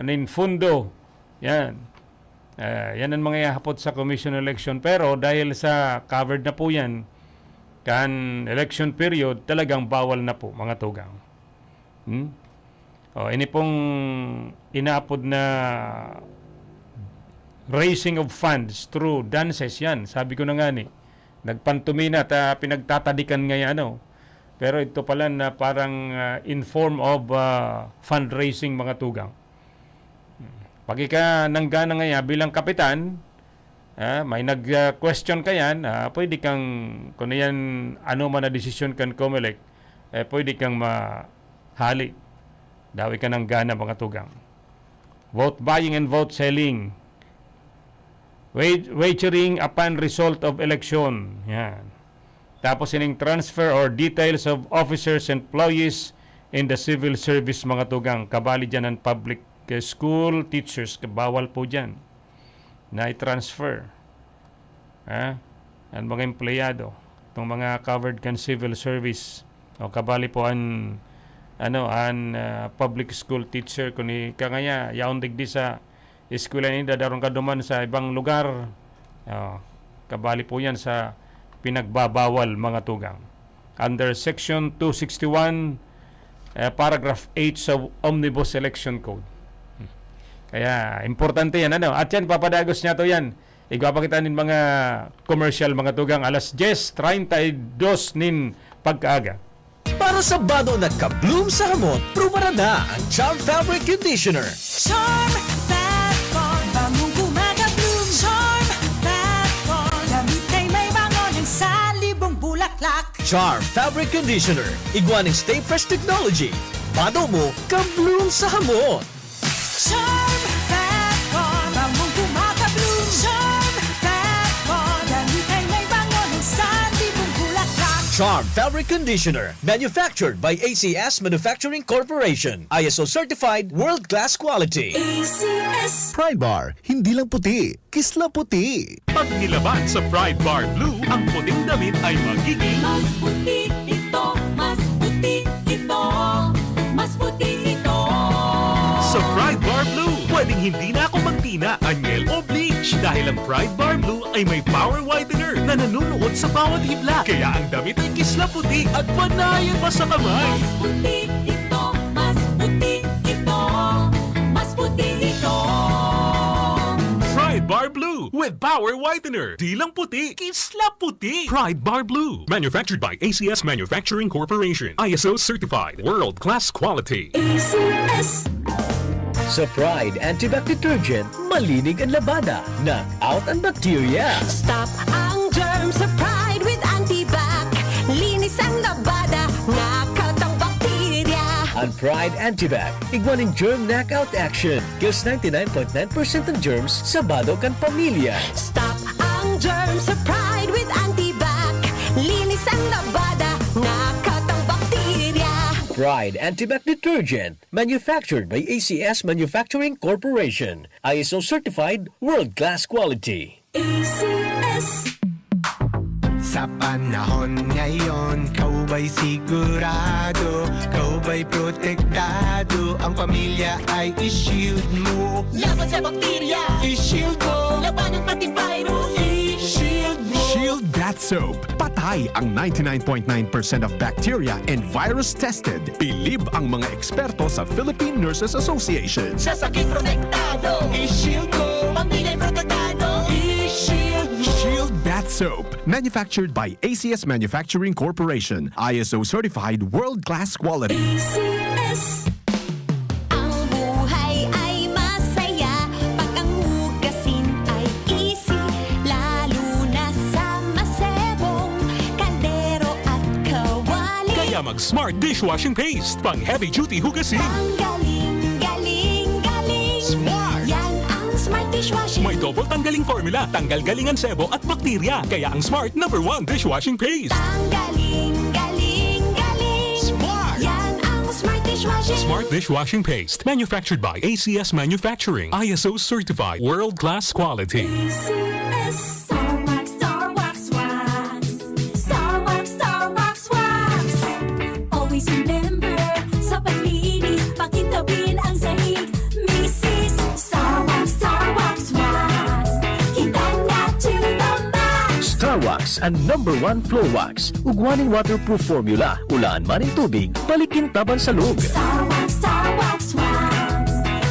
nin fundo. Yan. Eh, yan ang mga ihahapot sa Commission on Election. Pero dahil sa covered na po yan, kan election period, talagang bawal na po, mga tugang. Hmm? O, ini pong inaapod na raising of funds through dances, yan. Sabi ko na nga ni, nagpantomina ta pinagtatadikan ngaya, ano. Pero ito pala na parang, ah, in form of, ah, fundraising, mga tugang. Pag ika nanggana ngaya bilang kapitan, ah, may nag, ah, question ka yan, ah, pwede kang, kung yan, ano man na desisyon kan Comelec, eh, pwede kang mahali. Dawi ka nanggana, mga tugang. Vote buying and vote selling. Wag-, wagering upon result of election. Yan. Tapos ining transfer or details of officers, employees in the civil service, mga tugang. Kabali dyan ang public, eh, school teachers. Bawal po dyan na i-transfer, ha? Ang mga empleyado, itong mga covered kan civil service. O kabali po an, ano, an, ah, public school teacher. Kung ika ngaya, yaon digdi sa eskwela ninda, daron ka duman sa ibang lugar. O, kabali po yan sa pinagbabawal, mga tugang. Under Section two sixty-one, eh, Paragraph eight sa Omnibus Election Code. Kaya, importante yan, ano? At yan, papadagos niya to yan. Igwa pa kita nin mga commercial, mga tugang, alas dyes treinta y dos nin pagkaaga. Para sa bado na ka-bloom sa hamot, prubaran na ang Charm Fabric Conditioner. Charm Fat Bar, bangong kumaka-bloom. Charm Fat Bar, damit ay may bango ng salibong bulaklak. Charm Fabric Conditioner, igwa nin Stay Fresh Technology. Bado mo, ka-bloom sa hamot. Charm Fat Bar, bangong kumaka-bloom. Charm Fat Bar, damit ay may bango ng salibong bulaklak. Charm Fabric Conditioner, manufactured by A C S Manufacturing Corporation. I S O certified, world-class quality. A C S. Pride Bar, hindi lang puti, kisla puti. Pag nilaban sa Pride Bar Blue, ang puting damit ay magiging Mas puti ito, mas puti ito, mas puti ito. Sa Pride Bar Blue, pwedeng hindi na ako magtina, anyel o bleach dahil ang Pride Bar Blue ay may power whitener na nanunuot sa bawat hibla. Kaya ang damit ay kisla puti at panayan pa sa kamay. Mas puti ito, mas puti ito, mas puti ito. Pride Bar Blue with power whitener. Di lang puti, kisla puti. Pride Bar Blue. Manufactured by A C S Manufacturing Corporation. I S O certified. World class quality. A C S. Sa Pride Antibac Detergent, malinig ang labada. Knock out ang bakterya. Stop ang germ sa Pride with Antibac. Linis ang labada, knock out ang bakterya. Ang Pride Antibac, igwa nin germ knockout action. Kills ninety-nine point nine percent ng germs sa bado kan pamilya. Stop ang germ sa Pride with Antibac. Linis ang labada, knock out ang bakterya. Pride Antibac Detergent, manufactured by A C S Manufacturing Corporation. I S O certified, world-class quality. A C S. Sa panahon ngayon, kaubay sigurado, kaubay protektado, ang pamilya ay i-shield mo. Laban sa bakterya, i-shield mo. Labanan pati virus, i-shield mo. Shield Bath Soap. Patay ang ninety-nine point nine percent of bacteria and virus tested. Bilib ang mga eksperto sa Philippine Nurses Association. Sa sakit protektado, i-shield mo. Pamilya protektado, i-shield mo. Shield Bath Soap. Manufactured by A C S Manufacturing Corporation. I S O certified, world-class quality. A C S. Ang buhay ay masaya pag ang hugasin ay easy, lalo na sa masebong kaldero at kawali. Kaya mag Smart Dishwashing Paste, pang heavy duty hugasin. Tanggaling, galing, galing. Smart. Yan ang Smart Dishwashing. May double tanggaling formula, tanggal galing ang sebo at bakterya. Kaya ang Smart number one dishwashing paste. Tanggaling, galing, Dishwashing paste, manufactured by A C S Manufacturing, I S O certified, world-class quality. A C S, Star Wax, Star Wax, Wax. Star Wax, Star Wax, Wax. Always remember, sa paglinis, pakintabin ang sahig. Misis, Star Wax, Star Wax, Wax. Kintab na to the max. Star Wax, ang number one floor wax. Ugwa nin waterproof formula, ulaan man nin tubig, balikin taban sa log. Star Wax, Star Wax, Wax.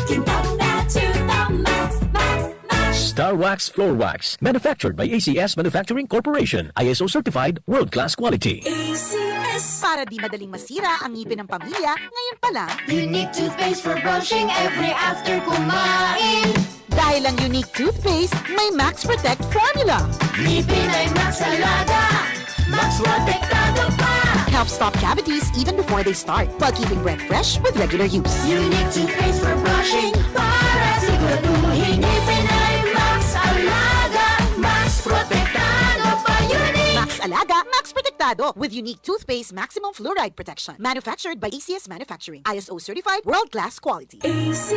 Kintab na to the max, max, max. Star Wax Floor Wax, manufactured by A C S Manufacturing Corporation, I S O certified, world-class quality. A C S. Para di madaling masira ang ngipin ng pamilya, ngayon pa lang. Unique toothpaste for brushing every after kumain. Dahil ang Unique Toothpaste may Max Protect Formula. Ngipin ay Max Alaga, Max Protektado pa. Helps stop cavities even before they start, while keeping breath fresh with regular use. Unique toothpaste for brushing para siguraduhin ngipin ay Max Alaga, Max Protektado pa. Unique. Max Alaga, Max Protektado with Unique Toothpaste Maximum Fluoride Protection. Manufactured by A C S Manufacturing. I S O certified, world-class quality. A C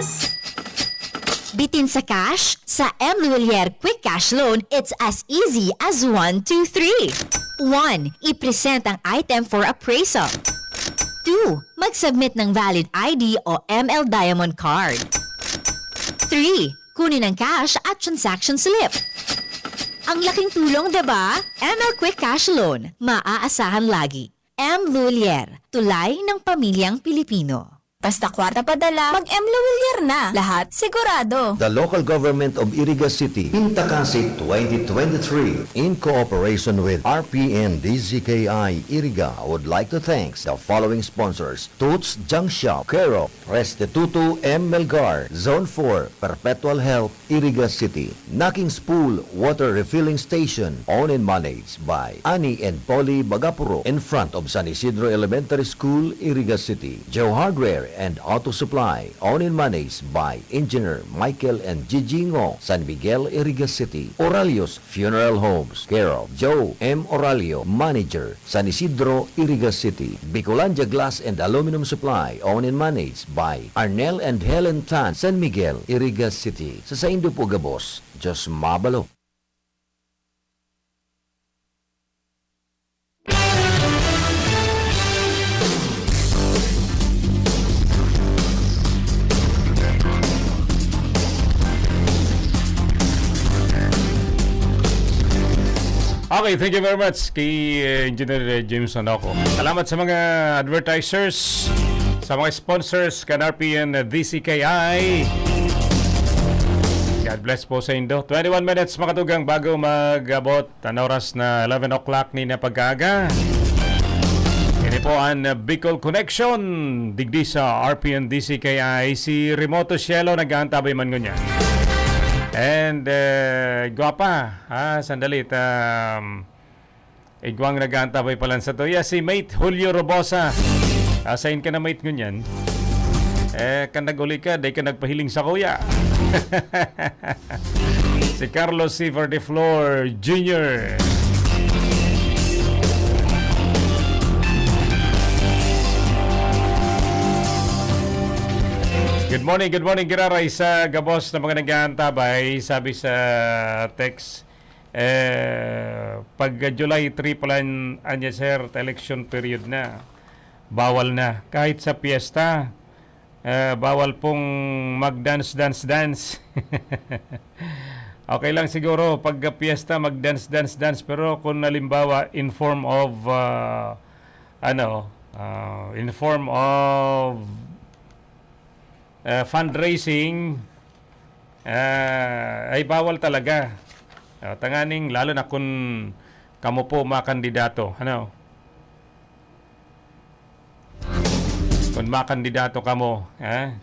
S. Bitin sa cash? Sa M Lhuillier Quick Cash Loan, it's as easy as one, two, three. One, i-present ang item for appraisal. Two, mag-submit ng valid I D o M L Diamond Card. Three, kunin ang cash at transaction slip. Ang laking tulong, di ba? M L Quick Cash Loan, maaasahan lagi. M Lhuillier, tulay ng pamilyang Pilipino. Basta kwarta padala, mag-M Lhuillier na. Lahat sigurado. The Local Government of Iriga City, Pintakasi twenty twenty-three, in cooperation with R P N D Z K I Iriga, would like to thank the following sponsors: Toots Junk Shop, care of Restituto M Melgar, Zone four, Perpetual Health, Iriga City. Naking's Pool Water Refilling Station, owned and managed by Annie and Polly Bagapuro, in front of San Isidro Elementary School, Iriga City. Joe Hardware and Auto Supply, owned and managed by Engineer Michael and Gigi Ngo, San Miguel, Iriga City. Oralio's Funeral Homes, care of Joe M Oralio, Manager, San Isidro, Iriga City. Bicolandia Glass and Aluminum Supply, owned and managed by Arnel and Helen Tan, San Miguel, Iriga City. Sa saindo po gabos, Diyos mabalo. Okay, thank you very much kay, eh, Engineer, eh, James Anoco. Salamat sa mga advertisers, sa mga sponsors kan R P N D C K I. God bless po sa indo. Twenty-one minutes, mga tugang, bago mag-abot an oras na eleven o'clock ni na pagkaaga. Ini po an Bicol Connection, digdi sa R P N D C K I. Si Remoto Cielo nag-aantabay man ngunyan. And, eh, gwapa, ha, sandali, ta, um, igwang nag-aantabay pa lang sa tuya, si Mate Julio Robosa. Asain ka na, Mate, ngunyan? Eh, kan nag-uli ka, dai ka nagpahiling sa kuya. Si Carlos C. Verdeflor Junior. Good morning, good morning, Giraray, sa gabos na mga nag-aantabay. Sabi sa text, eh, pag July three pala, anya, sir, election period na. Bawal na. Kahit sa piyesta, eh, bawal pong mag-dance, dance, dance. Okay lang siguro pag piyesta, mag-dance, dance, dance. Pero kung halimbawa, in form of, ah, ano, ah, in form of, ah, fundraising, ah, ay bawal talaga. Ah, tanganing, lalo na kung kamo po makandidato, ano? Kung makandidato kamo, ha?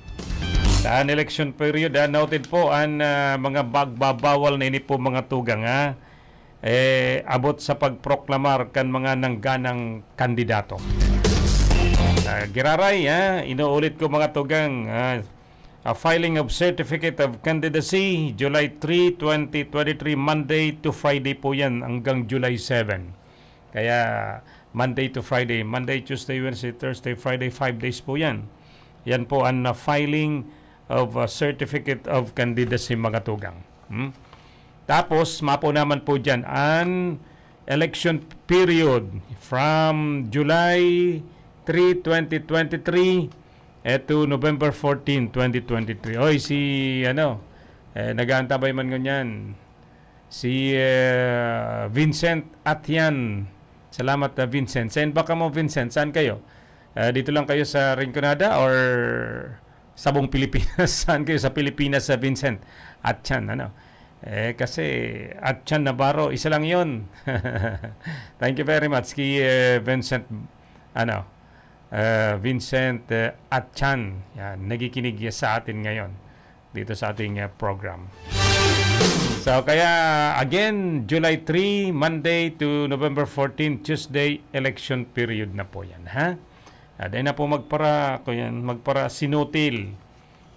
Sa an election period, ha? Noted po an, ah, mga bagbabawal na ini po, mga tugang, ha? Eh, abot sa pagproklamar kan mga nangganang kandidato. Ah, Giraray, ha? Inuulit ko, mga tugang, ha? A filing of certificate of candidacy, July three, twenty twenty-three, Monday to Friday po yan, hanggang July seven. Kaya Monday to Friday, Monday, Tuesday, Wednesday, Thursday, Friday, five days po yan. Yan po ang, ah, filing of, ah, certificate of candidacy, mga tugang. Hmm? Tapos, mapo naman po dyan ang election period from July three, twenty twenty-three, eh, to November fourteen, twenty twenty-three. Oy, si, ano, eh, nag-aantabay man ngunyan, si, eh, Vincent Atian. Salamat, ah, Vincent. Saan ba kamo, Vincent? Saan kayo? Ah, dito lang kayo sa Rinconada or sa buong Pilipinas? Saan kayo sa Pilipinas, sa Vincent? Atian, ano? Eh, kasi Atian Navarro, isa lang yon. Thank you very much kay, eh, Vincent, ano, eh, Vincent, eh, Atian. Yan, nakikinig sa atin ngayon dito sa ating, eh, program. So, kaya, again, July three, Monday to November fourteen, Tuesday, election period na po yan, ha? Ah, dai na po magpara-, ko yan, magpara-sinutil.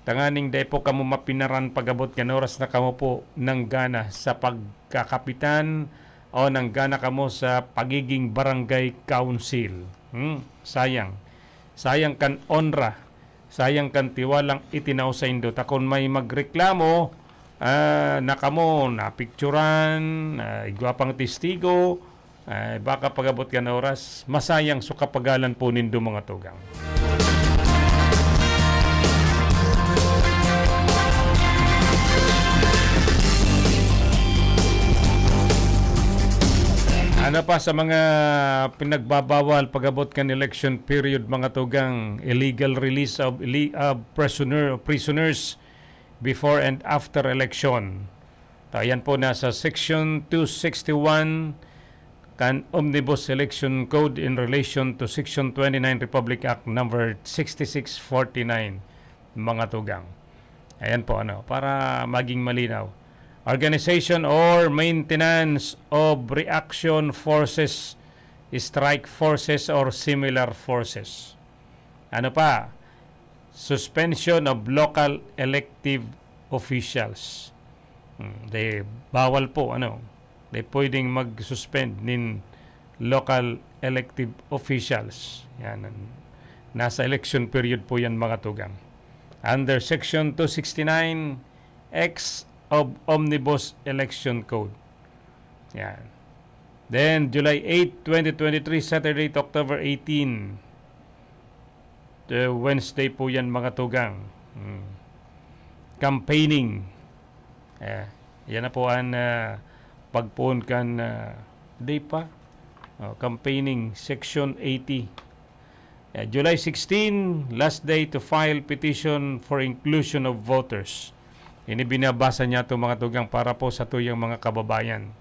Tanganing dai po kamo mapinaran pag-abot kan oras na kamo po nanggana sa pagkakapitan o nanggana kamo sa pagiging barangay council. Hmm, sayang. Sayang kan onra, sayang kan tiwalang itinao saindo. Ta kun may magreklamo, ah, na kamo napicturan, ah, igwa pang testigo, ay, baka pag-abot kan oras, masayang so kapagalan po nindo, mga tugang. Ano pa sa mga pinagbabawal pag-abot kan election period, mga tugang? Illegal release of, ili-, of prisoner, prisoners before and after election. Ta, yan po, nasa Section two sixty-one kan Omnibus Election Code in relation to Section twenty-nine Republic Act number sixty-six forty-nine, mga tugang. Ayan po, ano, para maging malinaw. Organization or maintenance of reaction forces, strike forces, or similar forces. Ano pa? Suspension of local elective officials. Hmm, di, bawal po, ano, di pwedeng mag-suspend nin local elective officials. Yan, nasa election period po yan, mga tugang. Under Section two sixty-nine X of Omnibus Election Code. Yan. Then, July eight, twenty twenty-three, Saturday to October eighteen. The Wednesday po yan, mga tugang. Hmm. Campaigning. Eh, yan na po ang, ah, pagpoon kan, ah, day pa. Oh, campaigning, Section eighty. Eh, July sixteen, last day to file petition for inclusion of voters. Ini binabasa niya to, mga tugang, para po sa tuyang mga kababayan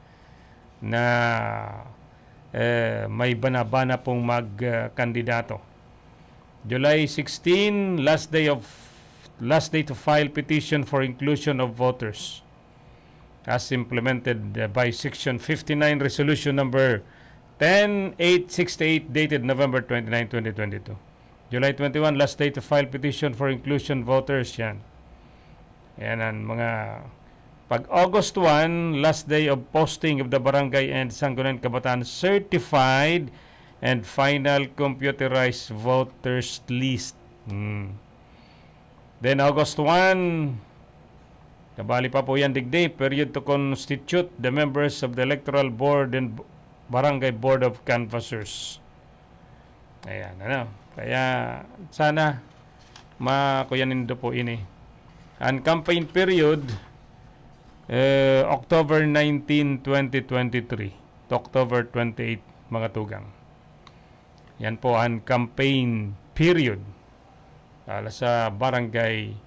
na, eh, may bana-bana pong mag, ah, kandidato. July sixteen, last day of, last day to file petition for inclusion of voters as implemented, uh, by Section fifty-nine, Resolution number ten eight sixty-eight, dated November twenty-nine, twenty twenty-two. July twenty-one, last day to file petition for inclusion voters. Yan. Yan ang mga, pag August one, last day of posting of the barangay and Sangguniang Kabataan certified and final computerized voters list. Hmm. Then August one, kabali pa po yan digdi, period to constitute the members of the Electoral Board and B-, Barangay Board of Canvassers. Ayan, ano. Kaya sana makuya nindo po ini. Ang campaign period, eh, October nineteen, twenty twenty-three to October twenty-eight, mga tugang. Yan po ang campaign period para sa barangay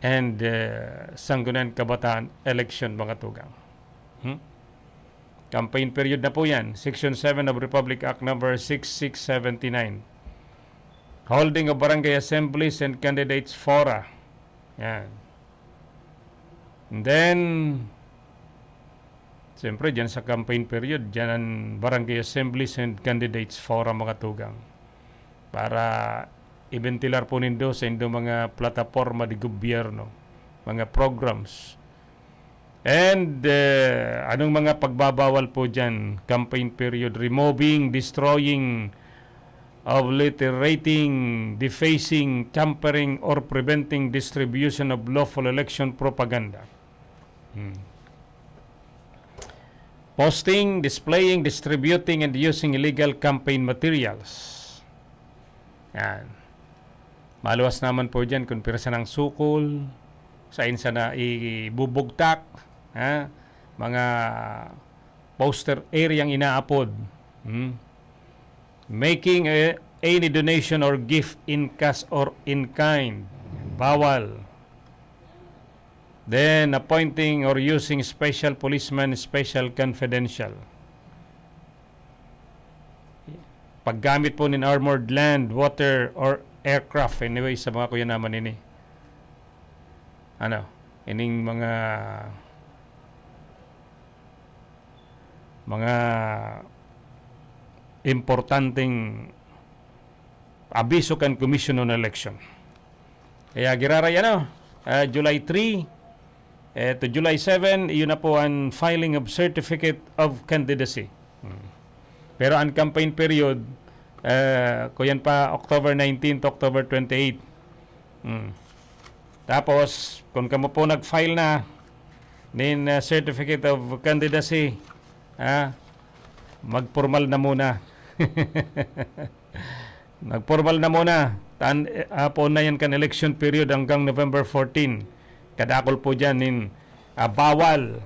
and, eh, Sangguniang Kabataan election, mga tugang. Hmm? Campaign period na po yan. Section seven of Republic Act number six six seventy-nine. Holding of barangay assemblies and candidates fora. Yan. And then, siyempre, dyan sa campaign period, dyan ang barangay assemblies and candidates fora, mga tugang. Para ibentilar po nindo sa indo mga plataporma de gobyerno, mga programs. And, eh, anong mga pagbabawal po dyan? Campaign period, removing, destroying, obliterating, defacing, tampering, or preventing distribution of lawful election propaganda. Hmm. Posting, displaying, distributing, and using illegal campaign materials. Yan. Maluwas naman po dyan kung pira sanang sukol, sain sana ibubugtak, ha? Mga poster area ang inaapod. Hmm? Making a, any donation or gift in cash or in kind. Bawal. Then, appointing or using special policeman, special confidential. Paggamit po nin armored land, water, or aircraft. Anyway, sa mga kuya naman ini. Ano, ining mga, mga importanteng abiso kan Commission on Election. Kaya giraray, ano, ah, July three, eh, to July seven, iyon na po ang filing of certificate of candidacy. Hmm. Pero ang campaign period, eh, kuyan pa, October nineteen to October twenty-eight. Hmm. Tapos, kung kamo po nag-file na nin, ah, certificate of candidacy, ah, magpormal na muna. Magpormal na muna. Tan, eh, ah, poon na yan kan election period hanggang November fourteen. Kadakol po dyan nin, ah, bawal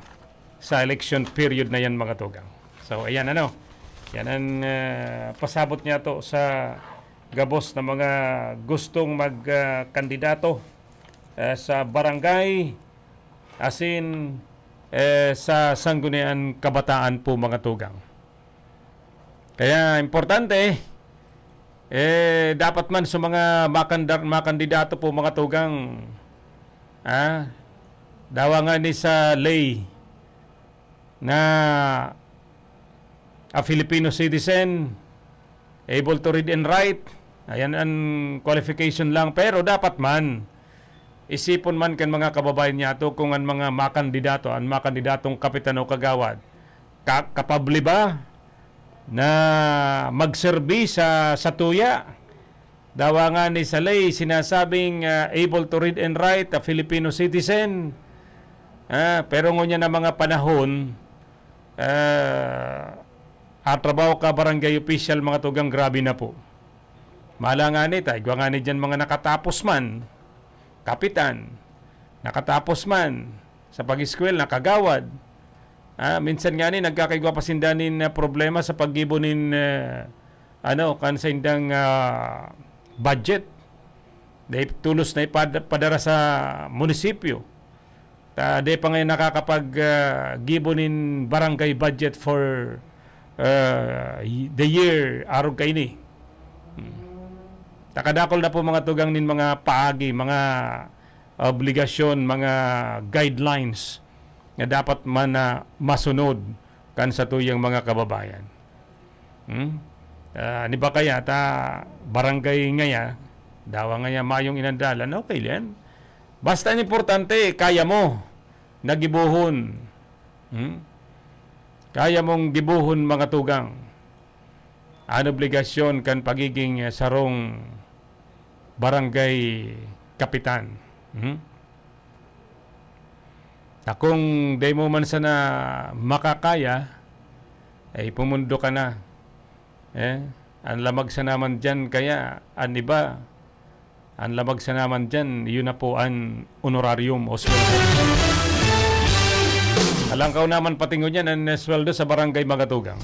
sa election period na yan, mga tugang. So, ayan, ano. Yan ang, ah, pasabot niya to sa gabos na mga gustong mag, ah, kandidato, ah, sa barangay, asin, eh, sa Sangguniang Kabataan po, mga tugang. Kaya importante, eh, dapat man sa mga makandar-, makandidato po, mga tugang, ah, dawa nga ni sa lay na a Filipino citizen, able to read and write, ayan ang qualification lang. Pero dapat man, isipon man kan mga kababayan niyato kung ang mga makandidato, ang makandidatong kapitan o kagawad, ka-, kapable ba na magserbi sa, sa tuya? Dawa nga ni sa lay, sinasabing, ah, able to read and write, a Filipino citizen. Ah, pero ngunyan na mga panahon, ah, atrabaho ka barangay official, mga tugang, grabe na po. Mala nga ni, ta, igwa nga ni dyan mga nakatapos man, kapitan, nakatapos man sa pag-eskwela, kagawad. Ah, minsan nga ni, nagkakaigwa pa sinda nin, ah, problema sa paggibo nin, ah, ano, kan saindang, ah, budget. Dahil tulos na ipad-, padara sa munisipyo. Ta, di pa ngayon nakakapag, ah, gibo nin barangay budget for, ah, y-, the year, arog kaini. Hmm. Takadakol na po mga tugang nin mga paagi, mga obligasyon, mga guidelines na dapat man na masunod kan satuyang mga kababayan. Hmm? Ah, ni ba kaya ta barangay ngaya, dawa ngaya mayong inandalan, okay yan. Basta ang importante, kaya mo, nagibohon. Hmm? Kaya mong gibohon, mga tugang, an obligasyon kan pagiging, eh, sarong barangay kapitan. Hmm? Na kung dai mo man sana makakaya, ay pumundo ka na. Eh, ang lamag sana man dyan, kaya an iba, ang lamag sana man dyan, yun na po ang honorarium o sweldo. Alangkaw naman patingon yan, ang sweldo sa barangay, mga tugang.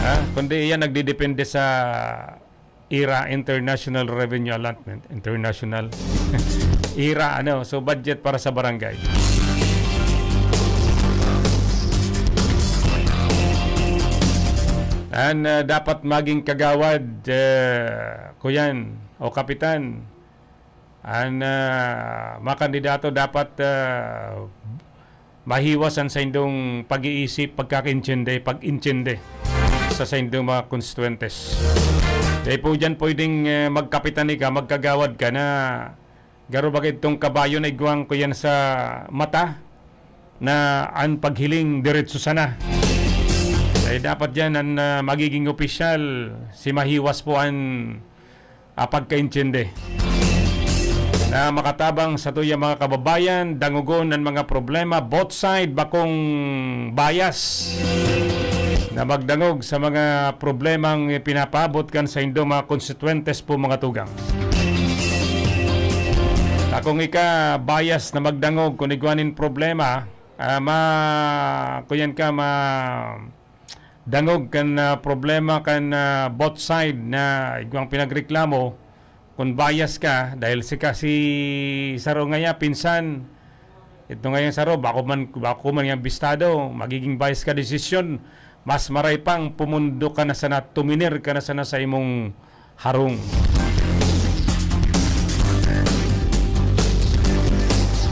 Ha? Kundi iyan nagdidepende sa ira, International Revenue Allotment. International. Ira, ano, so budget para sa barangay. An, ah, dapat maging kagawad, eh, kuyan o kapitan, an, ah, mga kandidato dapat, ah, mahiwas an saindong pag-iisip, pagkakaintindi, pag-intindi sa saindong mga konstituyentes. Dai po diyan pwedeng, eh, magkapitan ka, magkagawad ka na garo ba kaidtong kabayo na igwang ko yan sa mata na an paghiling diretso sana. Eh, dapat diyan an, ah, magiging opisyal, si mahiwas po an, ah, pagkaintindi na makatabang sa tuyang mga kababayan, dangogon an mga problema, both side, bakong bias na magdangog sa mga problemang ipinapaabot kan saindo mga konstituyentes po, mga tugang. Bakong ika bias na magdangog kun igwa nin problema, ah, ma-, kuyan ka, ma-, dangog kan, ah, problema kan, ah, both side na igwang pinagreklamo, kun bias ka, dahil si kasi saro ngaya, pinsan, ito ngayang saro, bako man, bako man yang bistado, magiging bias ka desisyon, mas maray pang pumundo ka na sana, tuminer ka na sana sa imong harong.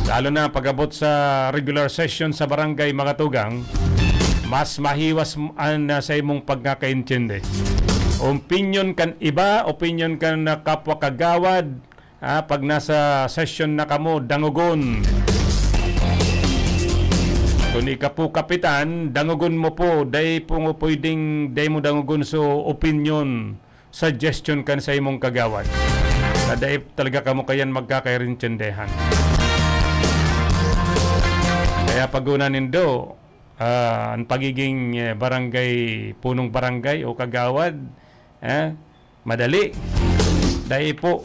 Lalo na pag-abot sa regular session sa barangay, mga tugang, mas mahiwas m-, an, ah, sa imong pagkakaintindi. Opinyon kan iba, opinyon kan, ah, kapwa kagawad, ah, pag nasa session na kamo, dangogon. Kun ika po kapitan, dangogon mo po, dai po mo pwedeng dai mo dangogon so opinyon, suggestion kan sa imong kagawad. Na dai talaga kamo kayan magkakairintindihan. Kaya pag-una nindo, ah, an pagiging, eh, barangay, punong barangay o kagawad, eh, madali. Dai po.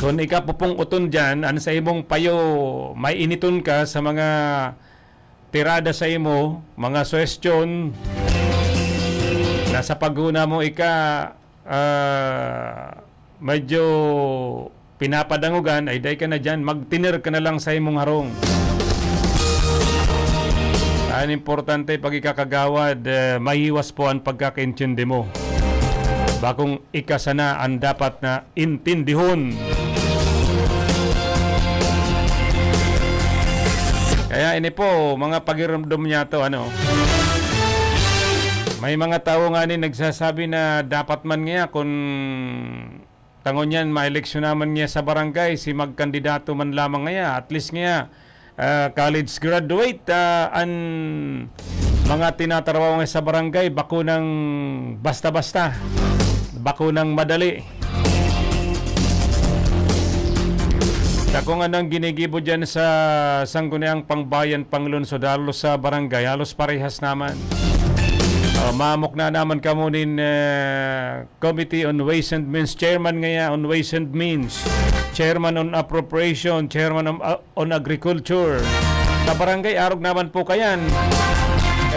Kun ika pupung-oton diyan, an sa imong payo, mainiton ka sa mga tirada sa imo, mga suhestyon, na sa pag-una mo ika, ah, medyo pinapadangogan, ay dai ka na diyan, magtiner ka na lang sa imong harong. An importante, pag ika kagawad, eh, mahiwas po an pagkakaintindi mo. Bakong ika sana an dapat na intindihon. Kaya ini po, mga pakiramdam niya to, ano, may mga tawo nga ni nagsasabi na dapat man ngaya kun tangon yan, maeleksyon naman ngaya sa barangay, si magkandidato man lamang ngaya, at least ngaya, ah, college graduate, ah, an mga tinatrabaho ngaya sa barangay, bako nang basta-basta, bako nang madali. Dakong anang ginigibo dyan sa Sangguniang Pangbayan, Panglungsod, halos sa barangay, halos parehas naman. Ah, mamukna naman kamo nin, eh, Committee on Ways and Means, chairman ngaya on Ways and Means, chairman on Appropriation, chairman on, uh, on Agriculture. Sa barangay, arog naman po kayan.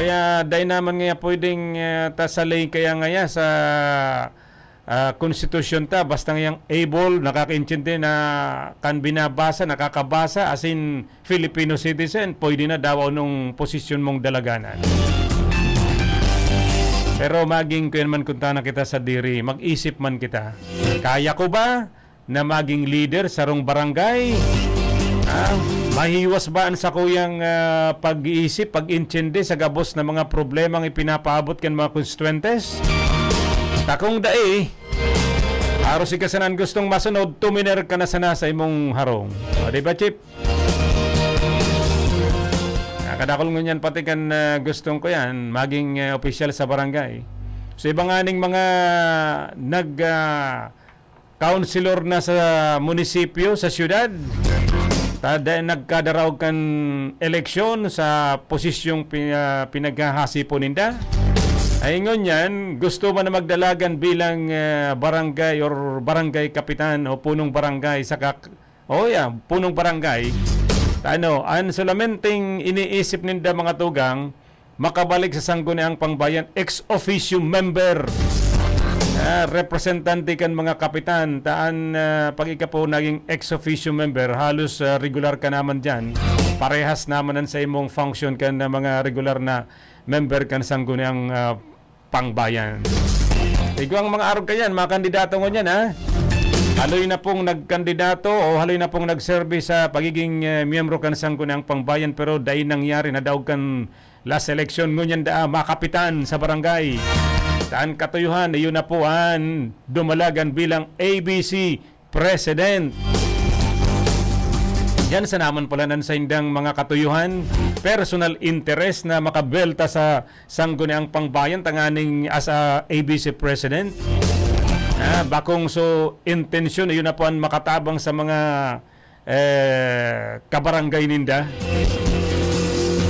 Kaya dai naman ngaya pwedeng, eh, tasalay kaya ngaya sa, ah, konstitusyon ta, basta ngayang able, nakakaintindi na kan binabasa, nakakabasa, as in, Filipino citizen, pwede na daw anong posisyon mong dalaganan. Pero maging kuyan man kuntana kita sa diri, mag-isip man kita. Kaya ko ba na maging leader sa sarong barangay? Ah, mahiwas ba ang sakuyang, ah, pag-iisip, pag-intindi sa gabos na mga problemang ipinapaabot kan mga konstituyentes? Takong dai, aros ika sana an gustong masunod, tuminer ka na sana sa imong harong. O, di ba, Chief? Nakadakol ngunyan pati kan, ah, gustong kuyan, maging, ah, opisyal sa barangay. So, iba nganing mga nag, ah, councilor na sa munisipyo, sa syudad, ta-, dai nagkadaraog kan eleksyon sa posisyong pi-, ah, pinaghahasipo ninda. Ay, ngunyan, gusto man na magdalagan bilang, ah, barangay or barangay kapitan o punong barangay sa kak-, Oh, yeah, punong barangay. Ano, an solamenteng iniisip ninda, mga tugang, makabalik sa Sangguniang Pangbayan, ex officio member. Ah, representante kan mga kapitan. Taan, ah, pag ika po naging ex officio member, halos, ah, regular ka naman diyan. Parehas naman an sa imong function kan na mga regular na member kan Sangguniang, ah, Pangbayan. Igwang mga arog kayan, mga kandidato ngunyan, ha? Haloy na pong nagkandidato o haloy na pong nagserbi sa pagiging, eh, miyembro kan Sangguniang Pangbayan, pero dai nangyari, nadaog kan last election. Ngunyan daa, makapitan sa barangay. Taan katuyuhan, iyo na po an dumalagan bilang A B C President. Yan sa naman pala nan saindang mga katuyuhan, personal interest na makabelta sa Sangguniang Pangbayan tanganing as a A B C president. Ah, bakong so intensyon, yun na po ang makatabang sa mga, eh, kabarangay ninda.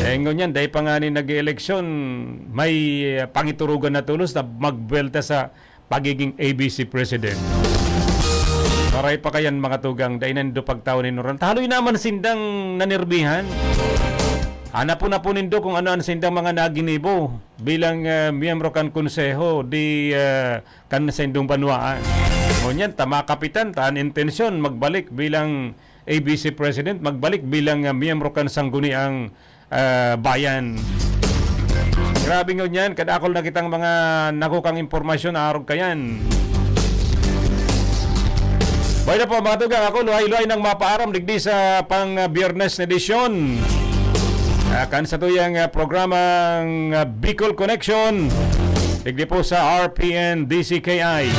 Eh, ngunyan, dahil pa nga ni nag-eleksyon, may, eh, pangiturugan na tulos na magbelta sa pagiging A B C president. Maray pa kayan, mga tugang, dai na nindo pagtawo ni Noran. Taloy naman sindang nanirbihan. Hanapon na po nindo kung ano ang sindang mga naginibo bilang, eh, miyembro kan konseho, di, eh, kan saindong banwaan. Ngunyan, tama kapitan, taan intensyon, magbalik bilang A B C president, magbalik bilang, eh, miyembro kan sangguniang, eh, bayan. Grabe ngunyan, kadakol na kitang mga nakukang impormasyon, arog kayan. Bueno po, mga tugang, ako, luhay-luhay nang mapaaram digdi sa pang, ah, Biyernes na edisyon. Ah, kan sa tuyang, ah, programang, ah, Bicol Connection. Digdi po sa R P N D C K I.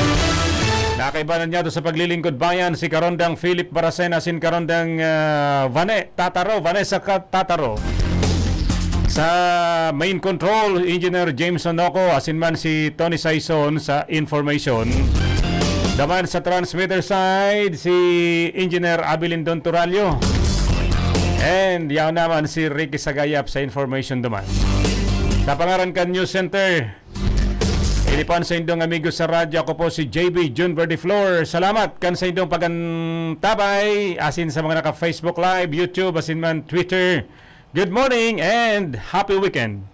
Nakaibanan niya to sa paglilingkod bayan si Karondang Philip Baracena sin Karondang, ah, Vane Tataro, Vanessa Ka-, Tataro. Sa main control, Engineer James Onoco, asin man si Tony Saison sa information. Daman sa transmitter side, si Engineer Abilindon Turalio. And yaw naman si Ricky Sagayap sa information duman. Sa pangaran kan News Center, ini po ang saindong amigo sa radyo. Ako po si J B Jun Verdiflor. Salamat kan saindong pagantabay, asin sa mga naka-Facebook Live, YouTube, asin man Twitter. Good morning and happy weekend.